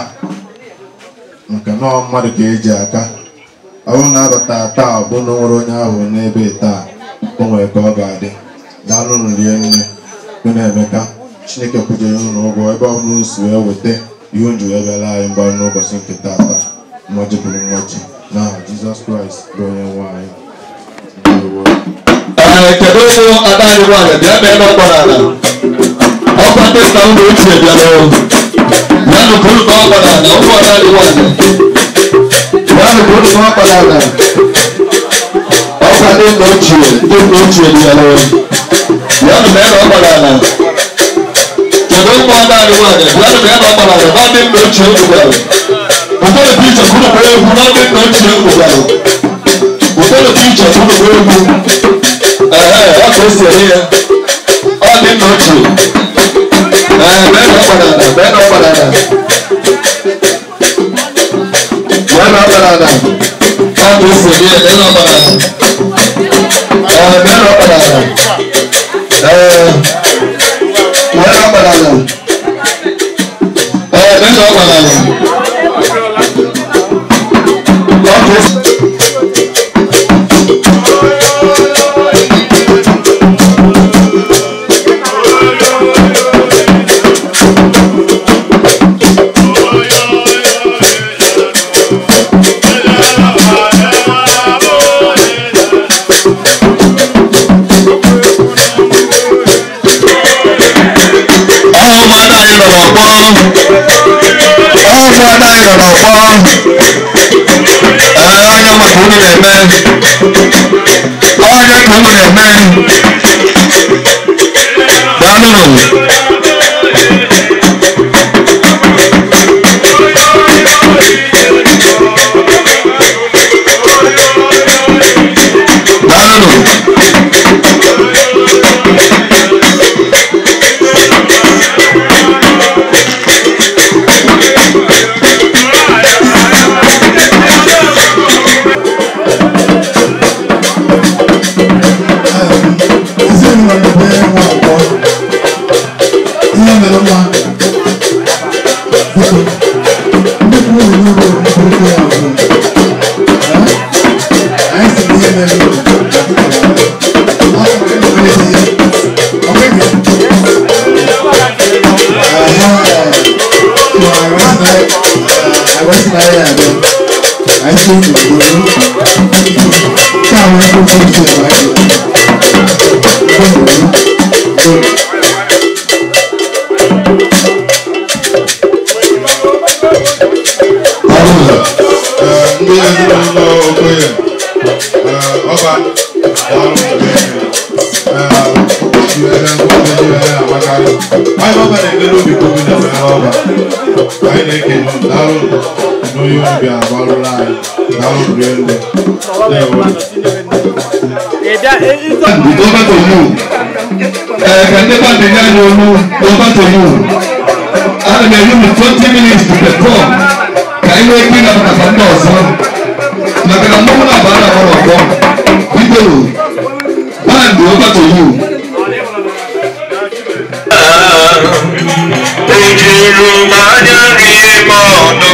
maka na ọ mmadụ ka eji aka ọ bụrụ na abata taa ọ bụ na o nwere onye ahụ n'ebe taa o nwere ka ọ ga-adị. Daalụ nụ rie nne unu Emeka. Chineke kwujere unu ụgwọ ebe ọ bụla si wee weta ihe o ji wee bịara anyị mgbaru n'ụbọchị nke taata. Mmaji kwuru mmaji n'aha Jizọs Kraịst bụ onye nwe anyị. Kedu ada anyị nwaanyị bịa mee n'ọkwa n'ala ọkwa ndị nna ụlọ ochie bịara bịanụ ka unu ọkwa n'ala ụmụ ada anyị nwaanyị bịanụ ka unu ọkwa n'ala ọkwa ndị nna ochie ndị nna ochie bịara bịanụ mee n'ọkwa n'ala. Kedu ụmụ ada anyị nwaanyị bịanụ mee n'ọkwa n'ala na ndị nna ochie unu bịara ụfọdụ picture ka unu kwere egwu na ndị nna ochie unu bịara ụfọdụ picture ka unu kwere egwu. Ọ ka o si eme ya ọ dị nna ochie mee na ọgbanala mee na ọgbanala mee na ọgbanala ọ ka o si eme ya mee na ọgbanala mee na ọgbanala mee na ọgbanala mee na ọgbanala ọ ka o si. Ụmụada anyị nọ n'ọgbọ onye maka unu na-eme onye ka unu na-eme. Daalụnụ. Daalụnụ. Ndị ezinụlọ Okoye ọba anyị ọba na-ekpere obi ka obi na-emere ọba anyị na-ekele daalụ n'onye obi agbarụla anyị daalụ rie nne. Over to you. Can never deny you. Over to you. Ana m enye unu 20 minutes to perform. Ka anyị nwee ike ịnabata ndị ọzọ. Maka na mmọnwụ na-aba na agbara ọgbọ. Biko, band, over to you. Ejuru m anya rie m ọnụ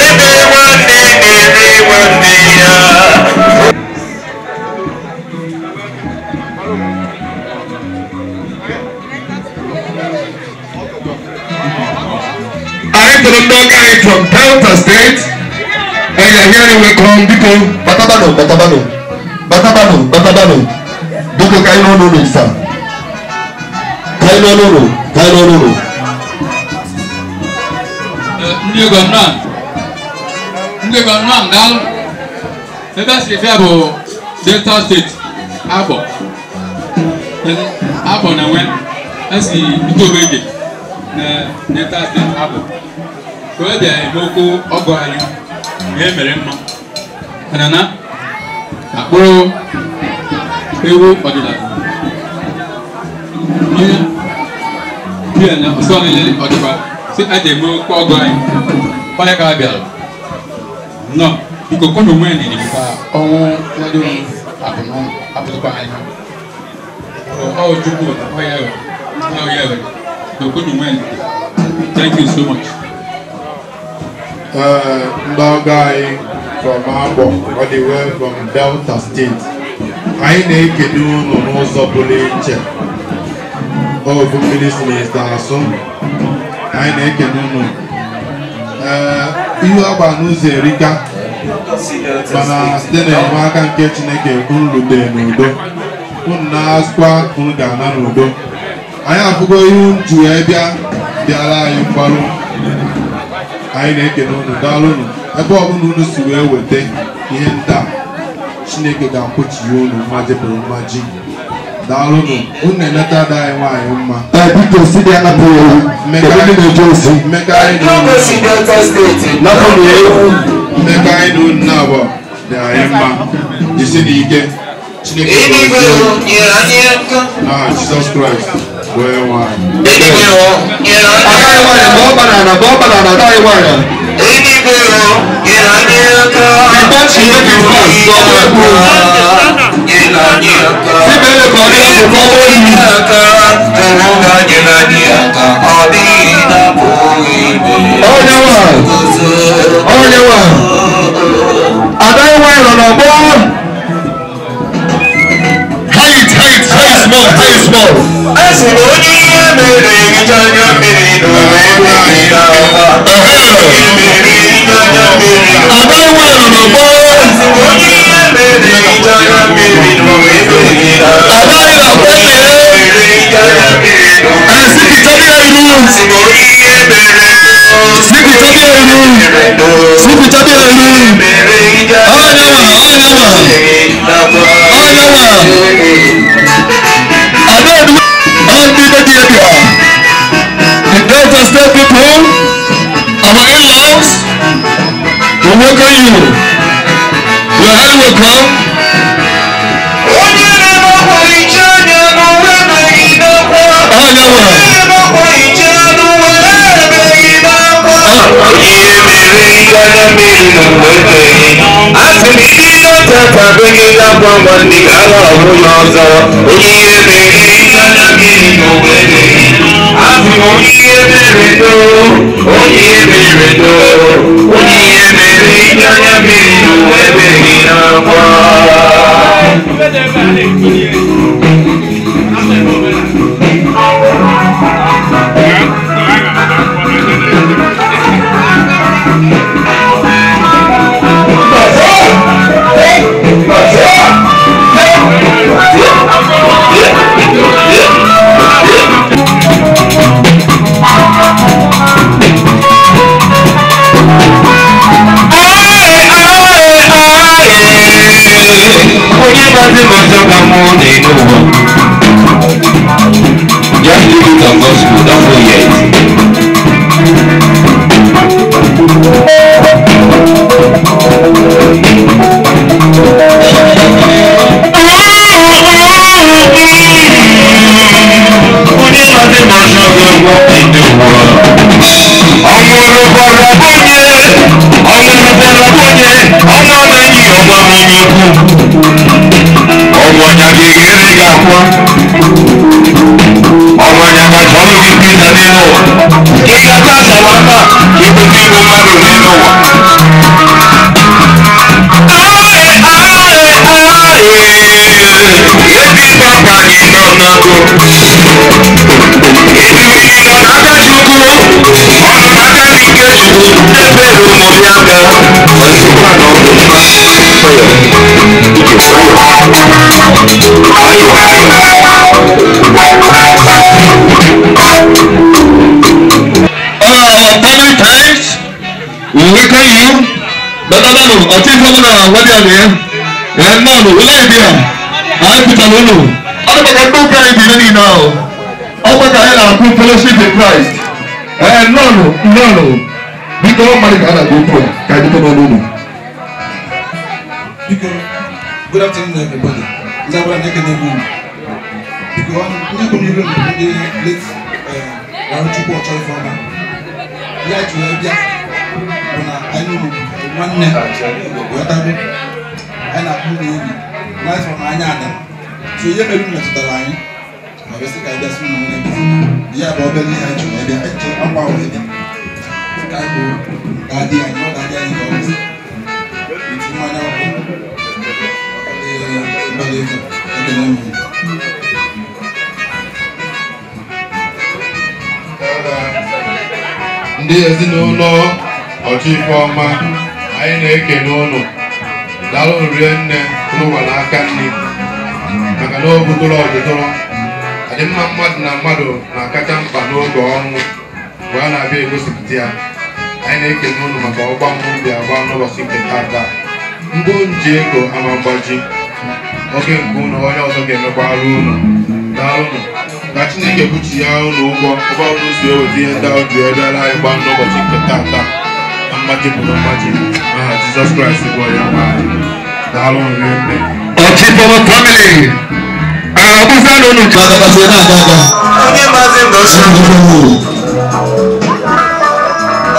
ebe nwanne na-eri nwanne ya. Anyị tụrụ ndị ọka anyị from Delta State. And Are here welcome, biko batabano batabano batabano batabano biko ka anyị n'ọnụ ụlọ isa ka anyị n'ọnụ ụlọ ka anyị n'ọnụ ụlọ. Ndị gọvanọ ndị gọvanọ daalụ ebe a si efe bụ Delta State Abọ Abọ na nwe esi Itogbege na Delta State Abọ ka ọ bịa eme okwu ọgọ anyị ihe mere mma mana na akpụrụ ewu ọdịnala onye bịa na ọsọ niile ọdịkwa si a ji eme okwu ọgọ anyị onye ka bịara nọ biko kọnọ onwe ya ka ọnwụ nwadoro apụtụkwa anyị ọ chukwu ọ ya were kọnọ onwe ya. Thank you so much. Ndị ọgọ anyị from Abọ all the way from Delta State, anyị na-ekele unu n'ụzọ pụrụ iche. Ofu mmiri si n'ite asụ, anyị na-ekele unu. Ihu agba n'ụzọ erika, mana site n'enyemaka nke Chineke unu rutere n'udo, unu na-asụkwa unu ga-ana n'udo. Anyị afụgo ihu nju wee bịa bịara anyị mgbaru. Anyị na-ekele unu, daalụ unu. Ebe ọbụla unu si wee weta ihe nta, Chineke ga-akwụchi unu mmaji pụrụ mmaji. Daalụ unu, unu na-eleta ada anyị nwaanyị mma. Biko si dị anapụghị ewu, kedu ndị na-eje ozi? Mmekọ anyị na unu na-abụọ dị anyị mma. Jisi n'ike, Chineke gọzie unu. N'aha Jizọs Kraịst bụ onye nwe anyị. Agaghị nwanyị ma ọ bara na ma ọ bara na agaghị nwanyị. The bunch make you fast, so ọ bụ Si bere ka ọ dị akụkọ oyi. Onye nwa, onye nwa, agaghị nwanyị nọ n'ọgbọ. Height, height, height small, height small. The Delta State people, our in-laws, we welcome you. You are highly welcome. Just leave it on God's school, don't go yet. All our family parents, we welcome you. But ọtí fún náà wọ́n dí àná ẹ̀ náà lò wọlé ìdí à àyè pìtà lónù. Ọdún bàtà tó ká ibi lẹ́yìn náà o. Ọgbà ká yẹ náà kún fellowship in Christ. Ẹ̀ náà lò náà lò. Bí kò wọ́n mari ká náà gbó pọ̀ ká ibi tó náà lónù. Biko, good afternoon everybody. Ndị agbara na-ekene m unu. Biko, ndị bụ n'iru m ndị late Arụchukwu Ọchọ Ifeọma. Ya ji wee bịa bụ na anyị nụrụ nwanne ghọtago anyị na-akpụ ụlọ enyi na anyị fọrọ anya ada. So ihe mere unu metụtara anyị ma bịa sị ka anyị bịa sị unu nwere ebezi. Ya bụ obere ihe anyị ji wee bịa, anyị ji akwa wee bịa. Ka anyị bụ ga-adị anyị, ọ ga-adị anyị ka ọ bụzi. Mmanya ọkụ Ndị ezinụlọ Ọchọ Ifeọma, anyị na-ekene ụnụ. Daalụ rie nne ụnụ gwara aka nri maka na o butụrụ ọjụtụrụ adịmma mmadụ na mmadụ na-akacha mkpa n'oge ọnwụ mgbe a na-abịa egosipụta ya. Anyị na-ekene ụnụ maka ọgba mmụ agba n'ụbọchị nke tata. Ndị nji ego ama mgbaji oge nke ụnụ onye ọzọ ga-emekwara ụnụ. Daalụnụ ka Chineke kwuchi ya ụnụ ụgwọ ụgwọ ụnụ si eweta ihe ndị ahụ ji bịara anyị gbaa n'ụbọchị nke tata na mmaji pụrụ mmaji aha Jizọs Kraịst bụ onye nwe anyị. Daalụ rie nne. Ọchọ Ifeọma family, ọbụza na unu ka agabasị na-aga aga. Onye maazị Ndosi,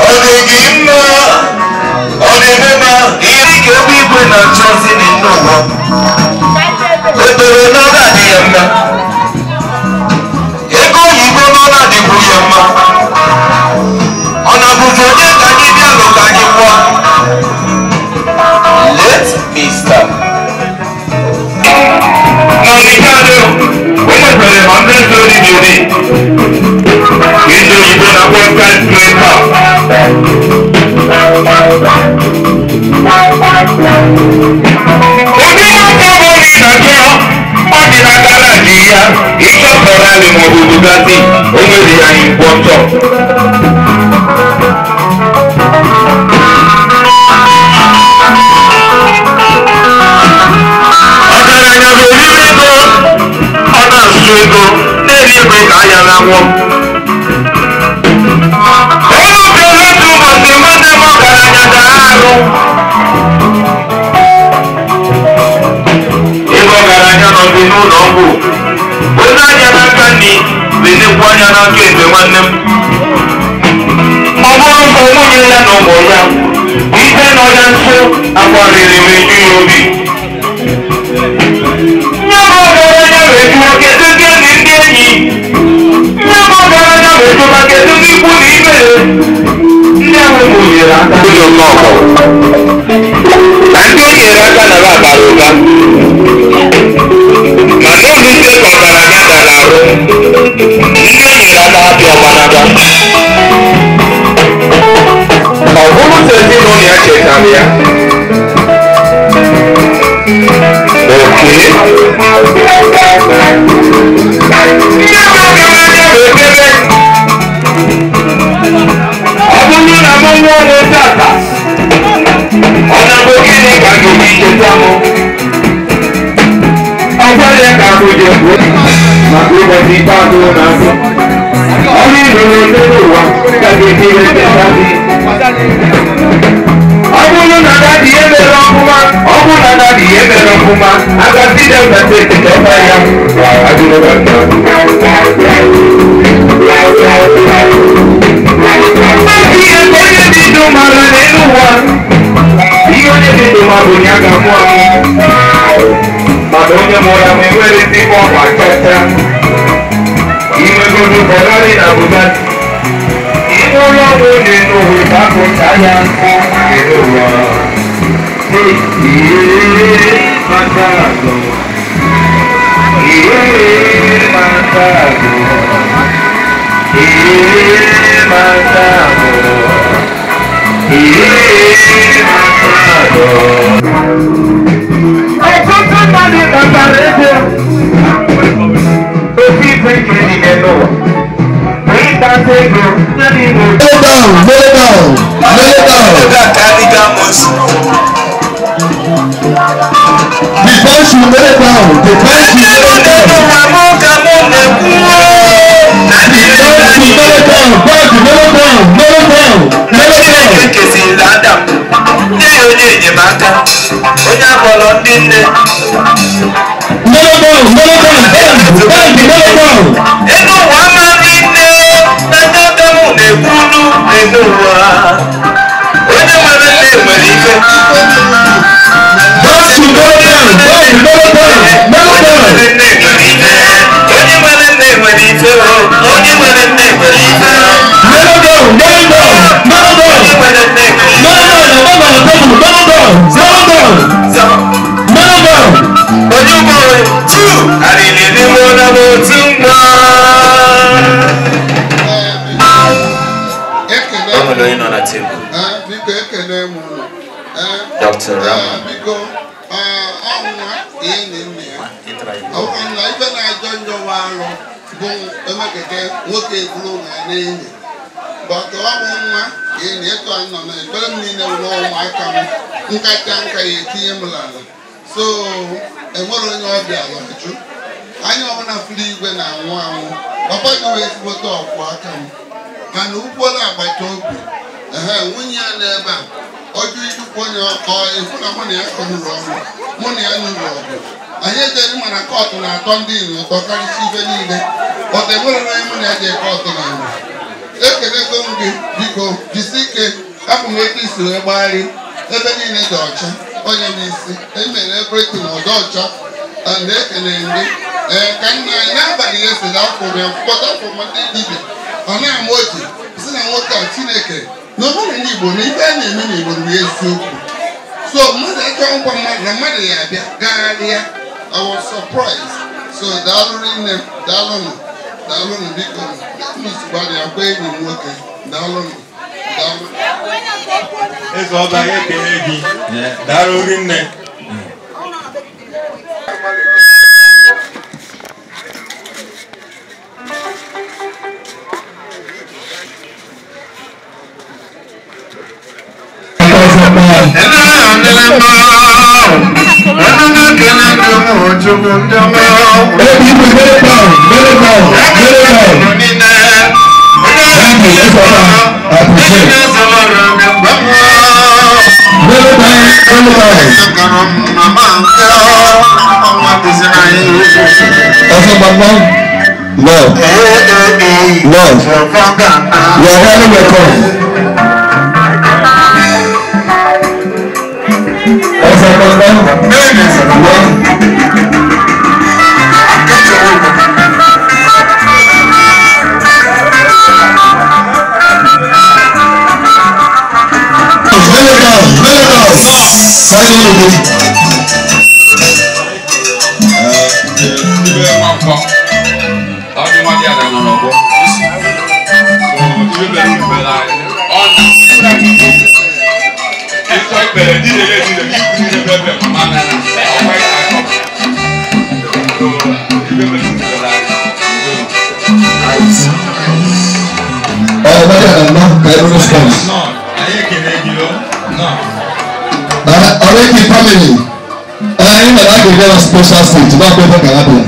ọ dị gị mma, ọ na-eme ma ihe ka ebe igwe na-achọzi n'ụwa. Ekpere na ọ ga-adị ya mma. Ego oyibo na ọ na-adịkwu ya mma. Ọ na-abụzi onye ka anyị bịa nụ ka anyị kwụọ. Let me start. N'Ọnịcha adị, o nwetara 100 building. Ndị oyibo na-akpọ skyscraper. Ụdị moto ọ bụla ị na-achọ, ọ dị na garaji ya. Ịchọ Ferrari maọbụ Bugatti, o nwere ya n'Nkwọntọ. Ọgaranya bụ oriri ego, ọ na-azụ ego, na-eri ego ka anya na-anwụ. Onye bịara otu ụbọchị nwanne m ọgaranya daa arụ. Ebe ọgaranya nọzi n'ụlọ ọgwụ, onye anya n'aka nri na-enekwu anya n'aka ekpe nwanne m. Ọ bụrụ mgbe nwunye ya na ụmụ ya, ife nọ ya nso akwarịrị meju ya obi. Nye m ọgaranya wee jụọ kedu ndị enyi ndị enyi. Nye m ọgaranya wee jụba kedu ndị ikwu na ibe ya. Ndị ahụ mụ nyere aka. Ụjọ ọkọ. Na ndị o nyere aka na ha bara ụba. Ma n'ụlọ ise ka ọgaranya dara arụ. Ndị o nyere aka hapụ ọgbanaga. Ọ bụrụ sọ ezinụlọ ya chetara ya. Oke. Ndị ọgaranya bụ ekpere. Ọ bụrụ na mụ nwụọ n'otu ata, ọ na-abụ gịnị ka m ga-eji cheta mụ? Ọ gwara ya ka akụ ji ekwu maka ụbọchị ikpeazụ na-abịa. Ọrụ ịrụrụ n'ụwa ka ga-eji ihe ncheta gị. Ọ bụrụ na dadi ya mere ọfụma, ọ bụrụ na dadi ya mere ọfụma, agasi Delta Steeti ka ọ ya adịrọba nna. Ihe ka onye dị ndụ mara n'elu ụwa, ihe onye dị ndụ ma bụ ya ga-amụ amụ. Mana onye mụrụ amụ enwere ezigbo ọkpa chacha. Inwegodu Ferrari na Bugatti. Inwe ụlọ ọrụ onye n'ụwa ka akpụcha ya nkụ n'elu ụwa. Ihe mata agụ. Ihe mata agụ. Ihe mata agụ. Ihe mata agụ. bench should kneel down. The bench should kneel down. The bench should kneel down. Bench kneel down. Kneel down. Kneel down. Kneel down. Kneel down. Bench. Bench kneel down. Bench should kneel down. Bench kneel down. Kneel down. Kneel down. Kneel down. Kneel down. Kneel down. Kneel down. Kneel down. Kneel down. Dr. Rama. So, enwere onye ọbịa lọjụ anyị ọbụla furu igwe na-anwụ anwụ papa gị wee ezigbote ọkwụ aka m mana ụgbọala agbata obi ehe nwunye ya n'ebe a ọjụ ijukwu onye ọ efu na mụ na ya kọnụrụ ọrụ mụ na ya nụrụ ọgụ anyị ejeghị mana kọtụ na-atọ ndị iro ụtọ karịsịa ibe niile ọtọ enwere onye mụ na ya jee kọtụ na mbụ ekelego m gị biko jisi ike hapụ m ebe isi wee gbagharị ebe niile dị ọcha onye n'isi emere everything ọdị ọcha na ekele ndị ee ka nna anyị n'abalị ya siri afọ ya kpọta afọ m ndị dibịa ọ na-ama oji si na nwoke a Chineke na omenala Igbo na ife a na-eme n'Igbo bụ eziokwu so mmadụ achọ nkwa mmadụ na mmadụ ya abịa gagharịa. I was surprised. So daalụ nne daalụnụ daalụnụ biko gbalịa gwa enyi m nwoke daalụnụ daalụ. Eze ọba ya ekele gị daalụ rinne. Love, love, you are highly welcome. Already family. I know that they have special seat. Not paper can happen.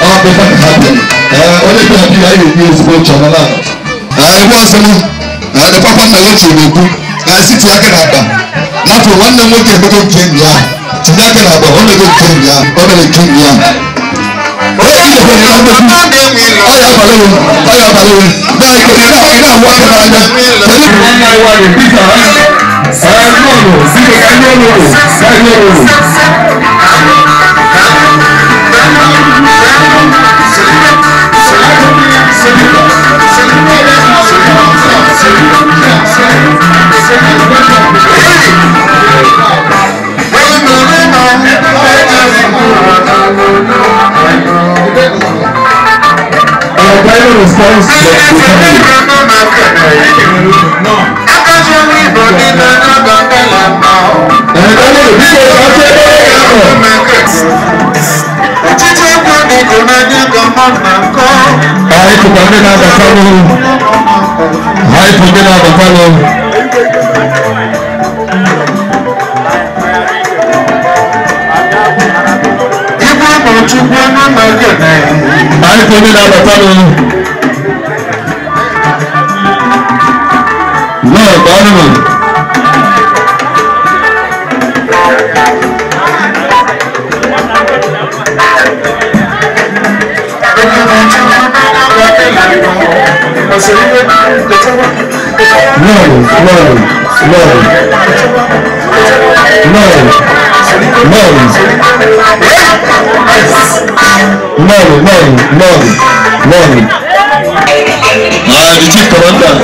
All paper can happen. Only people who are use go channel. I was the papa na wetin dey do. I sit here can happen. Now for one day we can go game ya. Today can happen. Only go game ya. Only game ya. Ndị na-abata nụ. Nnọọ, daalụ nụ. No, no, no, no, no, no, no, no, no. The chief commander,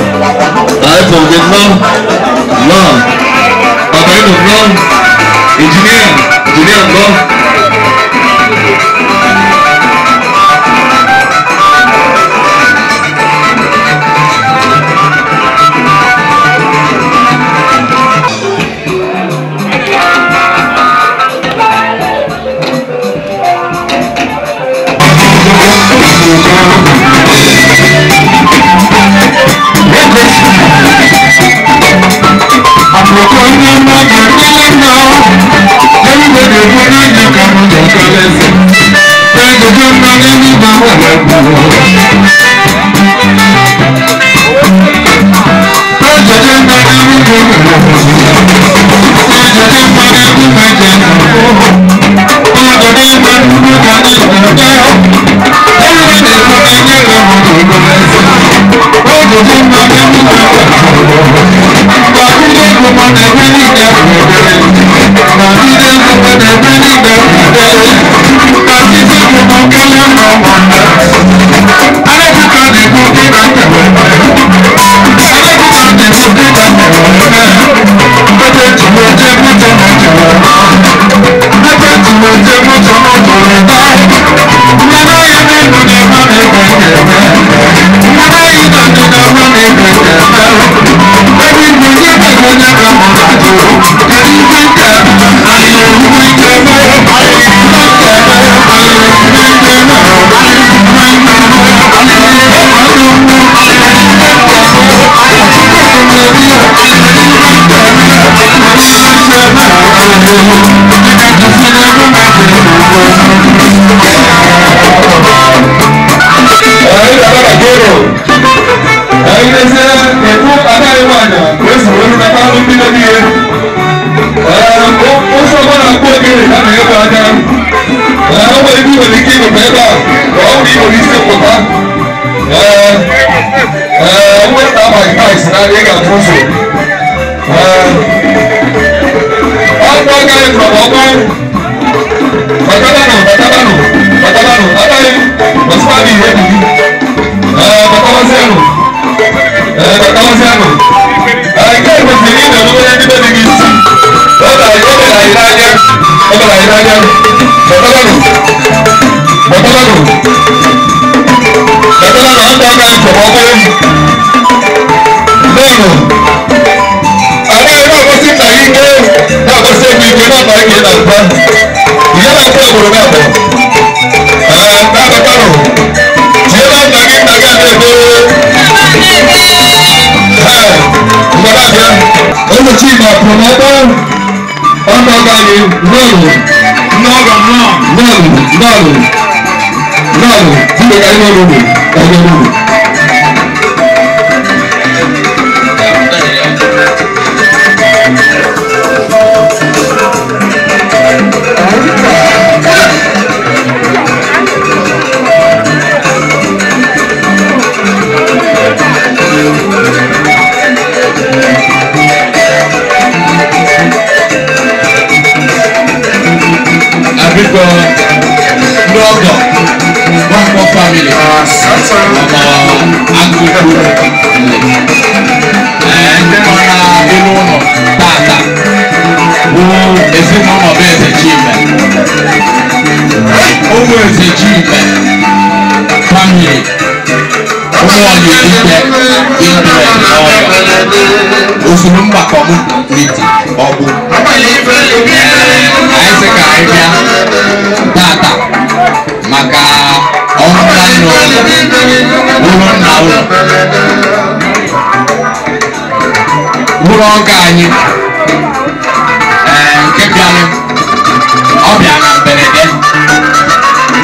I forget no, no, no, engineer, engineer, no.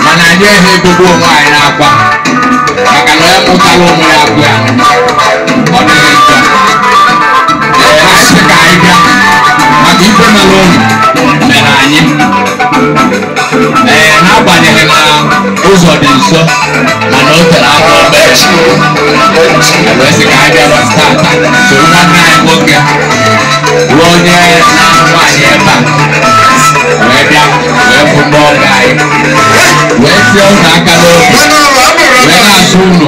Mana anyị ehe edogbu onwe anyị n'akwa. Wee mụtara ụmụ ya abụọ ya ọ dịghị njọ. Ee, anyị sị ka anyị bịa maka ife mere ụnụ mere anyị. Ee, n'agbanyeghị na ụzọ dị nso mana o tere aka obere, wee sị ka anyị bịa tata soro nwanne anyị nwoke ruo onye na-ahụ nwaanyị ebe a wee bịa wee fụ ndị ọgọ anyị wee tie ụnụ aka n'obi wee na-asụ ụnụ.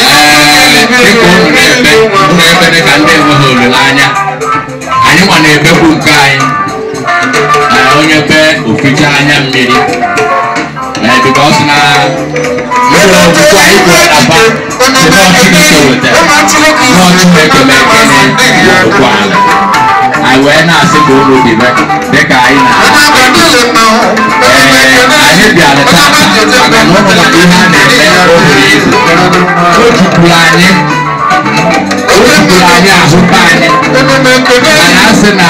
Ee, dịka ụnụ na-ebe ụnụ ebe dịka ndị enweghị olileanya, anyị nwa na-ebekwu nke anyị. Onye be oficha anya mmiri because na mkpụrụ okwukwe anyị kwere na ba si na Chineke wetara nọọ Chineke na-ekene okwu ala anyị wee na-asị ka unu dịbe dịka anyị na anyị bịara tata maka na ụnụ maka ihe a na-eme o buru ibu. O jukwuru anyị, o jukwuru anyị ahụ be anyị, mana a sị na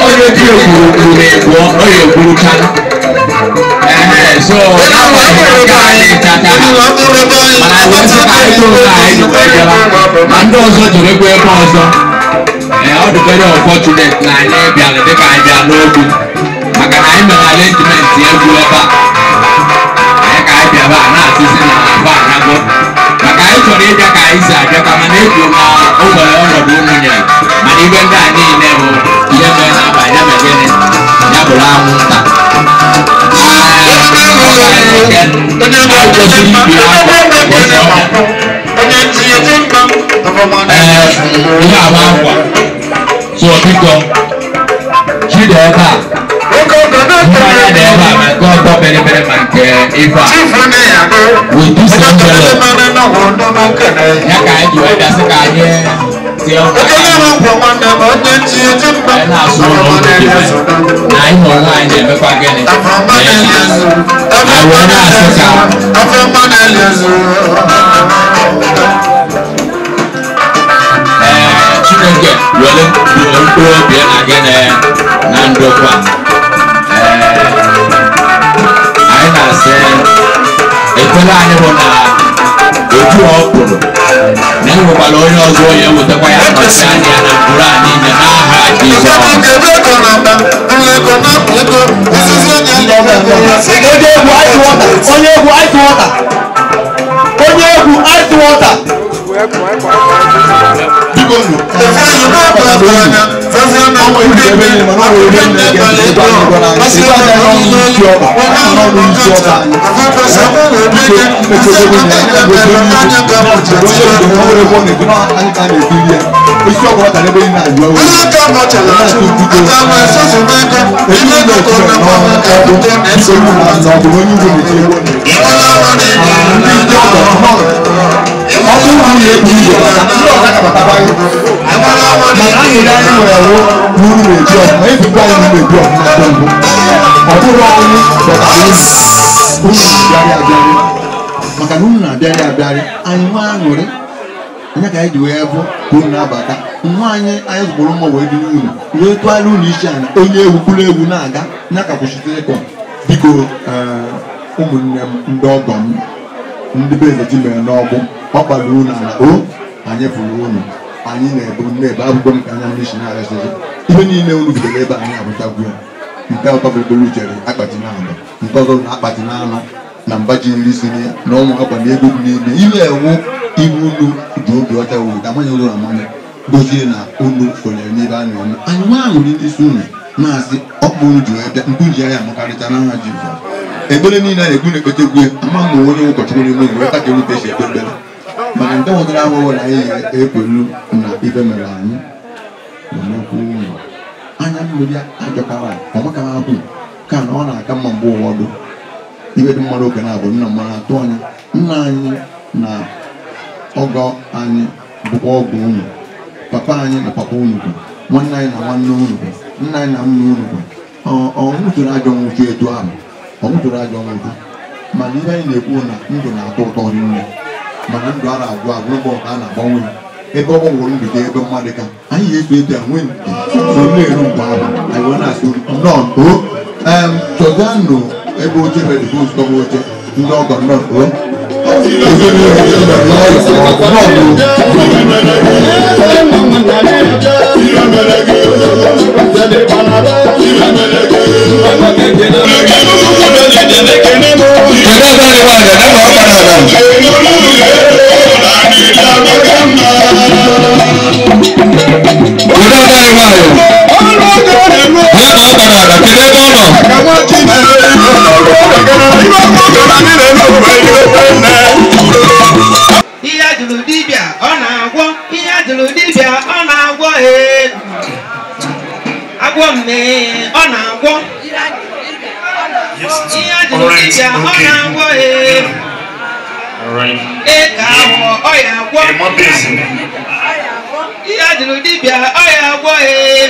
onye ji ekwuru kwuru ekwuo o ya ekwuruchala. So n'agbanyeghị nke anyị chata mana wee sị ka anyị tụrụ na anyị jikwa bịara ma ndị ọzọ jiri ekwe ebe ọzọ. Ee, ọ dị very unfortunate na anyị bịara dịka anyị bịara n'ogwu maka na anyị mere arrangement egwu ebe a. Anyị ka anyị bịara a na-asịsị na aba anago maka anyị chọrọ ịbịa ka anyị si abịa ka mana egwu na o nwere ọnọdụ unu nyere, mana ibe ndị a niile bụ ihe mere n'abalị ya mere gịnị ya bụrụ anwụnta. Ihe agba akwa so biko jide ebe a mmanya dị ebe a ma nke ọtọ biribiri ma nke ife a with this envelope ya ka anyị ji wee bịa sị ka anyị tie ụlọ anyị na-asụ ụlọ ụlọ dịbe na anyị na onwe anyị na-emekwa gịnị anyị wee na-asị ka Chineke were mkpụrụ obi na gịnị na ndokwa. Anyị na-asị ekpere anyị bụ na otu ọ pụrụ na enwekwara onye ọzọ onye wetakwa ya nọchi anya na mkpụrụ a niile n'aha Jizọs. Onye egwu ice water, onye egwu ice water. Maka na unu na-abịarị abịarị anyị nwe aṅụrị anya ka anyị ji wee bụ ka unu na-abata nwa anyị anyị zụgburu mma wee dị n'unu wee tụgharị unu isi ala onye egwu kwuru egwu na-aga ya ka kwụsịtị ịkọ. Biko ụmụnne m ndị ọgọ m ndị be eze ji mere n'ọgbụ ọ kpara unu ala o anyị fụrụ unu anyị na-ebu na-ebe abụgbọ m ka anya mmiri si na-arịsịsị ihe niile unu bidoro ebe anyị abụchagwu ya nke ọtọ biribiri chere akpati na anọ nke ọzọ na akpati na anọ na mba ji nri si na na ụmụ akwa na ego dị n'ime ihe ewu iwu unu ji obi ọcha wuru amanye ụlọ amanye gozie na unu sonyere n'ibe a na-eme anyị nwa aṅụrị n'isi unu na-asị ọkpụ unu ji wee bịa nke ji ya amakarịcha n'aha Jizọs. Ekpere niile a na-ekwu na-ekpetekwu ama ma onye ụkọchukwu n'ime unu weta ka elu ka esi ekpe ekpere mana nke nwetara ahụhụ na anyị ekwelu na ibe mere anyị na-emekwu unu anya mmiri ajọkara ọmakara ahụ ka na ọ na-aka mma mgbe ụfọdụ ibe dị mmadụ oge na-abụ nna mmadụ atụ anya nna anyị na ọgọ anyị bụkwa ọgọ unu papa anyị na papa unu bụ nwanne anyị na nwanne unu bụ nna anyị na nna unu bụ ọnwụ tụrụ ajọ nwụchu etu ahụ ọnwụ tụrụ ajọ nwụchu mana ihe anyị na-ekwu na ndụ na-atọ ụtọ rinne mana ndụ a na-agwụ agwụ mgbe ọka a na-agbanwe ebe ọ gbanwere ndụ dị ebe mmadụ ka anyị ga-eso etu a nwee ndụ so na-eru mgbe ahụ anyị wee na-asị nnọọ o chọzanụ ebe oche redị bụ nzukọ oche ndị ọgọ nnọọ o Ihe ajụrụ dibịa ọ na-agwọ, ihe ajụrụ dibịa ọ na-agwọ, ee agwọ mmee ọ na-agwọ. Ihe ajụrụ dibịa ọ na-agwọ, ee ee ka ahụ ọ ya agwọ. Ihe ajụrụ dibịa ọ ya agwọ, ee.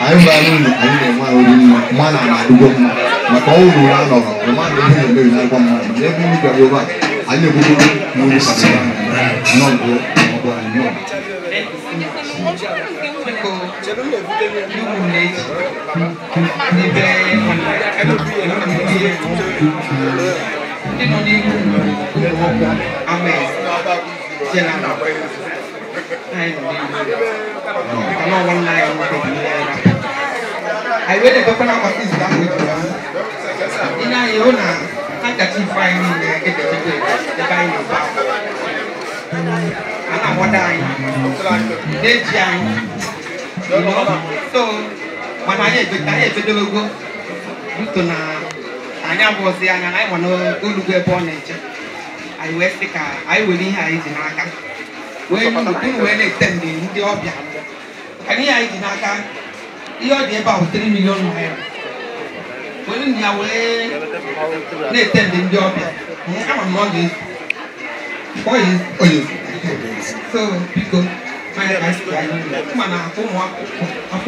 Anyị gwara unu anyị na-enwe ahụrụ mma mma na na-adịgo mma maka ọnwụ na anọrọ ma na ebe na-emeri na-agwa mma mana ebe unu bịara ebe a anyị ekwugo n'olu nọ mbụ ọgbọ anyị nọ. Ndị nọ n'ihu amen anyị wee na-ebekwa na akwasị izu ahụ ejiri ahụ ị na-anya hụ na handkerchief anyị niile edechekwa ebe anyị na-ebe a na-agbado anyị na-eji anyị so mana anyị ebedowego buto na anyị abụọzi anya na anyị ma n'olugbo ebe ọ na-eche anyị wee sị ka anyị were ihe anyị ji n'aka wee wee na-ete ndị ọbịa ka ihe anyị ji n'aka ihe ọ dị ebe ahụ 3 million naira were ya wee na-ete ndị ọbịa ama m na ọ ga-ezu so biko anya ka anyị si mana afọ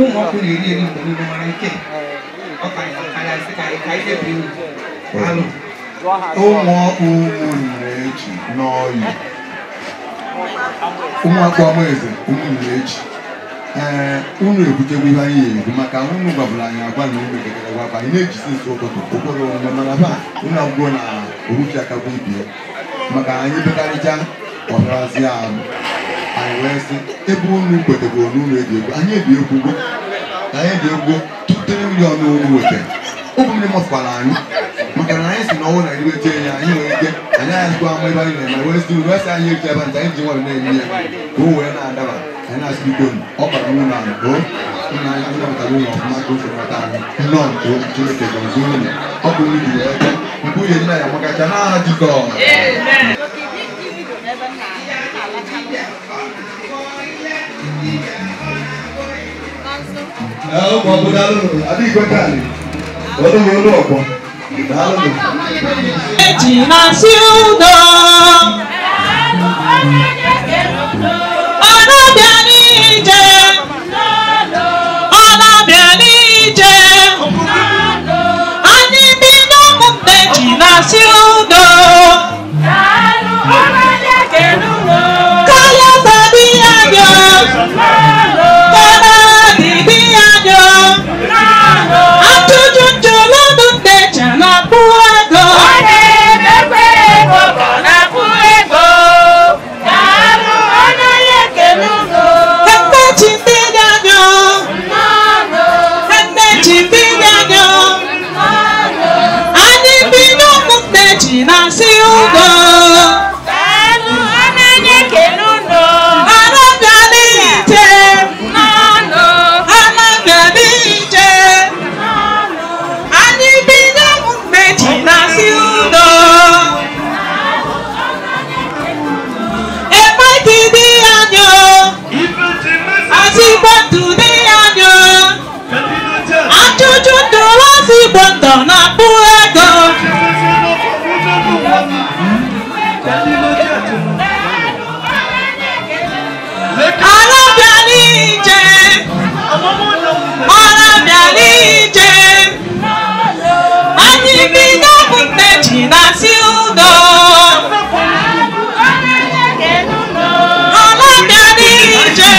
ụmụakwụ na-eri eri mgbe niile mara nke ọ karịa sị ka anyị debiri uru. Ụmụọkpụ ụmụnne-echi n'ọyị ụmụakwụ amaeze ụmụnne-echi ee unu ebutegwu ihe anyị egwu maka unu gwabụrụ anyị agwa na unu gekere gwa anyị na-ejisi nso ụtụtụ ụfọdụ omume mana ba unu agwụgo na ohuchi akagbu ibie maka anyị bekarịcha ọbịarazi ahụ anyị wee sị ebe unu kwetegoro na unu eji egwu anyị ebi ekwugo na anyị ebi egwugo 3 million unu wetara ụmụ mmiri mọfụkwara anyị maka na anyị si na ọnwụ na eribeche ya anyị nwere ike anyị anyazikwa ama ebe anyị na-eme wee sị wee sị anyị eji ebe nta anyị ji nwere na-eme ya ka o wee na-adaba anyị na-asị biko ọ kpara nwụlọ anyị o nna anyị anyị nabatara ụlọ ọfụma ka o si nabata anyị nnọọ nke Chineke gọzie unu ọ bụ unu ji wee bịa nke nwunye nna ya makacha n'aha Jizọs. Eji na-asị udo ọ na-abịa n'ije ọ na-abịa n'ije anyị bido ụmụnne ji na-asị udo kala di ya bịa kala di ya bịa atụjụ njolodu nne ji na-akpụ ego. Na-asị udo anabịa n'ije anyị bido ụmụnne ji na-asị udo emeghị dị anya azigbo ndụ dị anya ajụjụ ndụ azigbo ndụ na-akpụ ego. Arabia n'ije, Arabia n'ije, anyị bido ụmụnne ji na-asị udo. Arabia n'ije,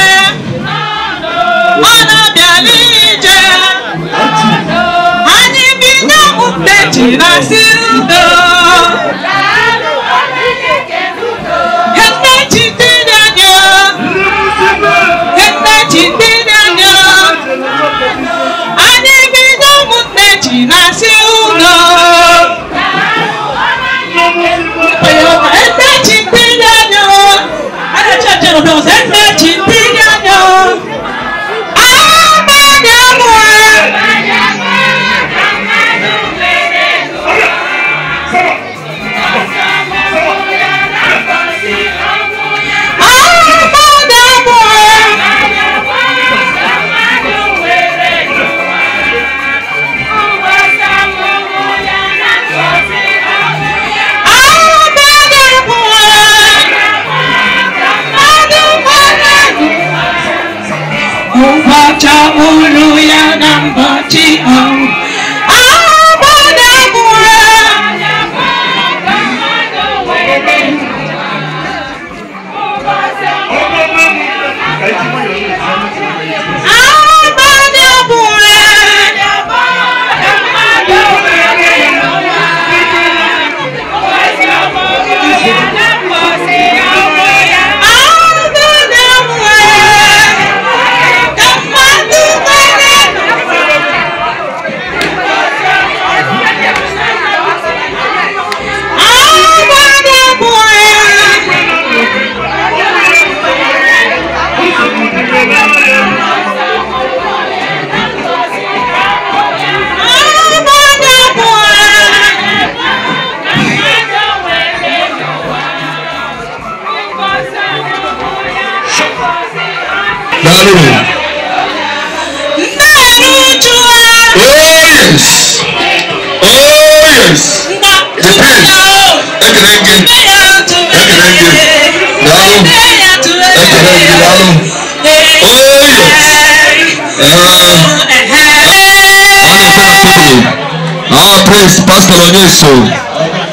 Pastor Onyeso,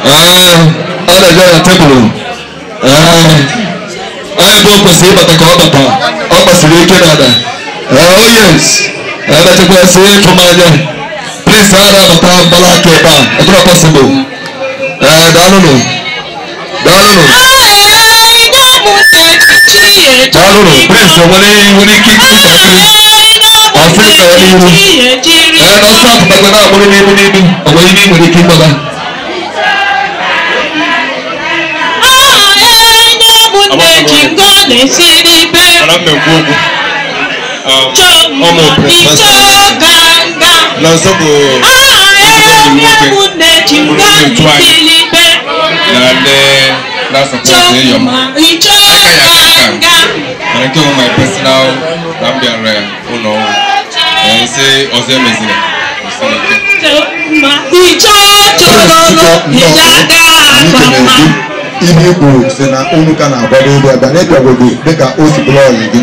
ọ na-eje na tebụl. Onye bụ kwesịrị ịbata ka ọ bata, ọ gbasiri ike n'ala. Oh yes, emechakwa sị ịfụ m anya. Please, a na-abata mgbala aka ebe a, ọ dịrọ possible. Daalụnụ, daalụnụ. Daalụnụ, please, o nwere ike ịkpọtakịrị. Ọ sịrị ka ya n'ihu. N'ọsọ apụtakwa na-agbụrụ n'ihu n'ihu, ọ nwere ihe ị nwere ike ịgbaba. Nọnso bụ enyi m nwoke bụrụ onye otu anyị na ndị na-asọpọtụ ịyọ m aka ya aka nka mana nke bụ my personal na m bịara ụlọ ọrụ nsị ọzọ emeziri osiri ike. Ihe i kwuru si na unu ka na-akwado ịbịa bịa n'ịbịagodo dịka o si bụrụ ọyị gị.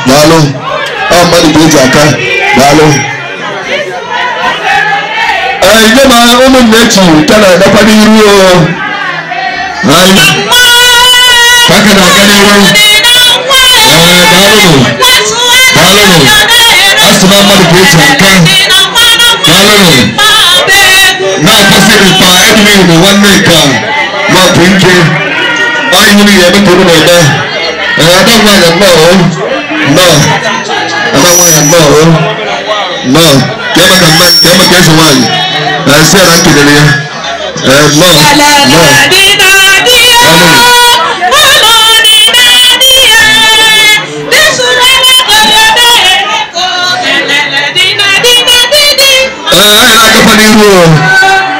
Daalụ, ọ mmadụ ka eji aka, daalụ. Ee, nye ma ụmụnne echi nke na-agakwa n'iru o. Ka ka na-aga n'iru. Daalụnụ, daalụnụ. A sị na mmadụ ka eji aka. Daalụnụ. Na-akwụsịrị pa Edwin nwanne ka lọtụ nke. Anyị hụrụ ya eme ka unu na-eme. Ee, ada nwaanyị nnọọ o. Nnọọ. Ada nwaanyị nnọọ o. Nnọọ. Ka eme ka mma, ka eme ka eze nwaanyị. Ee, sị ya na m kelere ya. Ee, nnọọ. Nnọọ. Daalụnụ. Anyị na-agakwa n'ihu o.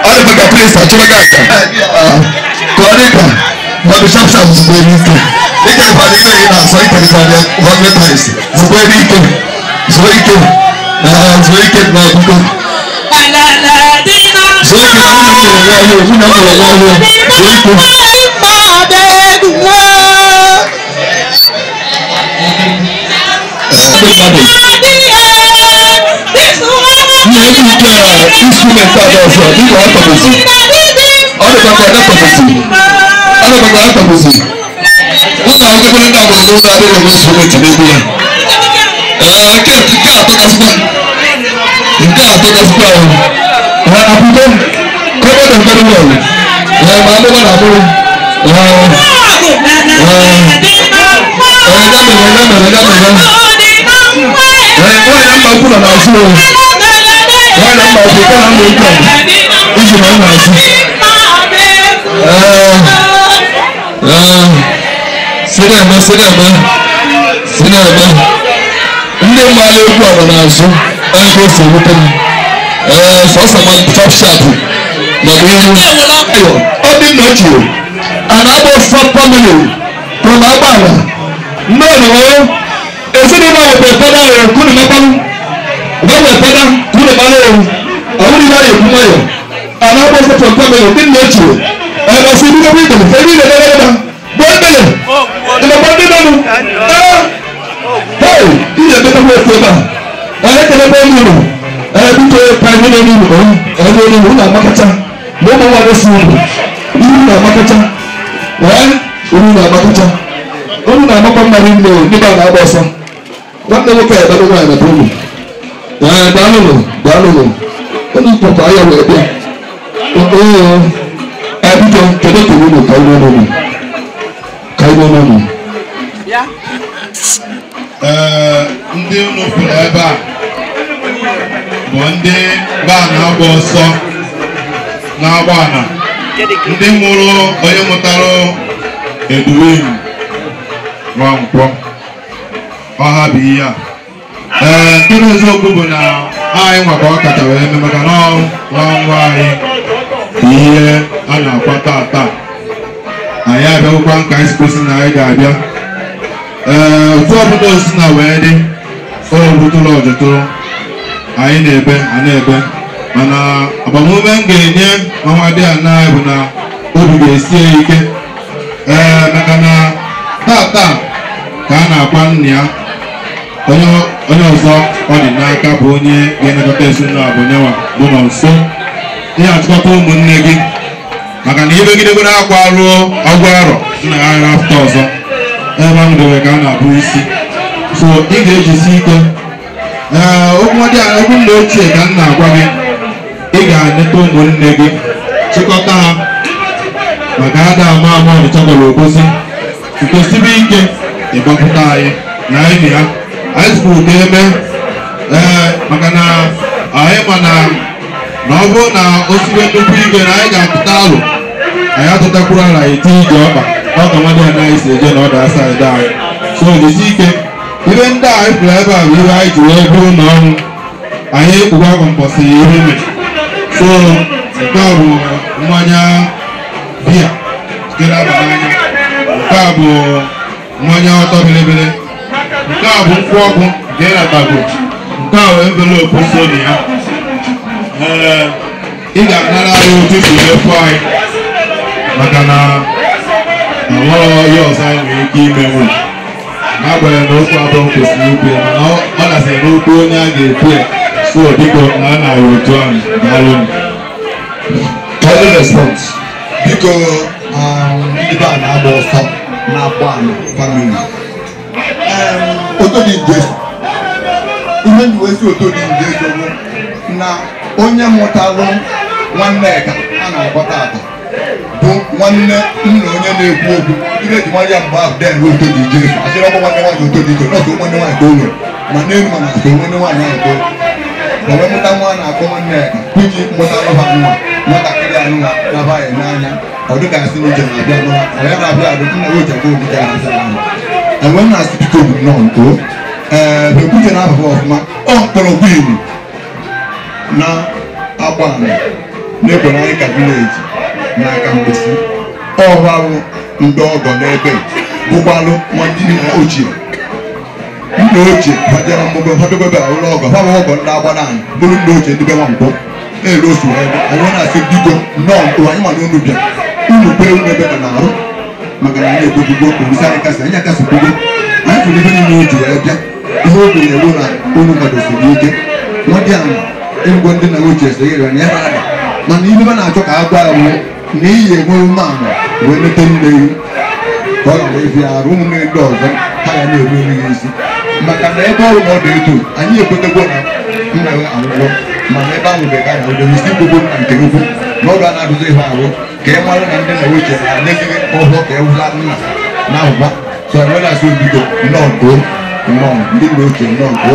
Ọ dịkwa ka prince achọrọ gị aka. Ka ọ dị ka mmadụ sharp sharp zugbo ebe ike. Ikerekwa na ihe ị na-asọ ikerekwa ya 100 times. Zugbo ebe ike. Zuo ike. Zuo ike na biko. Zuo ike na nwunye m mụrụ nwa ọhụrụ. Nwunye m mụrụ nwa ọhụrụ. Zuo ike. Ndị mmadụ. Ihe nke instrument a dị ọzọ dịka ọ tọbụzi. Ọ dịkwa ka ọ datọbụzi. Ọ dịkwa ka ọ datọbụzi. Ụlọ akwụkwọ ndị agbụrụ n'ụlọ adịghị enwe instrument n'egwu ya. Ee, nke atọ gasịkwa. Nke atọ gasịkwa ahụ. Ee, akwụkwọ cover them very well. Ee, ma agbụgbọ na agbụrụ. Ee, ee, ee, ya mere, ya mere, ya mere. n'azụ o. Nwaanyị mma azụ ka na mma ike iji ma nna azụ. Ee, sinema sinema sinema. Ndị mmadụ egwu a nọ n'azụ onye ka o si ewute m. Ee, sọsọ ma sharp sharp nọ n'ihu. Ọ dị nna ochie. A na-agba ọsọ family from Agbala. Nnọọ ezinụlọ wepere ahụ kunu mekpanụ. Wepere kunu mmanụ ewu. Ọ bụrụ ihe a na-ekwu nwayọ. A na-agba ọsọ from family ndị nna ochie. Ee, ọsọ ibido bụ ibele. Ebe ile na ebe gboo ebele. Ịnọkwa ndị nọ nụ. Ee. Hey, ihe emetakwa efu ebe a. Ee, ekelekwa onye unu. Ee, biko ka anyị nọ n'ụlọ. Ee, n'ụlọ unu amakacha. Ma ụmụ nwaanyị si unu. Unu na-amakacha. Ee, unu na-amakacha. Unu na-amakwa mmadụ nne o, ndị ba na-agba ọsọ. Nwanne nwoke a ebere nwaanyị na unu. Ee, daalụnụ, daalụnụ. Unu kpọkwa ya wee bịa. Ee, ee, biko, kedu ka unu ka unu n'ụlọ? Ka unu n'ụlọ. Ee, ndị unu fụrụ ebe a bụ ndị ba na-agba ọsọ na-agba ana, ndị mụrụ onye mụtara Edwin Nwankwọ. Ọha bụ ihe a. Ee, nke bụ eziokwu bụ na anyị nwa ka ọ kacha wee mee maka na nwa nwa anyị bụ ihe a na-akwa taa anyị abịakwụkwa nka anyị si kwesị na anyị ga-abịa. Ee, otu ọbụla osi na wee dị o butụrụ ọjụtụrụ anyị na-ebe a na-ebe, mana agbamume m ga-enye nwa dị ana bụ na obi ga-esi ya ike. Ee, maka na tata ka a na-akwa nna ya, onye ọzọ ọ dị n'aka bụ onye ga-elekọta ezinụlọ a bụ nyanwa bụ nọ nso ihe achịkọta ụmụnne gị, maka na ibegidegoro akwa ruo ọgụ arọ nna ya agha afta ọzọ ebe ahụ debe ka a na-abụ isi. So ị ga-ejisi ike. Ee, okwu nna ochie ka m na-agwa gị, ị ga-aneta ụmụnne gị chịkọta ha maka ada ama ama ọnịcha gwara ogosi nke sibe ike ịgbapụta anyị na anyị na ya anyị sịkwuru ka eme. Ee, maka na anyị ma na ọ bụrụ na o sibe nnukwu ike na anyị ga-atụta alụ, anyị atụtakwuru ala eti ije ọkpa ọ ka nwadị anaghị si eje na ọ da asaịdị anyị. So jisi ike. Ibe ndị a anyị fụrụ ebe a bụ ihe anyị ji wee bụrụ na ọnwụ anyị ekpukwa akwa mkpọsị ihe mere. So nke a bụ mmanya biya nke na-aba n'anya, nke a bụ mmanya ọtọ bilibili, nke a bụ nkwụ ọkụ nke ịratago, nke a bụ envelopu so na ya. Ee, ị ga-anara anyị otu si wee fụ anyị maka na enwere ihe ọzọ anyị nwere ike imenwu, n'agbanyeghị na okwu abụọ kwesịrị ikwu ya, mana ọ dasịrị n'okwu onye a ga-ekwu ya. So biko na a na-arị otu ahụ, daalụ. Kindly response. Biko, ndị be a na-agba ọsọ na-agba ana family. Oto dị Jesu. Ihe nji wee si oto dị Jesu bụ na onye mụtalụ Nwanneka a na-akpọ tata bụ nwanne nna onye na-ekwu okwu. Ihe eji mara ya mgbe ahụ den bụ oto dị Jesu. Asịrị ọkpọ nwanne nwaanyị oto dị Jesu, nọọsụ nwanne nwaanyị ka o nwere, ma n'elu ma na-asụ nwanne nwaanyị ahụ ka o na wee mụta nwa a na-akpọ Nwanneka iji mụta nwa nwa nwatakịrị anụ nwa naba ya n'anya ọ dịka asị na ije na-abịa nwa ọ ya na-abịa adụ nna ya oji agwa ogige ahụ asara ahụ. Enwe m na-asị biko bụ nnọọ nke o ee bekwuche na-ababa ọfụma ọ mkpọrọgwụ ilu na agba ala na-ekwere anyị ka vileji n'aka mgbesi ọhụrụ ndị ọgọ n'ebe bụkwalụ nwanne nna ochie nna ochie bajara mgbogbo fadogbe ụlọ ọgọ fabụ ọgọ ndị agbada anyị bụrụ nna ochie ndị be Nwankwọ na-ere osu ebe anyị na-asị biko nnọọ nkụ anyị ma na unu bịa unu kwere unu ebe nọ na-arụ maka na anyị ekwebugo orisi anyị kasị anyị akasị kwugo anyị fụrụ ife niile o ji wee bịa ihe o kwuru ewu na unu kwadosiri ike nwadị ahụ ịgwọ ndị nna ochie sị ịrịọ na ya ada mana ibe na-achọ ka a gwa ya bụ na iyi enwe umeala wee leta nne gị ka ọ ghara ịfịa arụ ụmụnne ndị ọzọ ha ya na-eru eru ya isi maka na ebe ọrụ na ọ dị etu anyị ekwetegwo na nna ya anwụọ mana ebe ahụ bụ ka a na-ahụdo isi gbogbo nna nke ukwu na ọrụ a na-adụzi ihe ahụ ka ị mara na ndị nna ochie na-ezighị ọhụụ ka e wụla nna na ahụba so enwe na-asị obido nnọọ nnọọ ndị nna ochie nnọọ.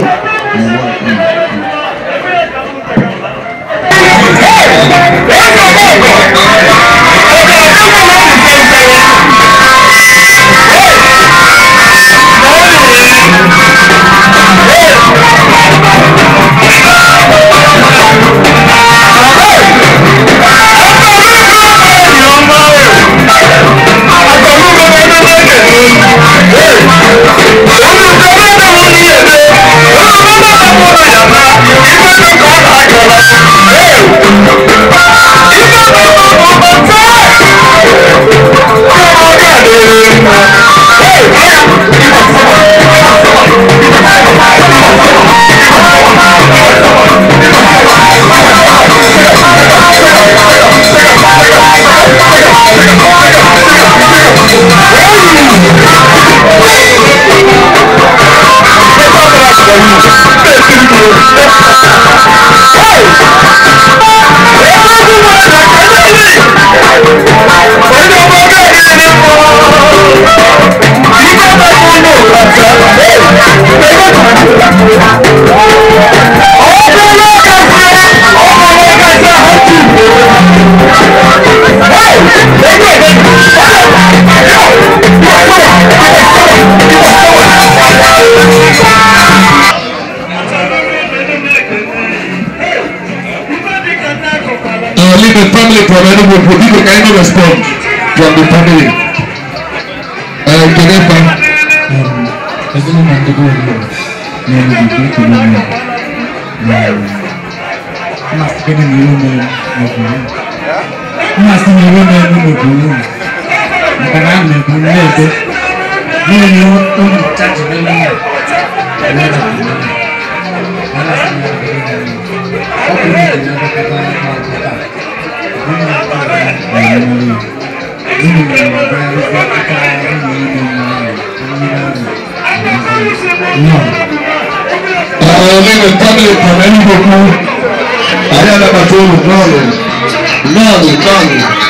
Leave the family from Enugu. People can even respond from the family. Kenepa. Leave the family from Enugu. Ayala Batulu, Nolu, Nolu, Nolu.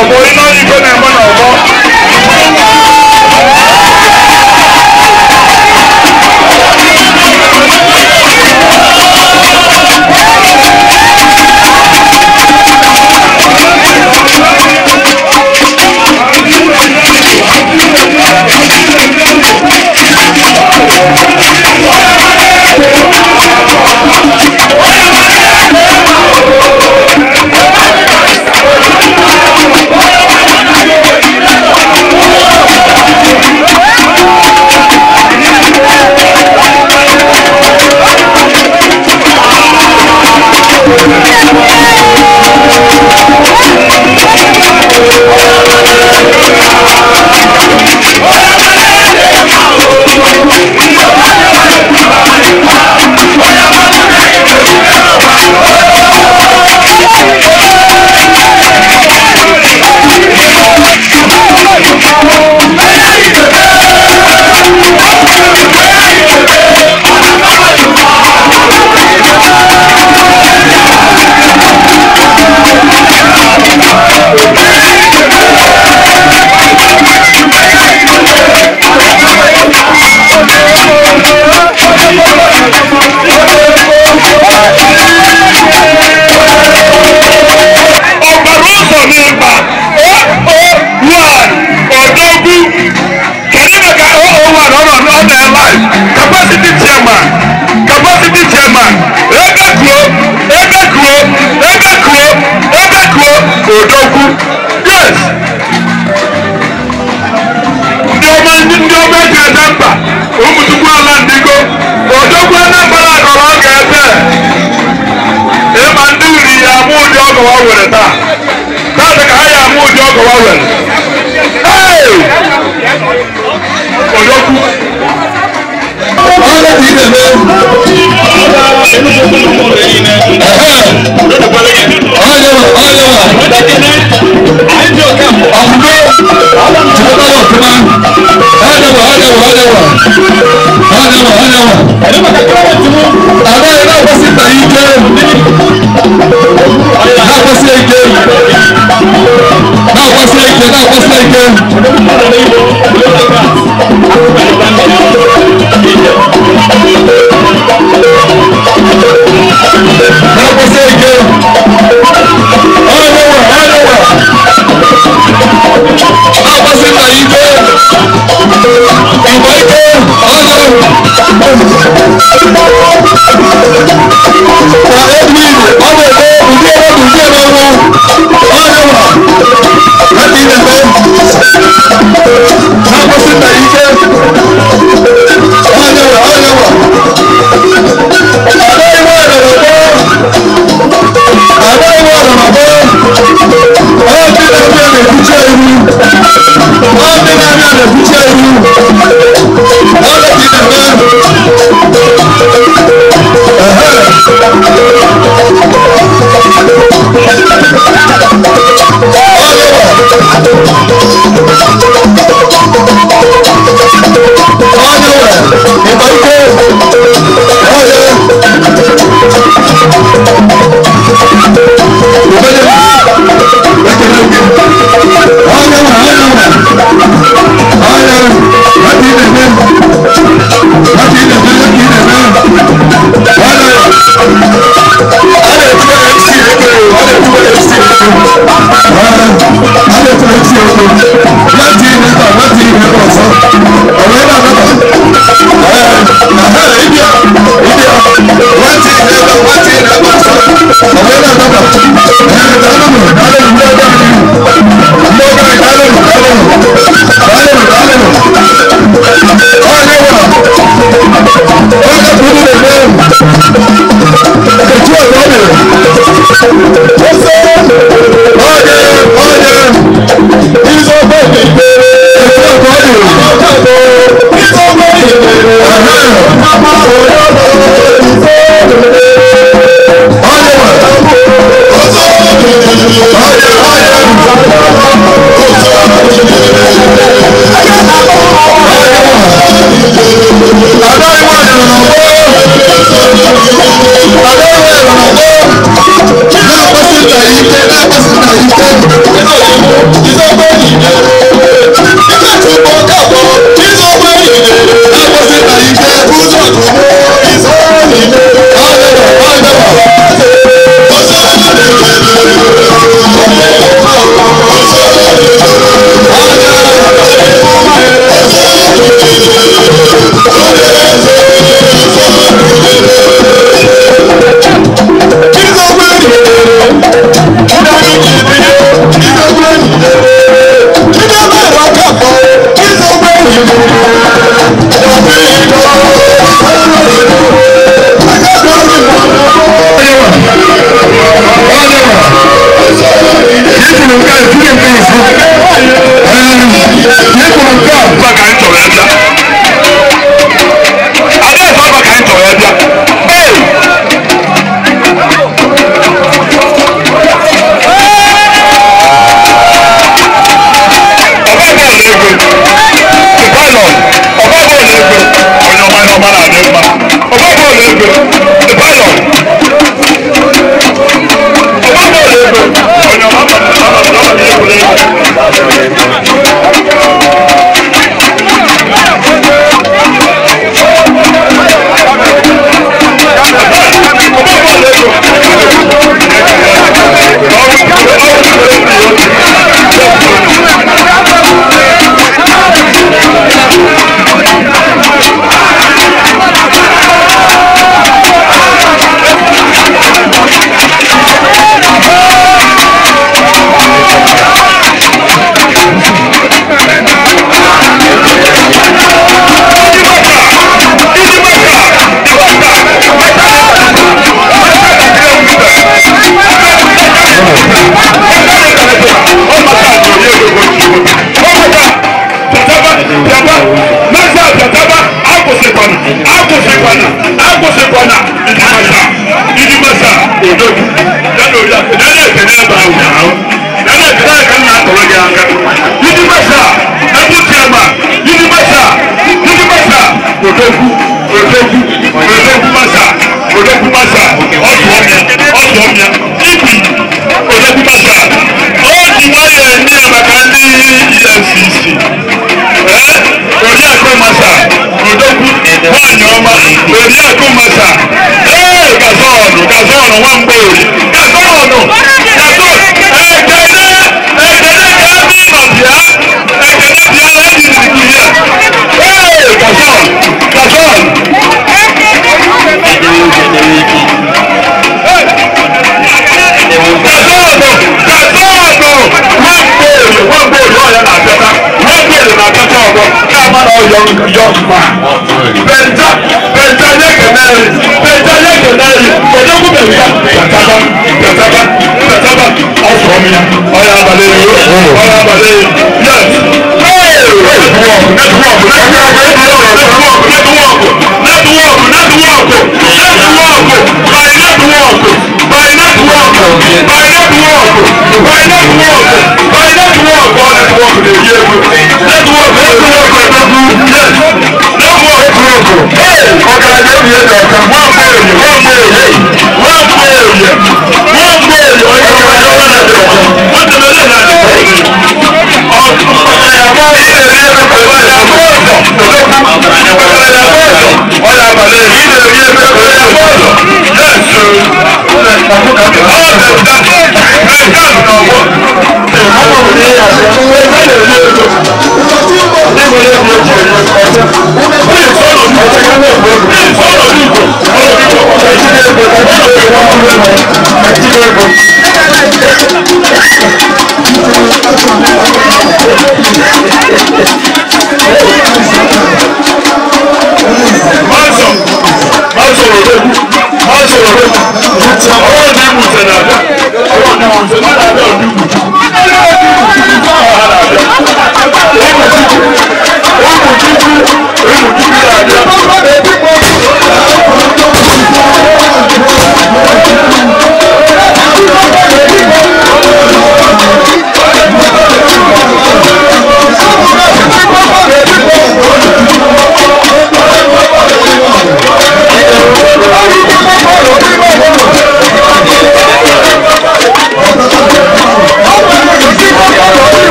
n'ọgbọ, ịnọ ife na-eme n'ọgbọ. Ọ̀bàrà ụzọ n'ịgba 001 Odogwu. Kedu maka 001 ọ nọ ọ na live capacity chairman, capacity chairman, ebe kuo, ebe kuo, ebe kuo, ebe kuo, Odogwu. Yes, ndị ọma, ndị ọma eji eje mba, ụmụchukwu ala ndigo Odogwu Anambra nọrọ ọ ga-ebe ịma ndị uri ya ama ụdị ọgọwa were taa taa ka ha ya ama ụdị ọgọwa were. Hey! Odogwu. Ada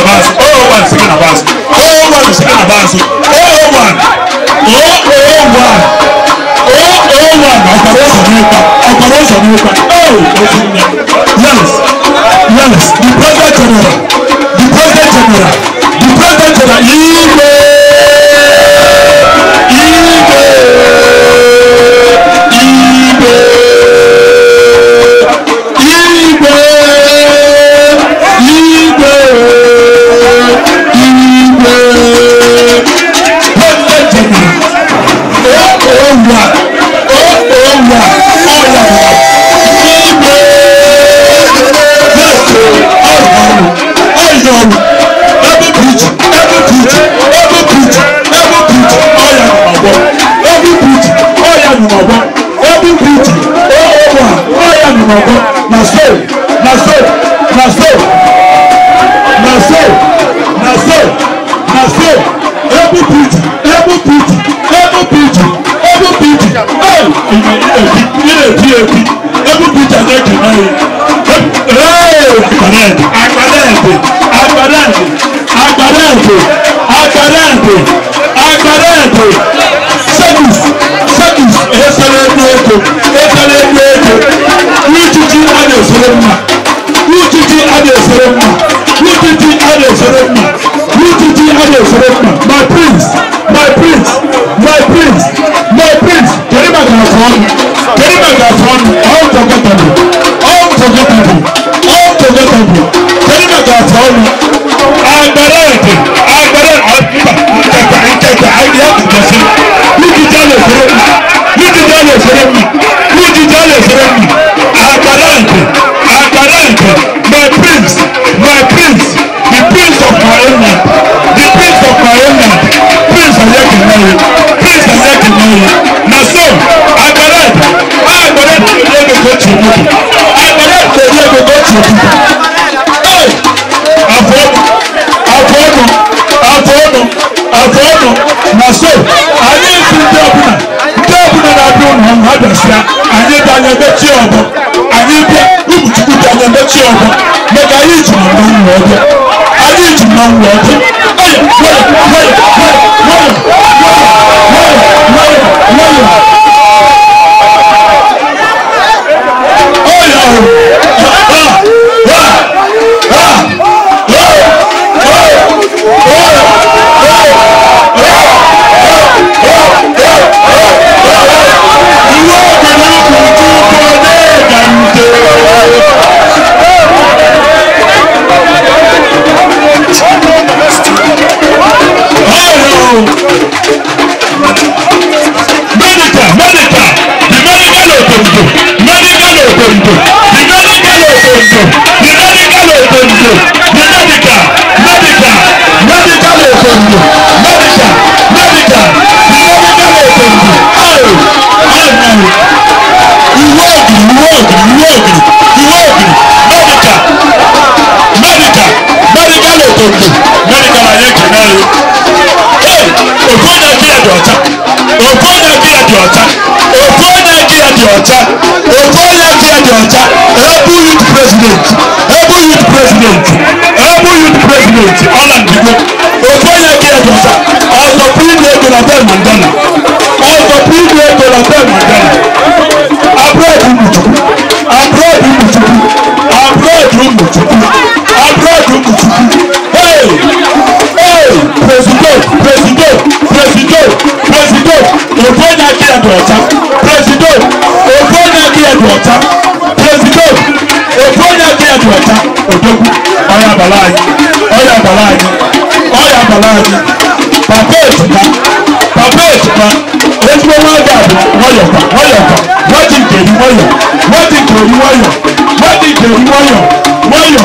na azụ. 001 sị gị na azụ. 001 sị gị na azụ. 001. 001. 001 ọkpara ụzọ n'ịkpa. Ọkpara ụzọ n'ịkpa. Oh, ozinne. Yes. Yes, the president general. The president general. The president general. Igwe. Igwe. Igwe. Igwe. Igwe. Igwe. President general. 001. 001. Igwe. Yes. Ọ̀yọ̀rù. Every preach. Every preach. Every preach. Every preach. Ọ̀yà nùmọ̀gbọ́. Every preach. Ọ̀yà nùmọ̀gbọ́. Every preach. 001. Ọ̀yà nùmọ̀gbọ́. Na so. Na so. Na so. Na so. Na so. Na so. Every preach. Every preach. Every preach. Every preach. Hey! Ị na-eti. Every preach na-ekene ya. Hey! Agbada ede. Agbada ede. Agbada ede. Agbada ede. Sekus. Sekus. Esere ego ego. Esere ego ego. Ujiji a na-esere mma. Ujiji a na-esere mma. Ujiji a na-esere mma. Ujiji a na-esere mma. My prince. My prince. My prince. My prince. Kedu maka afọ ọnụ? Kedu maka afọ ọnụ? Unforgettable. Unforgettable. Unforgettable. Kedu maka afọ ọnụ? Agbada ede. Agbada mba nkekwa nkekwa anyị ya tụkwasị. Ujiji a na-esere mma. Ujiji a na-esere mma. Ujiji a na-esere mma. Agbada ede. Agbada ede. My prince. My prince. The prince of my homeland. The prince of my homeland. Prince Ayekenaye. Prince Ayekenaye. Na so, agbada ede. Agbada ede ego go to moto. Agbada ede ego go to moto. Hey! Afọnụ. Afọnụ. Afọnụ. Afọnụ. Na so, anyị esi ndị ọbụla. Ndị ọbụla na-abịa ụlọ ọrụ ha bịasịa. Anyị bịa anya mechie ọbọ. Anyị bịa ụmụ Chukwu bịa anya mechie ọbọ. Maka anyị ji na mmanwụ wee bịa. Anyị ji mmanwụ wee bịa. Oya, nwayọ, nwayọ, nwayọ, nwayọ, nwayọ, nwayọ, nwayọ, nwayọ. Oya o. Ha, ha, ha, ha, ha, ha, ha, ha. Medical, medical, the medical otondo, medical otondo, the medical otondo, the medical otondo, the medical, medical, medical otondo, medical, medical, the medical otondo. Oh, oh no. Iwe ogiri, iwe ogiri, iwe ogiri, iwe ogiri, medical, medical, medical otondo, medical anyị ekene ya. Hey, ofu onye aka ya dị ọcha. Ofu onye aka ya dị ọcha. Ofu onye aka ya dị ọcha. Ofu onye aka ya dị ọcha. Ebu youth president. Ebu youth president. Ebu youth president. Ọla Ndigbo. Ofu onye aka ya dị ọcha. Ọzọpụ igwe ego na Ben Mandela. Ọzọpụ igwe ego na Ben Mandela. Abroad Umuchukwu. Abroad Umuchukwu. Abroad Umuchukwu. Abroad Umuchukwu. Hey! Hey! President! President! President! President! Ofu onye aka ya dị ọcha. President! Ofu onye aka ya dị ọcha. President! Ofu onye aka ya dị ọcha. Odogwu, ọya abala anyị. Ọya abala anyị. Ọya abala anyị. Papa Ejima. Papa Ejima. Ezigbo nwa gị a bụ nwayọkwa nwayọkwa. Nwa dị nke eri nwayọ. Nwa dị nke eri nwayọ. Nwa dị nke eri nwayọ. Nwayọ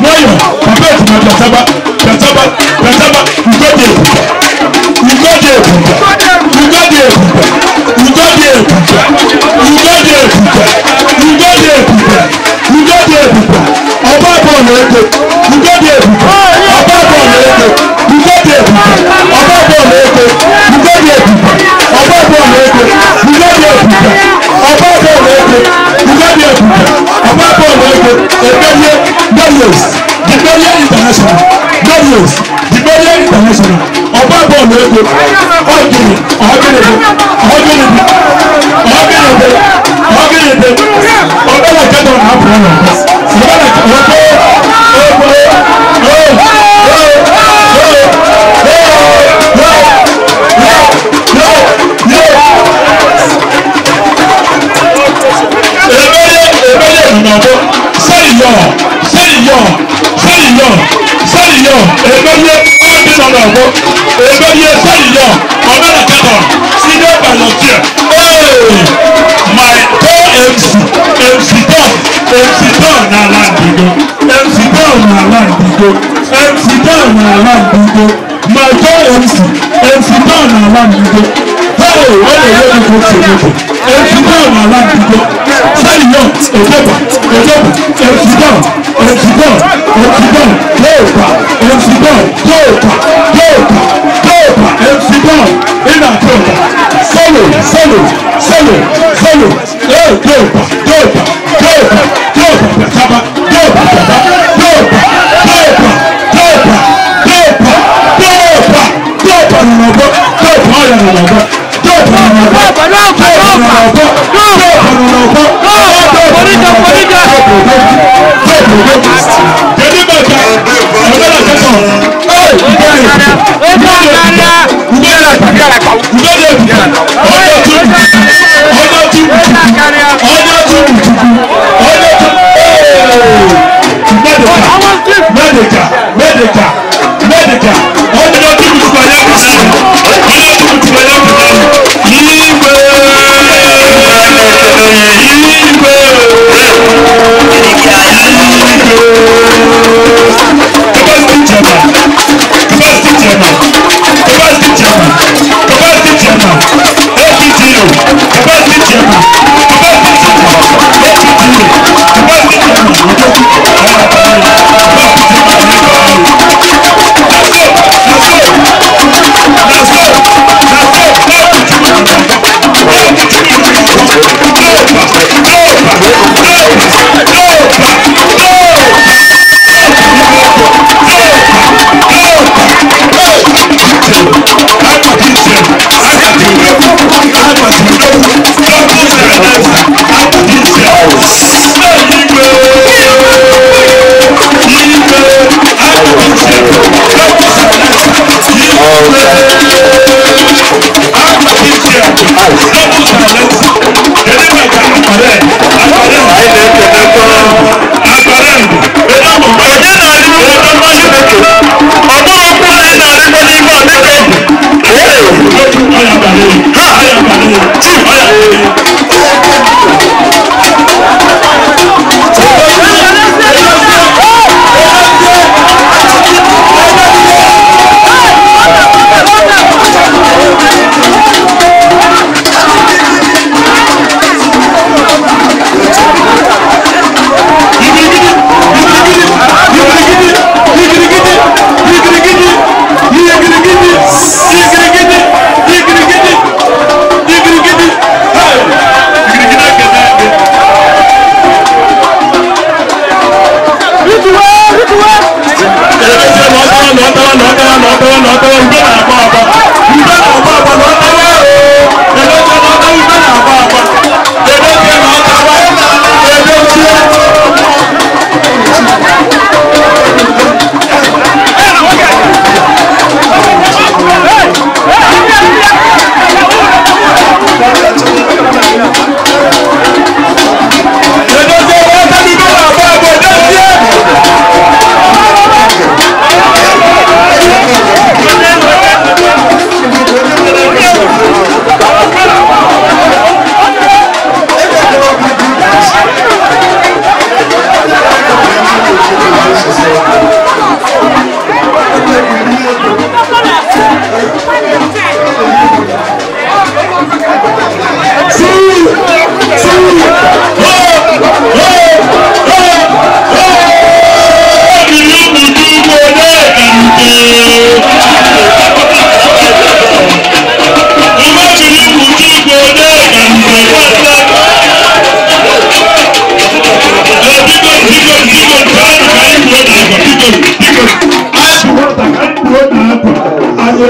nwayọ. Papa Ejima bịachaba bịachaba bịachaba. Ugo dị ebube. Ugo dị ebube. Ugo dị ebube. Ugo dị ebube. Ugo dị ebube. Ugo dị ebube. Ugo dị ebube. Ọba bọọlụ ego. Ugo dị ebube. Ọba bọọlụ ego. Ugo dị ebube. Ọba bọọlụ ego. Ugo dị ebube. Ọba bọọlụ ego. Ugo dị ebube. Ọba bọọlụ ego. Ugo dị ebube. Ọba bọọlụ ego. Emerie Darius. The Merie International. Darius. Boniface, the Million International, ọba bọ́ọ̀lù ego, ọ̀gìnì, ọ̀gìnìbì, ọ̀gìnìbì, ọ̀gìnìbì, ọ̀gìnìbì, ọ̀bẹ̀lẹ̀ kẹtọ̀ náà pọ̀ ọ̀nà ọ̀bẹ̀lẹ̀ kẹtọ̀ My co-MC, MC Don, MC Don na Landigo, MC Don na Landigo, MC Don na Landigo, my co-MC, MC Don na Landigo. Hey, what are you doing to me? MC Don na Landigo. Sẹ́yìn Ojeba, Ojeba, MC Don, MC Don, MC Don, Yopa, MC Don, Yopa, Yopa, Yopa, MC Don, Ina Yopa, solo, solo, solo, solo, hey, Yopa, Yopa, Yopa, Yopa, Yopa, Yopa, Yopa, Yopa, Yopa, Yopa, Yopa, Yopa, Yopa, Yopa, Yopa, Yopa, Capacity chairman, capacity chairman, capacity chairman,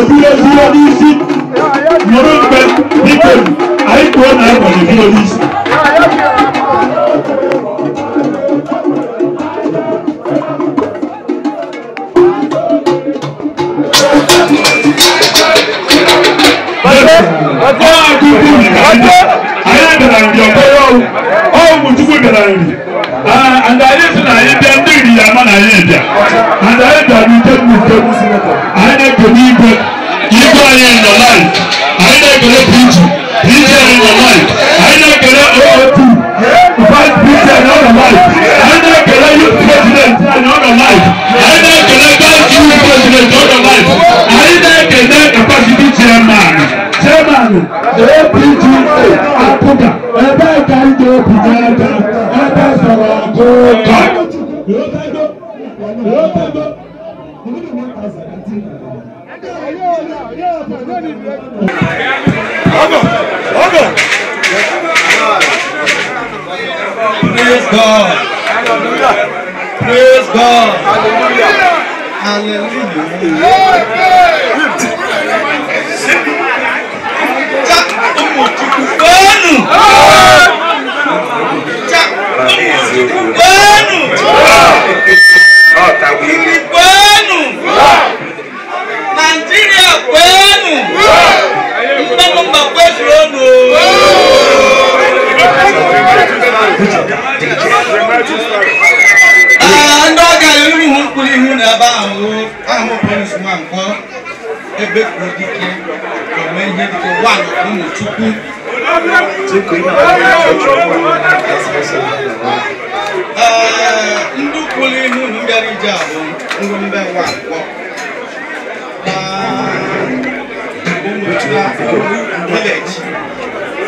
ebido bido n'isi. Nyere mgbe biko anyị kwuo na anyị kwado ebido n'isi. Anyị bịara nri ọkpọrọ ọwụ ụmụchukwu bịara nri and anyị sị na anyị bịa ndị nri ya ama na anyị bịa and anyị bịara ute ute. Anyị na-ekele igwe igwe anyị nọ live, anyị na-ekele PG PG anyị nọ live, anyị na-ekele OOP vice PG anyị nọ live, anyị na-ekele youth president anyị nọ live, anyị na-ekele vice youth president ọ nọ live, anyị na-ekele capacity chairman chairman APGA Apụga ebe ka anyị ga-ebinye aka ebe sọrọ ọkụ ụka. Praise God. Praise God. Hallelujah. Nigeria kwenu. Mba mba kwenu. Ndị ọga ihu mkpụrụ ihu n'ebe ahụ ahụ polisi Nwankwọ ebe kwuru dike ome ihe dike wan ụmụchukwu. Ndị kwuru ihu unu bịara ije a bụ ndị mbe Nwankwọ na ụmụchukwu village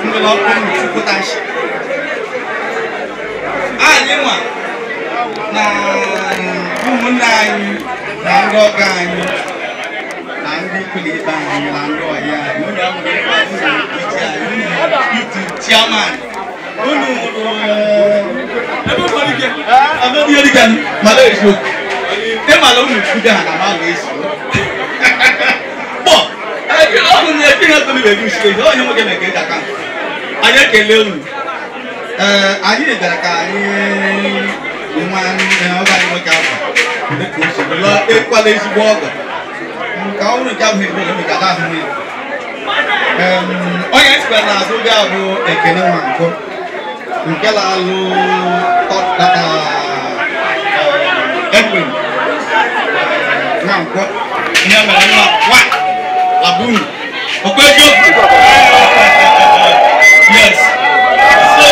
ndị n'ọkụ ụmụchukwu tashi anyị nwa na ụmụnne anyị na ndị ọgọ anyị na ndị ikwu ibe anyị na ndị ọyị anyị unu ahụrụ iji anyị unu iti chairman unu hụrụ ebe dịka mala eziokwu ịmala unu kwude ha na mala eziokwu bọ ọhụrụ na ebi ha tolu ebi isi ehi onye nwoke na-eke eji aka anyị ekele unu. Anyị bịara ka anyị nwa ọgọ anyị nwoke afọ dịka o si lụọ ekwala ezigbo ọgọ nke ọhụrụ nke abụghị ebe ole ga ahụ ya. Onye sikwara n'azụ bịa bụ Ekene Nwankwọ nke na-alụ Edwin Nwankwọ ihe mere nwa nwa labunu okwu eziokwu. Yes. So,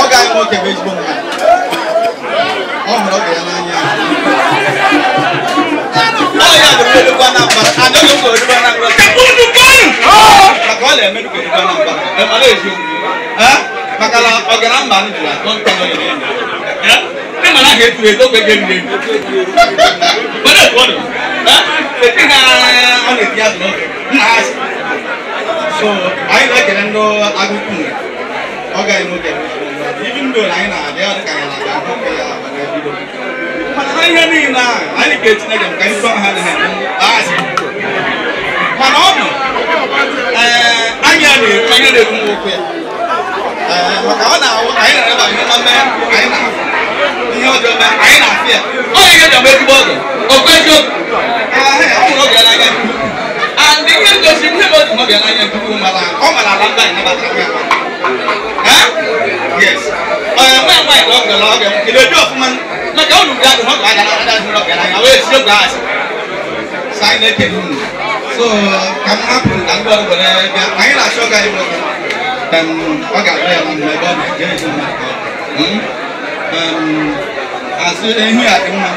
ọ ga-anyị nwoke bụ ezigbo mmadụ. Ọ hụrụ oge ya n'anya. Ọ ya bụ edukwa Anambra. Adọghị m ka edukwa Anambra. Unu kwanu! Maka ọ na-eme dịka edukwa Anambra. Mana eziokwu. Maka na ọgara mba anyị jụrụ atọ nta nọ ya. Ndị mana ga-etu etu ogbe ga-eriri eru. Mana etu ọ dị. Eti ha ọ na-etinye azụ n'ofe. Nna ha asị. So, anyị na-ekele ndị agụkwu nwere. Ọ gaghị nwoke. Even though anyị na-abịa dị ka anyị na-abịa nwoke ya abalị ebido. Mana ha ihe niile ahụ anyị ga-etinye gị maka ndị ha na-eme asị. Mana ọ bụ anyị na-ekwu anyị na-ekwu nwoke ya. Maka ọ na-awụ anyị na-ebe ihe ọma mee anyị na-afụ. Ihe ọjọọ mee anyị na-afụ ya. Ọ ya ga-eji ezigbo oge. Okwu eziokwu. Ọ hụrụ oge ya n'anya nke ukwuu. And ihe ngosi ihe otu oge ya n'anya nke ukwuu mara ọ mara ala mba anyị nabatara ya. Yes. Nwa nwaanyị na ọ gara oge kedu ebi ọfụma maka unu ga adụ ọ ga-aga ada hụrụ oge n'anya wee si oge asị. So anyị na-ekele unu. So ka m hapụrụ ka ndị ọrụ were bịa anyị na-achọ oge anyị nwoke. Ọ ga-abịa ya na mgbe ebe ọ na-eje eje mmadụ. Azụ ehi a dị mma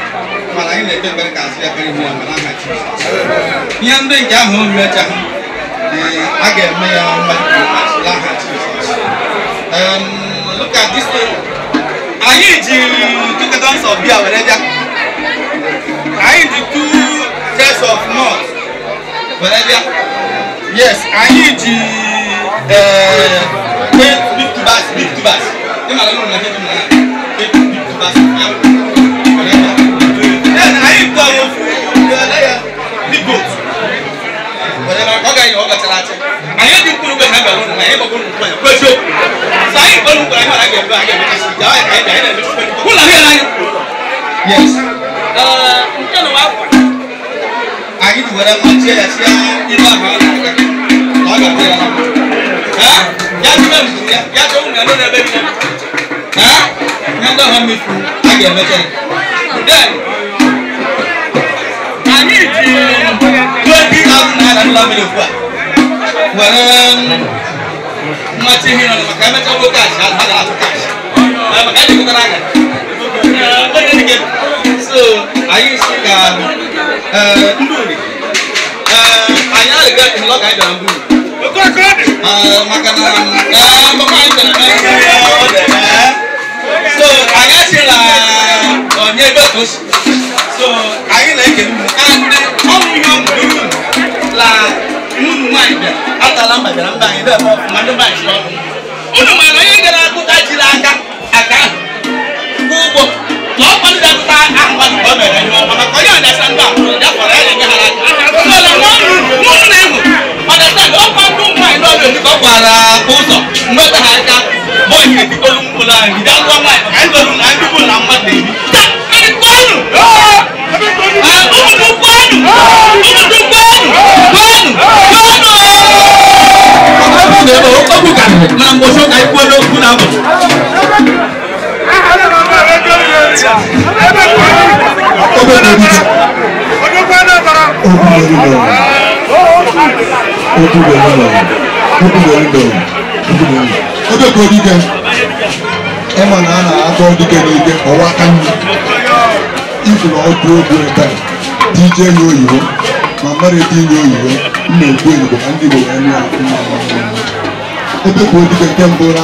mana anyị na-ekpe ekpere ka azụ ya karịa ihu ya mana aha Jizọs. Ihe ndị nke ahụ olu echa a ga-eme ya mmadụ aha Jizọs. Look at this thing. Anyị ji 2 cartons of beer were bịa. Anyị ji 2 chests of malt were bịa. Yes, anyị ji 8 big tubers, big tubers. Ị mara ụlọ na ihe dị na 8 big tubers of yam. nwaanyị ịgbagbo nnukwu nwaanyị kwuo eziokwu. So anyị gbara nkwara anyị mara ga-eme anyị ga-emechasi ike anyị ka anyị bịa anyị na-emechi ụlọ ahụ anyị. Yes. Nke na akwa anyị ji were machie ya sie ibe ahụ ọ na-aga na ọ ga-adị ya na mma. Ya ji mee mgbe ya ya chọọ nwunye ndị na-ebe bi ya. Ya ndị ọha mmefu a ga-emecha ya. Then anyị ji 20,000 naira n'ụlọ mmiri ugbu a were mmachi ihe nọ maka emecha nwoke kash ha ga-atụ kash maka anyị jikọtara aka. So anyị si ka ndị uri anyị arịga ịlọ ka anyị bịara mbụ maka na mama anyị bịara mee. So anyị asịla onye ebe ka o si. So anyị na-ekele unu and ọnwụ ihe ọmụ unu la unu nwaanyị bịara atala mba bịara mba anyị na-eme ọfụma ndị mba anyị si ọnụ unu mara onye gara akụta jiri aka aka ahụ kwụ ụgwọ na ọ kwadoro akụta ahụ mmadụ ka o mere ihe ọma maka onye ọdasa ndị a ya kpọrọ ya na-enye ha aka. So na nwa na-ehụ ọdasa ọkwa ndị ụmụ nwaanyị n'ọrụ ezi ka ọ kwara ụzọ nweta ha aka bọọlụ etikolu mkpụrụ anyị bido alụọ nwaanyị maka anyị lụrụ na ndị bụ na mmadụ na-ebi. Kwanu! Ụmụ kwanu! Ụmụ kwanu! Kwanu! Kwanu! Okwu karịrị mana mgbe ọsọ ka anyị kwuo n'okwu na-abụ. Obekwu dike ịma na a na-akọ dike n'ike ọwa aka nri ifu na ọkụ okwu ebe a tije ya oyibo ma mmadụ etinye oyibo m na-ekwu Igbo ka ndị Igbo wee nụ ya mma. Obekwu dike nke mbụ na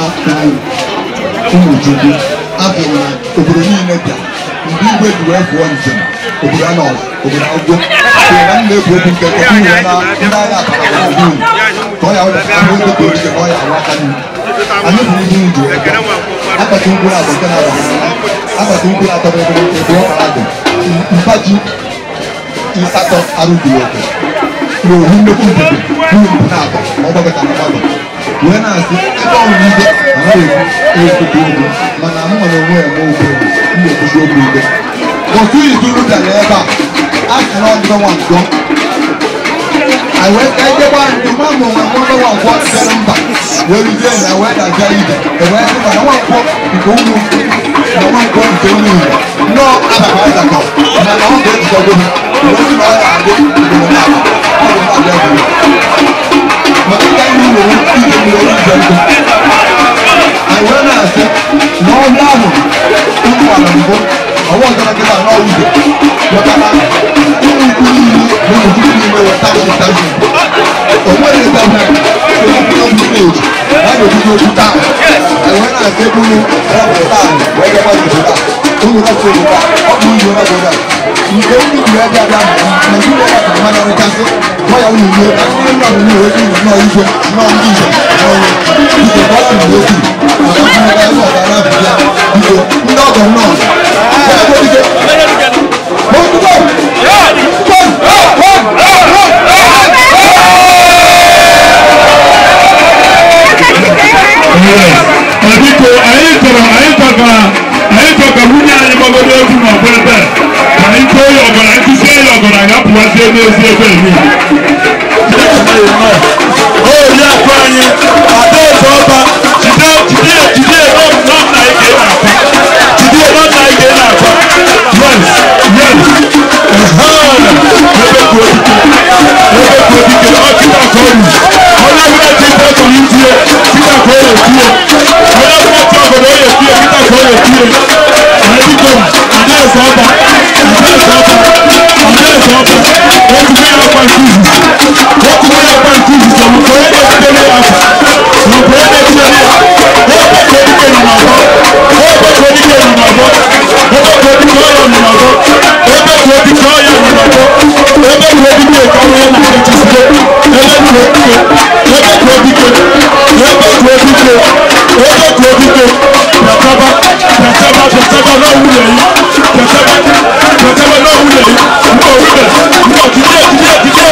ụmụ Chukwu afọ na obodo niile bịa mgbe igwe ji wee fụọ njem obodo anọla obodo agwọ sị na m na-ekwu okwu nke nke iwe na ndị agha akara na ugwu ka ọ ya ahụ obekwu dike ka ọ ya awa aka nri anyị bụ ndị nju ebe akpati mkpụrụ abụọ nke na-aba n'anya akpati mkpụrụ atọ bụ ebe ebe ọ kara dị mpa ji ịsatọ arụjuru oke na ohu nnukwu mbibi nwunye mbụ na-atọ ma ọ gbakọtara mgbakọ wee na-asị ebe ọ nwere ike anaghị ekwu ekwu okwu mana m nwere onwe ya okwu m na-ekwuzi okwu ike otu izu unu bịara ebe a a sị na ọdịbe nwa nkwọ anyị wee ka ejekwa ndị nwa ma onwe nwa nwa nkwọ bịara mba wee ruzie na wee dazie ije ewee sị mana nwa nkwọ nke ụmụ na nwa nkwọ nke ụmụ Igbo nnọọ ababa ịzakọ mana ọ ga-ejikọgo ha wee sị na ọ ya adị ugboro na-aba ọ bụ na-abịa bụrụ maka ịga ihe nwere ike mmiri ije nkụ anyị wee na-asị na ọhịa ahụ ụkwara mbụ ọwa ọzọ na nkịta na ụzọ maka na ụmụ ukwu niile na ụmụ ukwu niile weta interview o nwere interview onye village na ga-ebido okwu taa anyị wee na-asị ebe unu rapụrụ taa wee gakwa obodo taa unu rapụrụ obodo taa ọ bụ unu rapụrụ taa nke unu ji wee bịa bịa Naijiria rapụrụ mmanụ ọrịchasị gwa ya unu ruo ka ndị nna bụ unu wee unu nọọ igwe nọọ ndị njem nọọ biko ka ọ sị okwu maka ndị ebe ọgara abụbịa biko ndị ọgọ nnọọ. Biko anyị chọrọ anyị chọrọ anyị chọrọ ka nwunye anyị gbagodo egwu n'ọgbọ ebe a ka anyị too ya ọgọrọ anyị tụsie ya ọgọrọ anyị apụwazie n'ezi ebe niile. Oriakụ anyị Adaeze Ọba jide jide jide nọ nna anyị ka ị na-akwa jide nọ nna anyị ka ị na-akwa. Yes, yes. Ebe kwuo dike ebe kwuo dike ọ kịta ka ọ ruru onye ọbụla ji ife chọrọ itinye kịta ka ọ na-etinye onye ọbụla ji ọgọdọ ọ na-etinye kịta ka ọ na-etinye. Biko Adaeze Ọba Adaeze Ọba Adaeze Ọba otugo ya akwa nke izizi otugo ya akwa nke izizi ọ bụ ka onye na-etinyere ya akwa ọ bụ onye na-etinyere ya ebe ka dike nọ n'ọgbọ ebe ka dike nọ n'ọgbọ ebe ka dike ọya nọ n'ọgbọ ebe ka dike ọya nọ n'ọgbọ ebe ka dike ka ọya na-achachasịgo ebe ka dike ebe ka dike ebe ka dike ebe ka dike pịachaba pịachaba pịachaba n'ọwụlọ yi pịachaba pịachaba n'ọwụlọ yi mba owube mba jide jide jide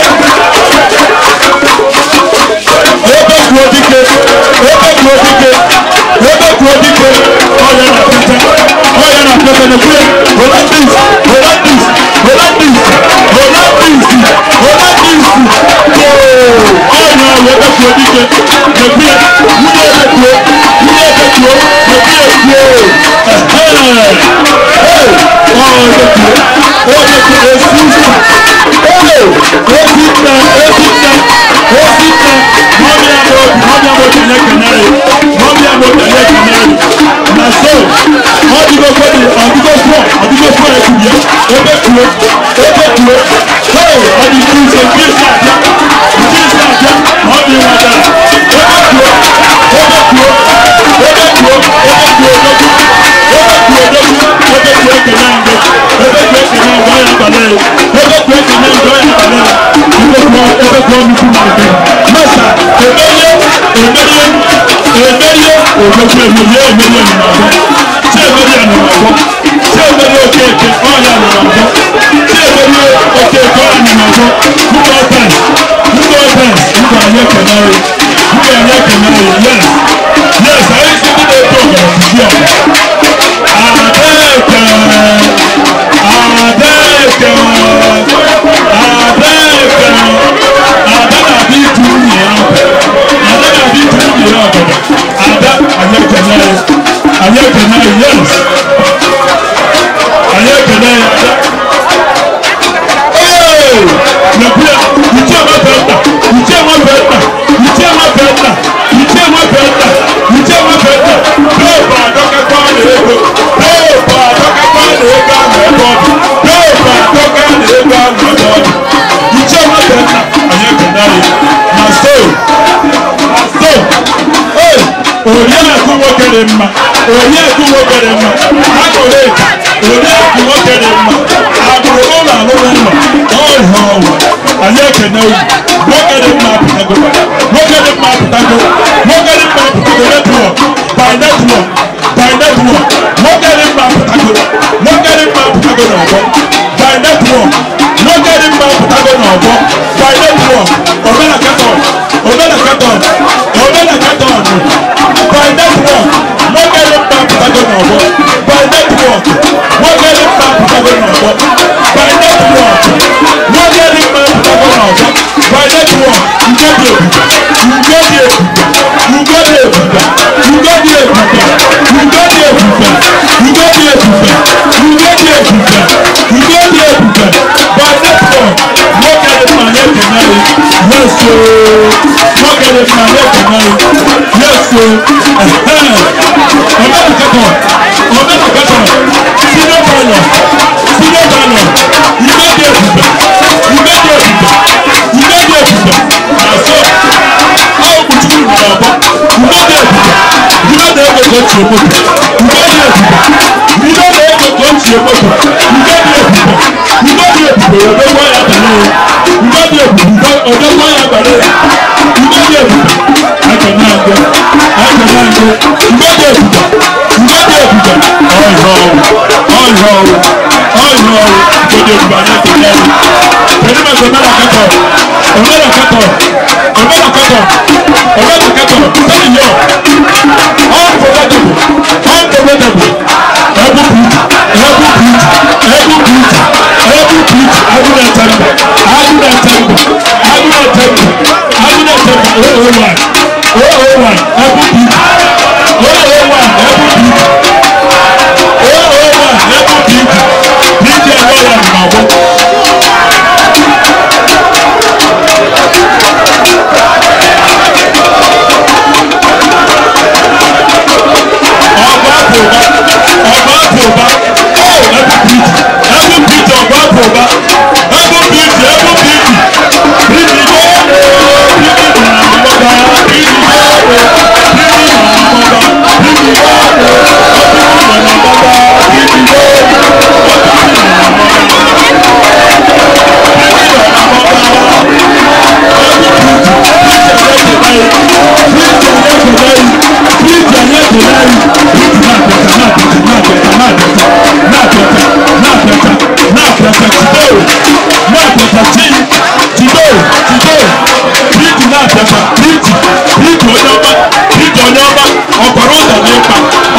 ebe kwuo dike.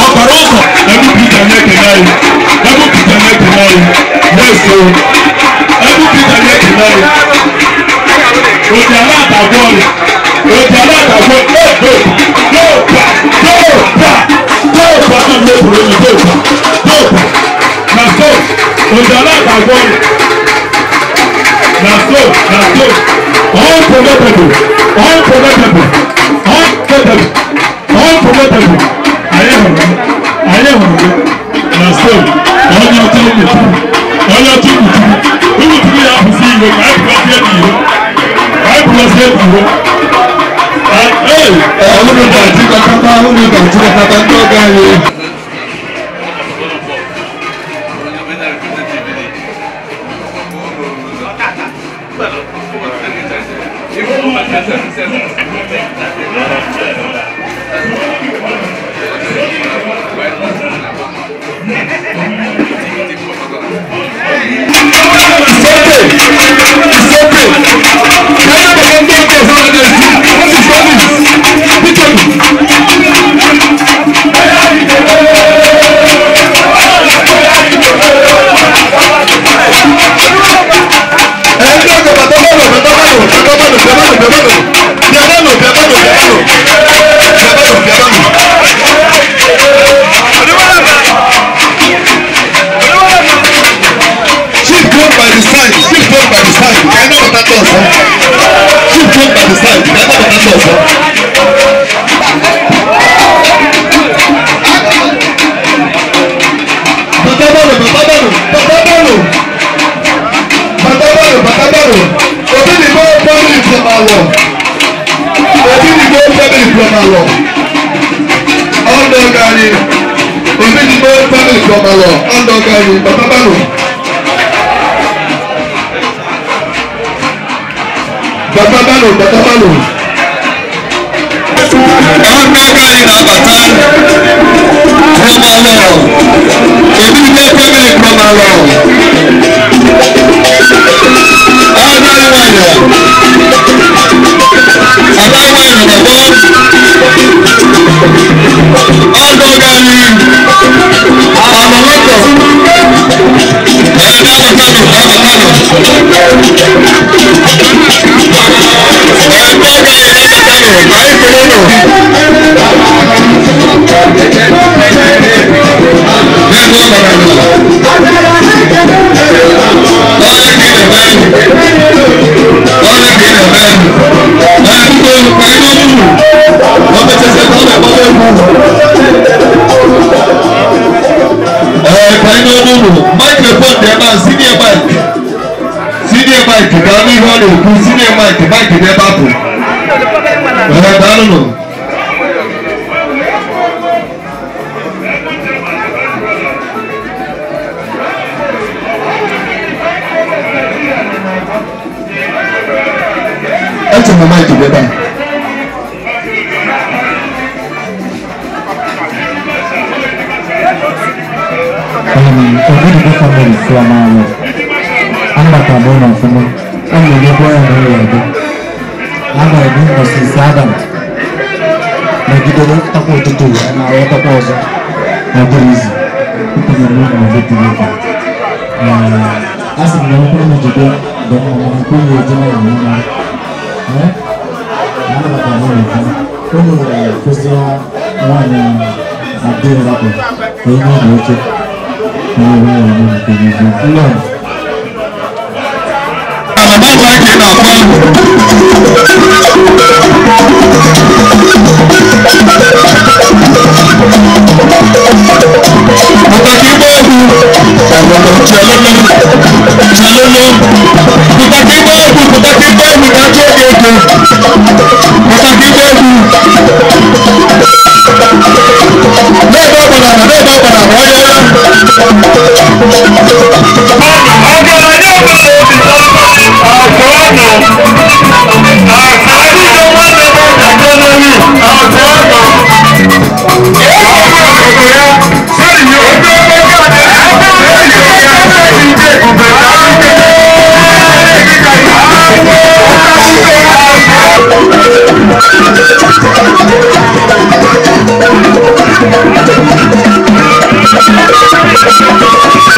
Ọkpara ụzọ. na-ekene anyị. Yes o. Ebu Peter na-ekene anyị. Oji ala atagwọ ọrịa. Oji ala atagwọ go go pa go pa go pa na mepụrụ onye go pa go pa. Na so oji ala atagwọ ọrịa. Na so na so unpromotable unpromotable unpromotable unpromotable. Anyị hụrụ gị anyị hụrụ gị. Na so onye ọcha ụmụchukwu onye ọcha ụmụchukwu ụmụchukwu ya apụsị iwe ka anyị pụlasie n'iro ka anyị pụlasie n'iro. Unu ga-achịkọtata unu ga-achịkọtata ndị ọgọ anyị.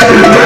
Thank you.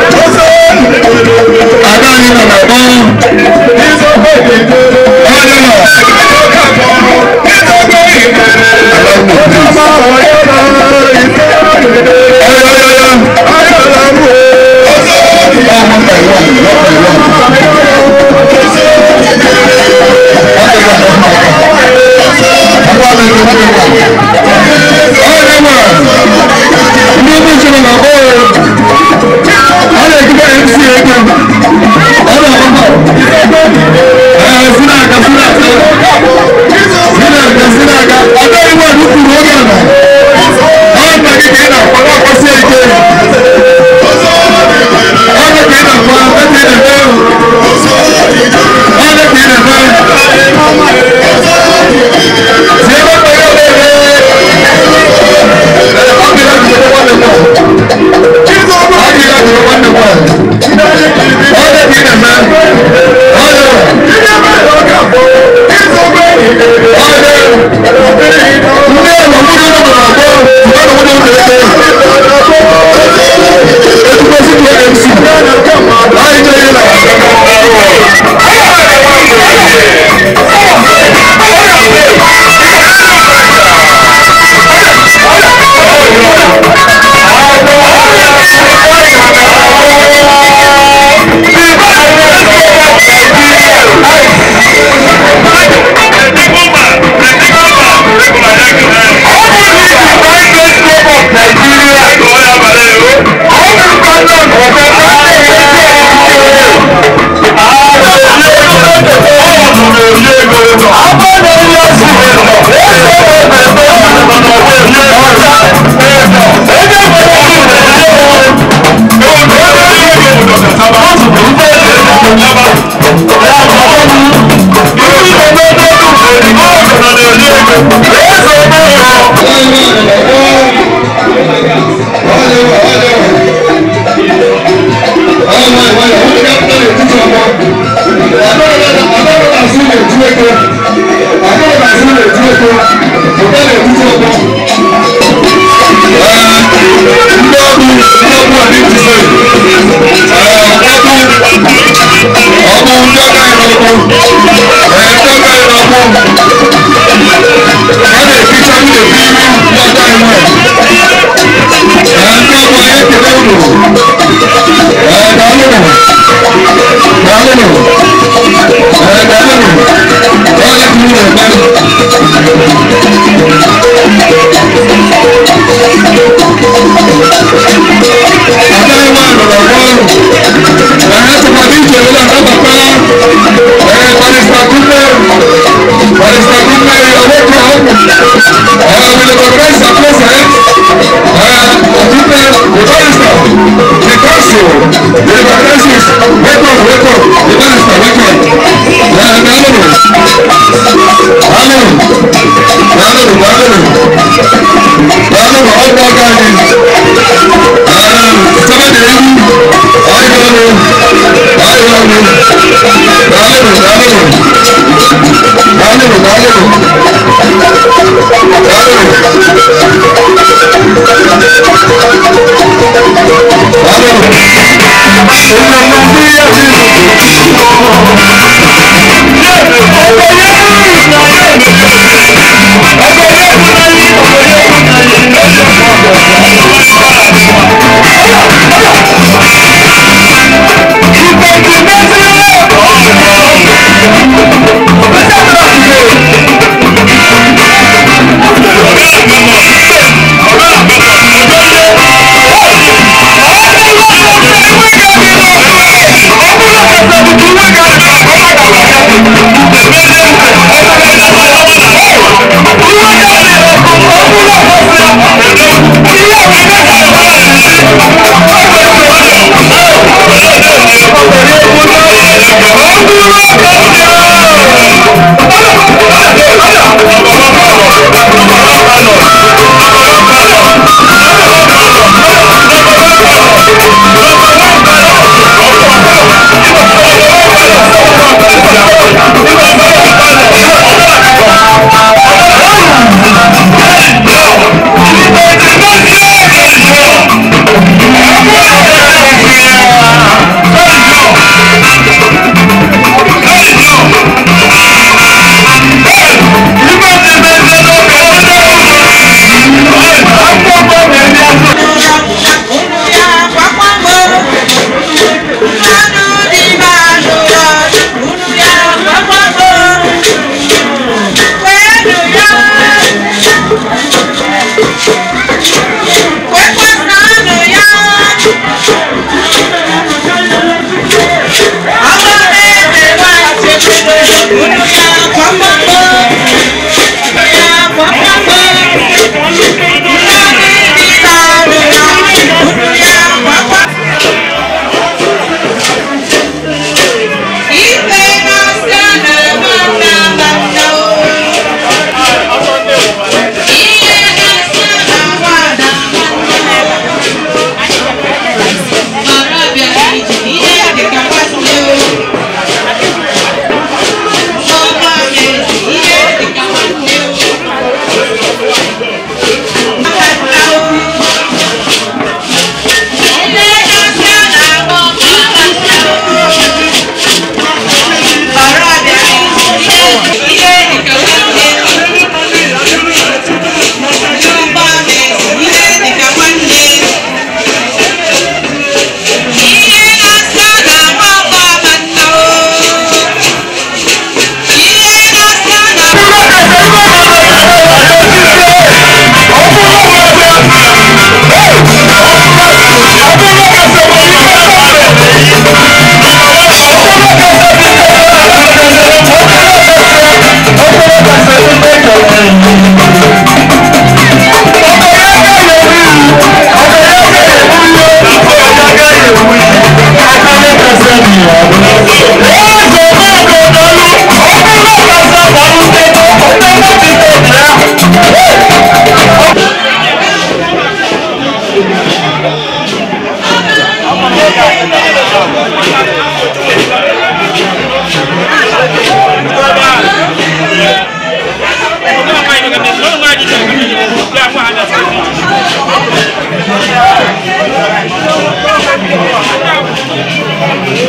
I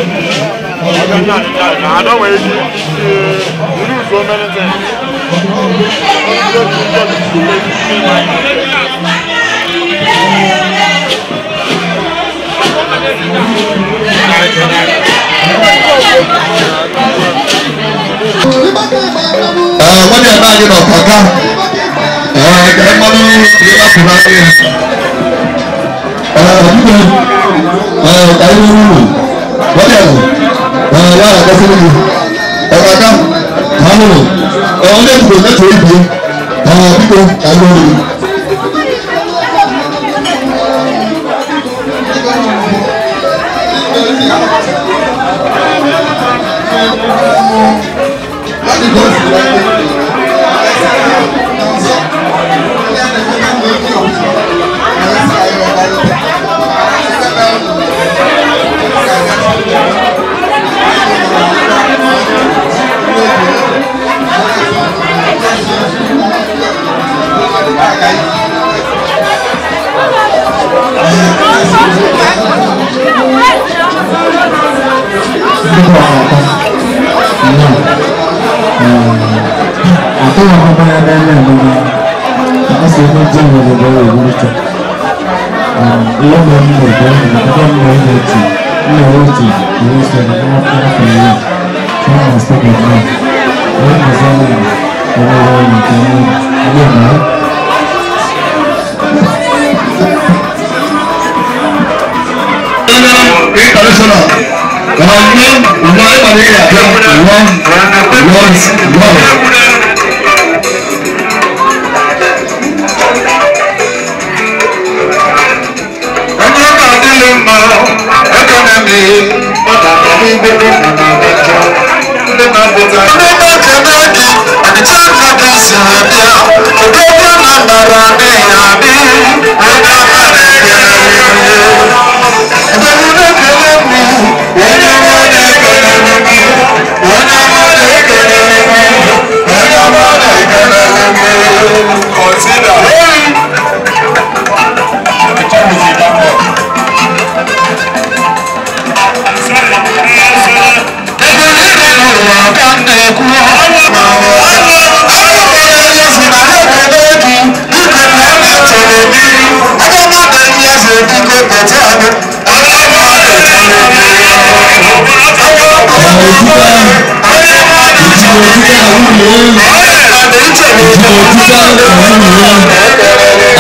don't want to do so many things. Wọ́n yà náà yẹ nà ọ̀kàkà ẹ̀ mmanụ ihe apụrụ anya biko ka anyị nwere uru wọ́n yà ya na-agasịrị gị ọ̀kàkà ka anụrụ onye ebube metụrụ ibie biko ka anyị nwere uru.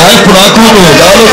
Anyị pụrụ aka ụlọ daalụ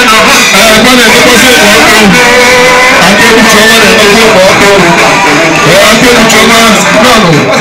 Ee, na-emekwasị ụmụ ọkụ. Aka ekpuchi ọnwa na-emekwa ụmụ ọkụ. Ee, aka ekpuchi ọnwa nọnụ.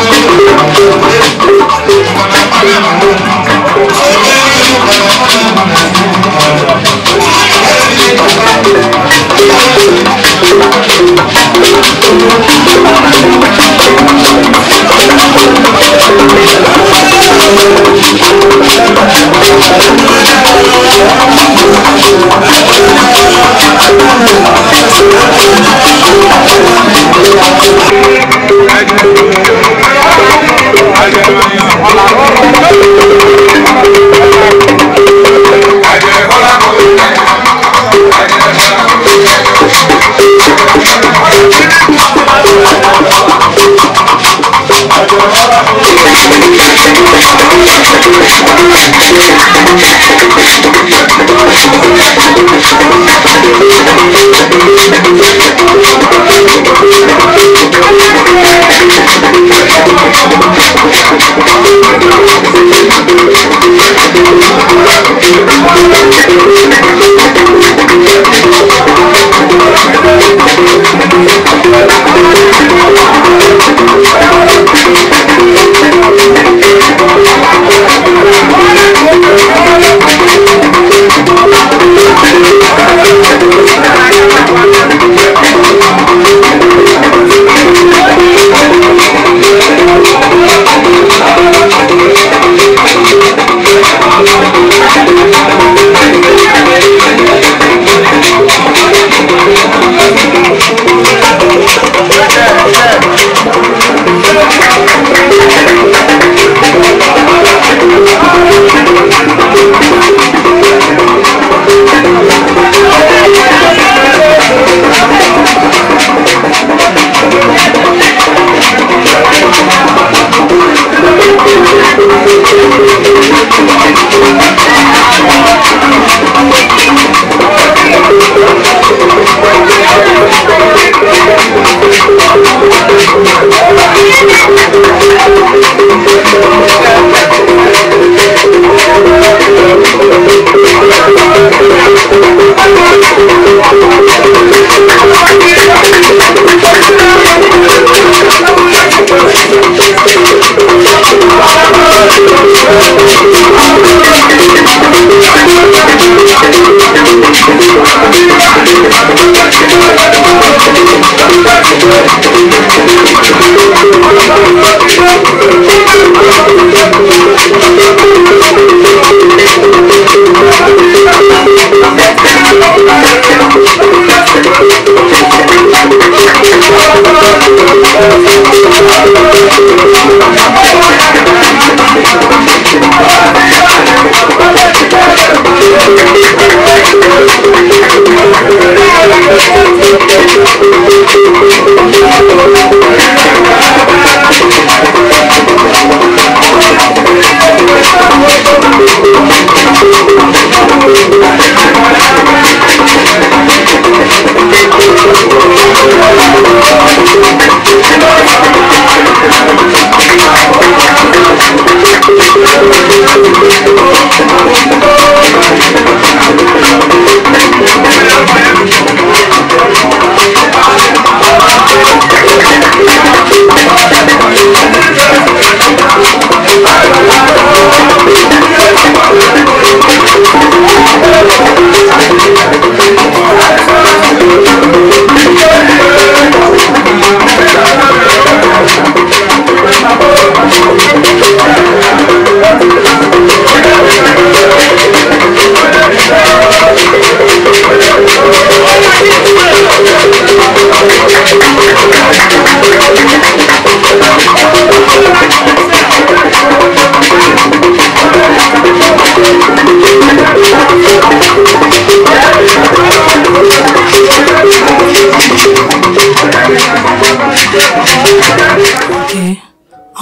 Thank you.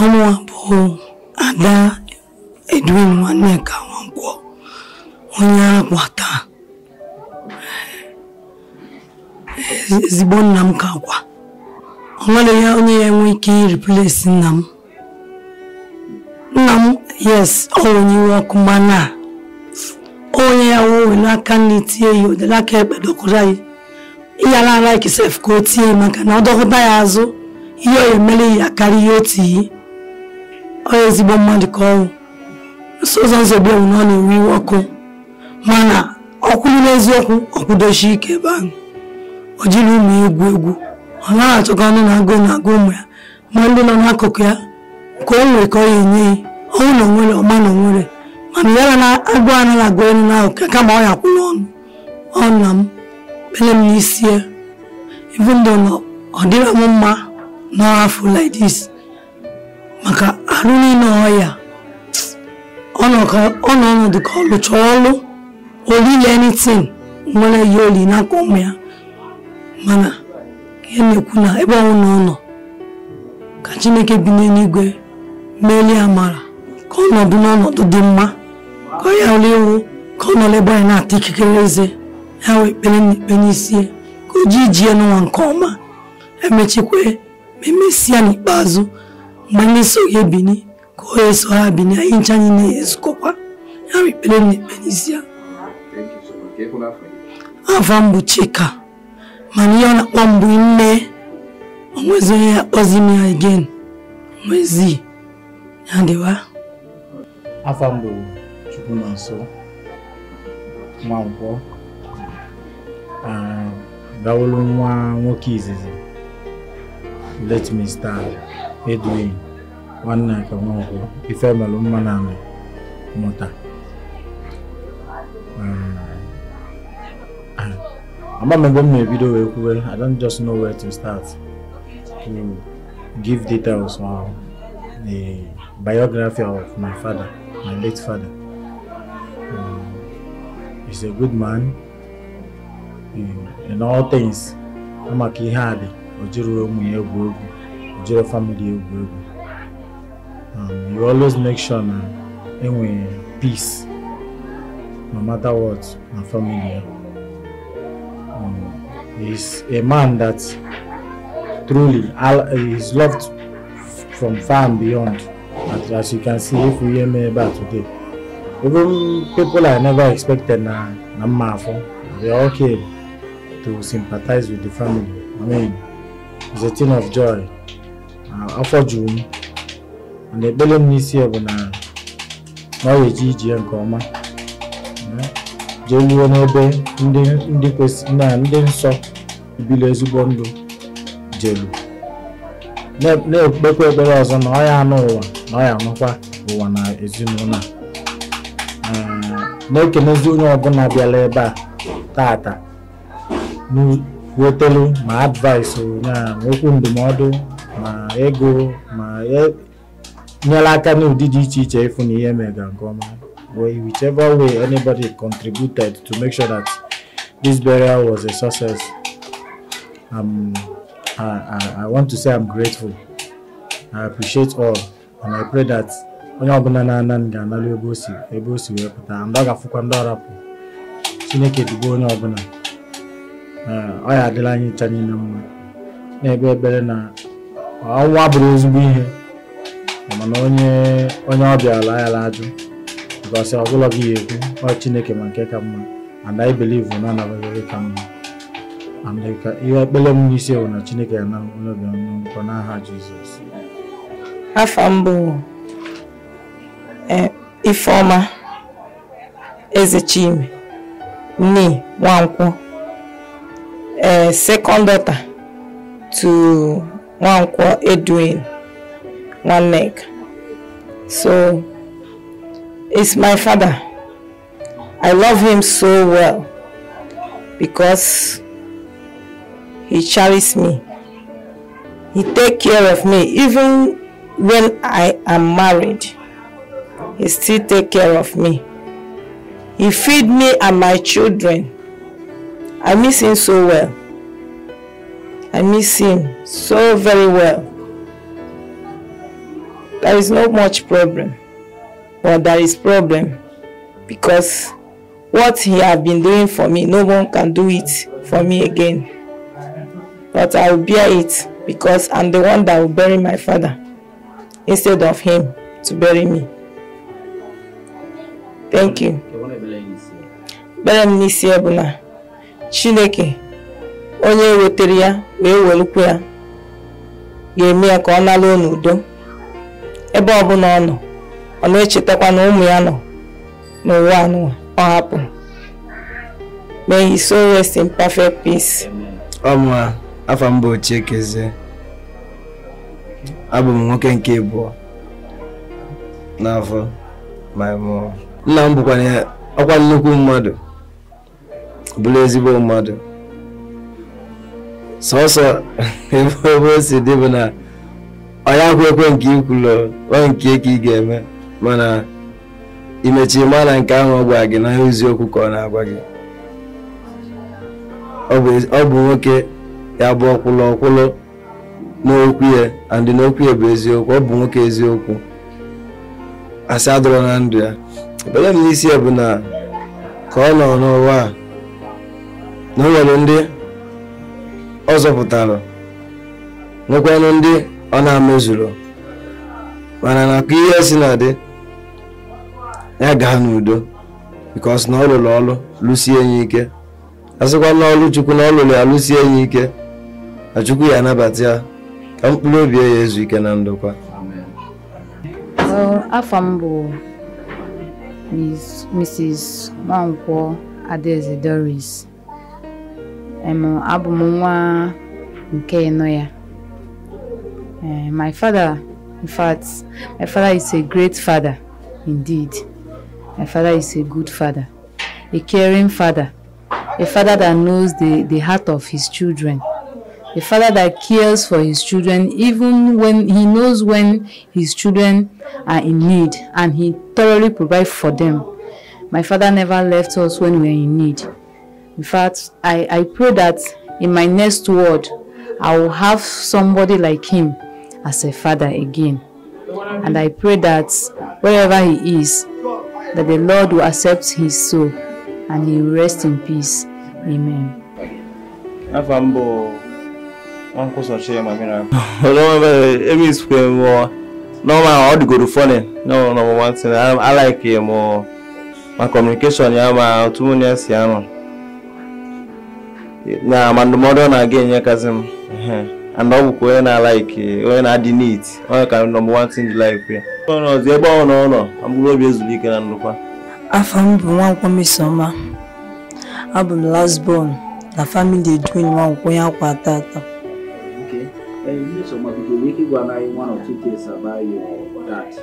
Ọmụwa bụ Ada Edwin Nwaneka Nwankwọ, onye akwa taa. Ezigbo nna m ka akwa. Ọ nwere ya onye ya enwe ike replace nna m. Nna m, yes, ọ onye iwe ọkụ mana onye ya wee aka nri tie ya odere aka ekpe dọkụra ya. Ịyara ala ikesef ka o tie maka na ọ dọkụta ya azụ ihe ọ emere ya karịa ihe o tinye. Ọ ezigbo mmadụ ka ọnwụ. Nso ụzọ nsogbu ewu na ọ na-ewe iwe ọkụ mana ọkwụrụ n'eziokwu ọkwụdochi ike ebe ahụ. O jiri ụmụ ya egwu egwu, ọ naghị achọkọ ọnụ na-agụ na-agụ ụmụ ya ma ndị nọ n'akụkụ ya nke o nwere ka ọ ya enye ya ọnwụ na onwere ọma na onwere ma Mana ya na agụ anaghị agụ elu n'ahụ kama ọ ya kwụ n'ọnụ. Ọ nna m kpere m n'isi ya. Even though na ọ dịrọ m mma n'afọ like this, maka arụ niile ọya ọ nọ ọnọdụ ka ọ lụchara ọlụ olile anything nwere ihe oli n'aka ụmụ ya. Mana ihe na-ekwu na ebe ọnwụ na ọ nọ ka Chineke bi n'eluigwe melie amara ka ọ nọdụ n'ọnọdụ dị mma, ka ọ ya ụlọ iwu ka ọ nọrọ ebe anyị na-ata ikikere eze ya wee kpere n'ikpe n'isi ya ka o ji iji ya n'ụwa nke ọma emechikwe ma emesịa n'ikpeazụ mgbe ndị so ya ebini ka o eso ha bini anyị ncha anyị na-ezukọkwa ya wee kpere n'ikpe n'isi ya. Afọ m bụ Chika, mana ihe ọ na-akpọ m bụ nne. Onwezi onye ya akpọzi m ya again, onwezi ya dịwa. Afọ m bụ Chukwunonso Nwankwọ, dawolu nwa nwoke izizi late Mr. Edwin Nwanneka Nwankwọ Ifemelụ mma na mụta. Ama m ebe m na-ebido wee kwuwe, I don't just know where to start to give details on the biography of my father, my late father. He's a good man in all things. Maka ihe a dị, o jiri ụmụ ya egwu egwu, o jiri family egwu egwu. You always make sure na enwe peace no matter what na family ya. He's a man that truly is loved from far and beyond. As you can see, if we hear me about today, even people I never expected na mafo, they all came to sympathize with the family. I mean, it's a thing of joy. Afọ juru m, and ekpere m n'isi ya bụ na ọ ga-eji ije nke ọma jee ruo n'ebe ndị kwesịrị na ndị nsọ ibili ezigbo ndụ jelu. Na-ekpekwa ekpere ọzọ na ọ ya anụ ụwa na ọ ya anụkwa ụwa na ezinụlọ a. Na-ekenezi onye ọbụla bịara ebe a tata wetelu ma advice na okwu ndụmọdụ ma ego ma nyere aka n'ụdị dị iche iche ịfụ na ihe mega nke ọma. Whichever way anybody contributed to make sure that this burial was a success, I want to say I'm grateful. I appreciate all, and I pray that onye ọbụla na-ana ga-analụ ebe o si wee pụta, and ọ ga-afụkwa ndị ọrapụ. Chineke dugo onye ọbụla. Ọ ya adịla anyị ncha niile mma. Na-ekpe ekpere na ọnwụ abụrụ ezigbo ihe, mana onye ọbịa ala ya ajụ, because ọbụla gị ya ekwu ọ Chineke ma nke ka mma, and I believe na anabaghị ka mma. And ihe ekpere m n'isi bụ na Chineke ya na onye ọbịa nkọ n'aha Jizọs. Afọ m bụ Ifeọma Ezechime Nne Nwankwọ, second daughter to Nwankwọ Edwin Nwanneka. So it's my father. I love him so well because he cherishes me. He takes care of me even when I am married. He still takes care of me. He feeds me and my children. I miss him so well. I miss him so very well. There is not much problem, but there is problem because what he has been doing for me, no one can do it for me again. But I will bear it because I'm the one that will bury my father instead of him to bury me. Thank you. Ekpere m n'isi ya bụ na Chineke onye wetere ya wee welukwa ya ga-eme ya ka ọ nalụ n'udo. Ebe ọbụla ọ nọ, ọ na-echetakwa na ụmụ ya nọ n'ụwa anụwa ọ hapụrụ. May his soul rest in perfect peace. Ọmụa, afọ m bụ Chikezie. Abụ m nwoke nke abụọ n'afọ my mom. Nna m bụkwa ọkwa nnukwu mmadụ, bụrụ ezigbo mmadụ. Sọsọ ebe o si dị bụ na ọ ya ekwe nke ikwulu ọ nke ka ị ga-eme, mana imechi ma na nke ahụ ọ gwara gị na eziokwu ka ọ na-agwa gị. Ọ bụ nwoke ya bụ ọkwụlụ ọkwụlụ n'okwu ya, and n'okwu ya bụ eziokwu. Ọ bụ nwoke eziokwu, asị adọrọ na ndụ ya. Ekpere m n'isi ya bụ na ka ọ nọ n'ụwa a na o nwere ndị ọ zọpụtara, nwekwanụ ndị ọ na-amezuru, mana na ka ihe si na dị ya gaa n'udo, because na ọ lụrụ ọlụ lụsie ya ike. A sịkwa na ọlụ Chukwu na ọ lụrụ ya lụsie ya ike, na Chukwu ya anabata ya ka mkpụrụ obi ya ezu ike na ndokwa. Afọ m bụ Mrs. Nwankwo Adaeze Doris. Abụ m nwa nke ịnọ ya. My father, in fact, my father is a great father indeed. My father is a good father, a caring father, a father that knows the heart of his children, a father that cares for his children even when he knows when his children are in need, and he thoroughly provides for them. My father never left us when we were in need. In fact, I pray that in my next world, I will have somebody like him as a father again. And I pray that wherever he is, that the Lord will accept his soul and he will rest in peace. Amen. No, number one thing. I like him more. My communication, yeah, my 2 years, yeah. Na man modern again, yeah, cousin. And I when I like when I didn't eat. I can number one thing you like. No, no, no, no. I'm going to be able to look. Afam bụ Nwankwo Mmesoma. Abụ m last born na family Edwin Nwankwo ya akwa tata. Okay. Mmesoma, biko we can go and one or two things about your dad.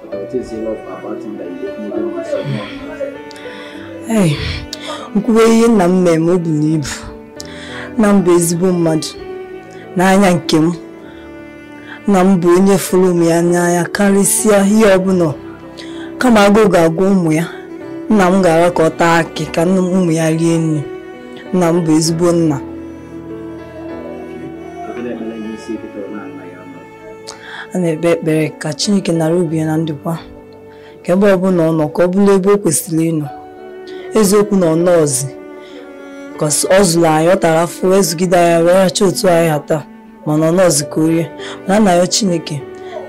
But I tell you a lot about him that you definitely want to know. Hey, nkwuwe ihe nna m mee m obi n'ibu. Nna m bụ ezigbo mmadụ n'anya nke m. Nna m bụ onye fụrụ ụmụ ya n'anya karịsịa ihe ọbụla. Kama agụụ ga-agụ ụmụ ya, nna m gara ka ọ taa akị ka ụmụ ya rie nri. Nna m bụ ezigbo nna. A na-ekpe ekpere ka Chineke nara obi ya na ndokwa, ka ebe ọbụla ọ nọ ka ọ bụrụ ebe o kwesịrị ịnọ. Eziokwu na ọ nọọzi, ka ọ zụrụ anyị, ọ tara afọ ezugide anyị wee racha otu anyị ha taa, mana ọ nọọzi ka o rie. Mana nna ya Chineke,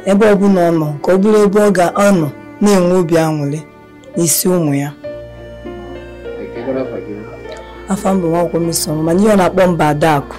ebe ọbụla ọ nọ ka ọ bụrụ ebe ọ ga-anọ na-enwe obi aṅụrị n'isi ụmụ ya. Afọ m bụ Nwankwo Mmesoma, mana ihe ọ na-akpọ mba Adakụ.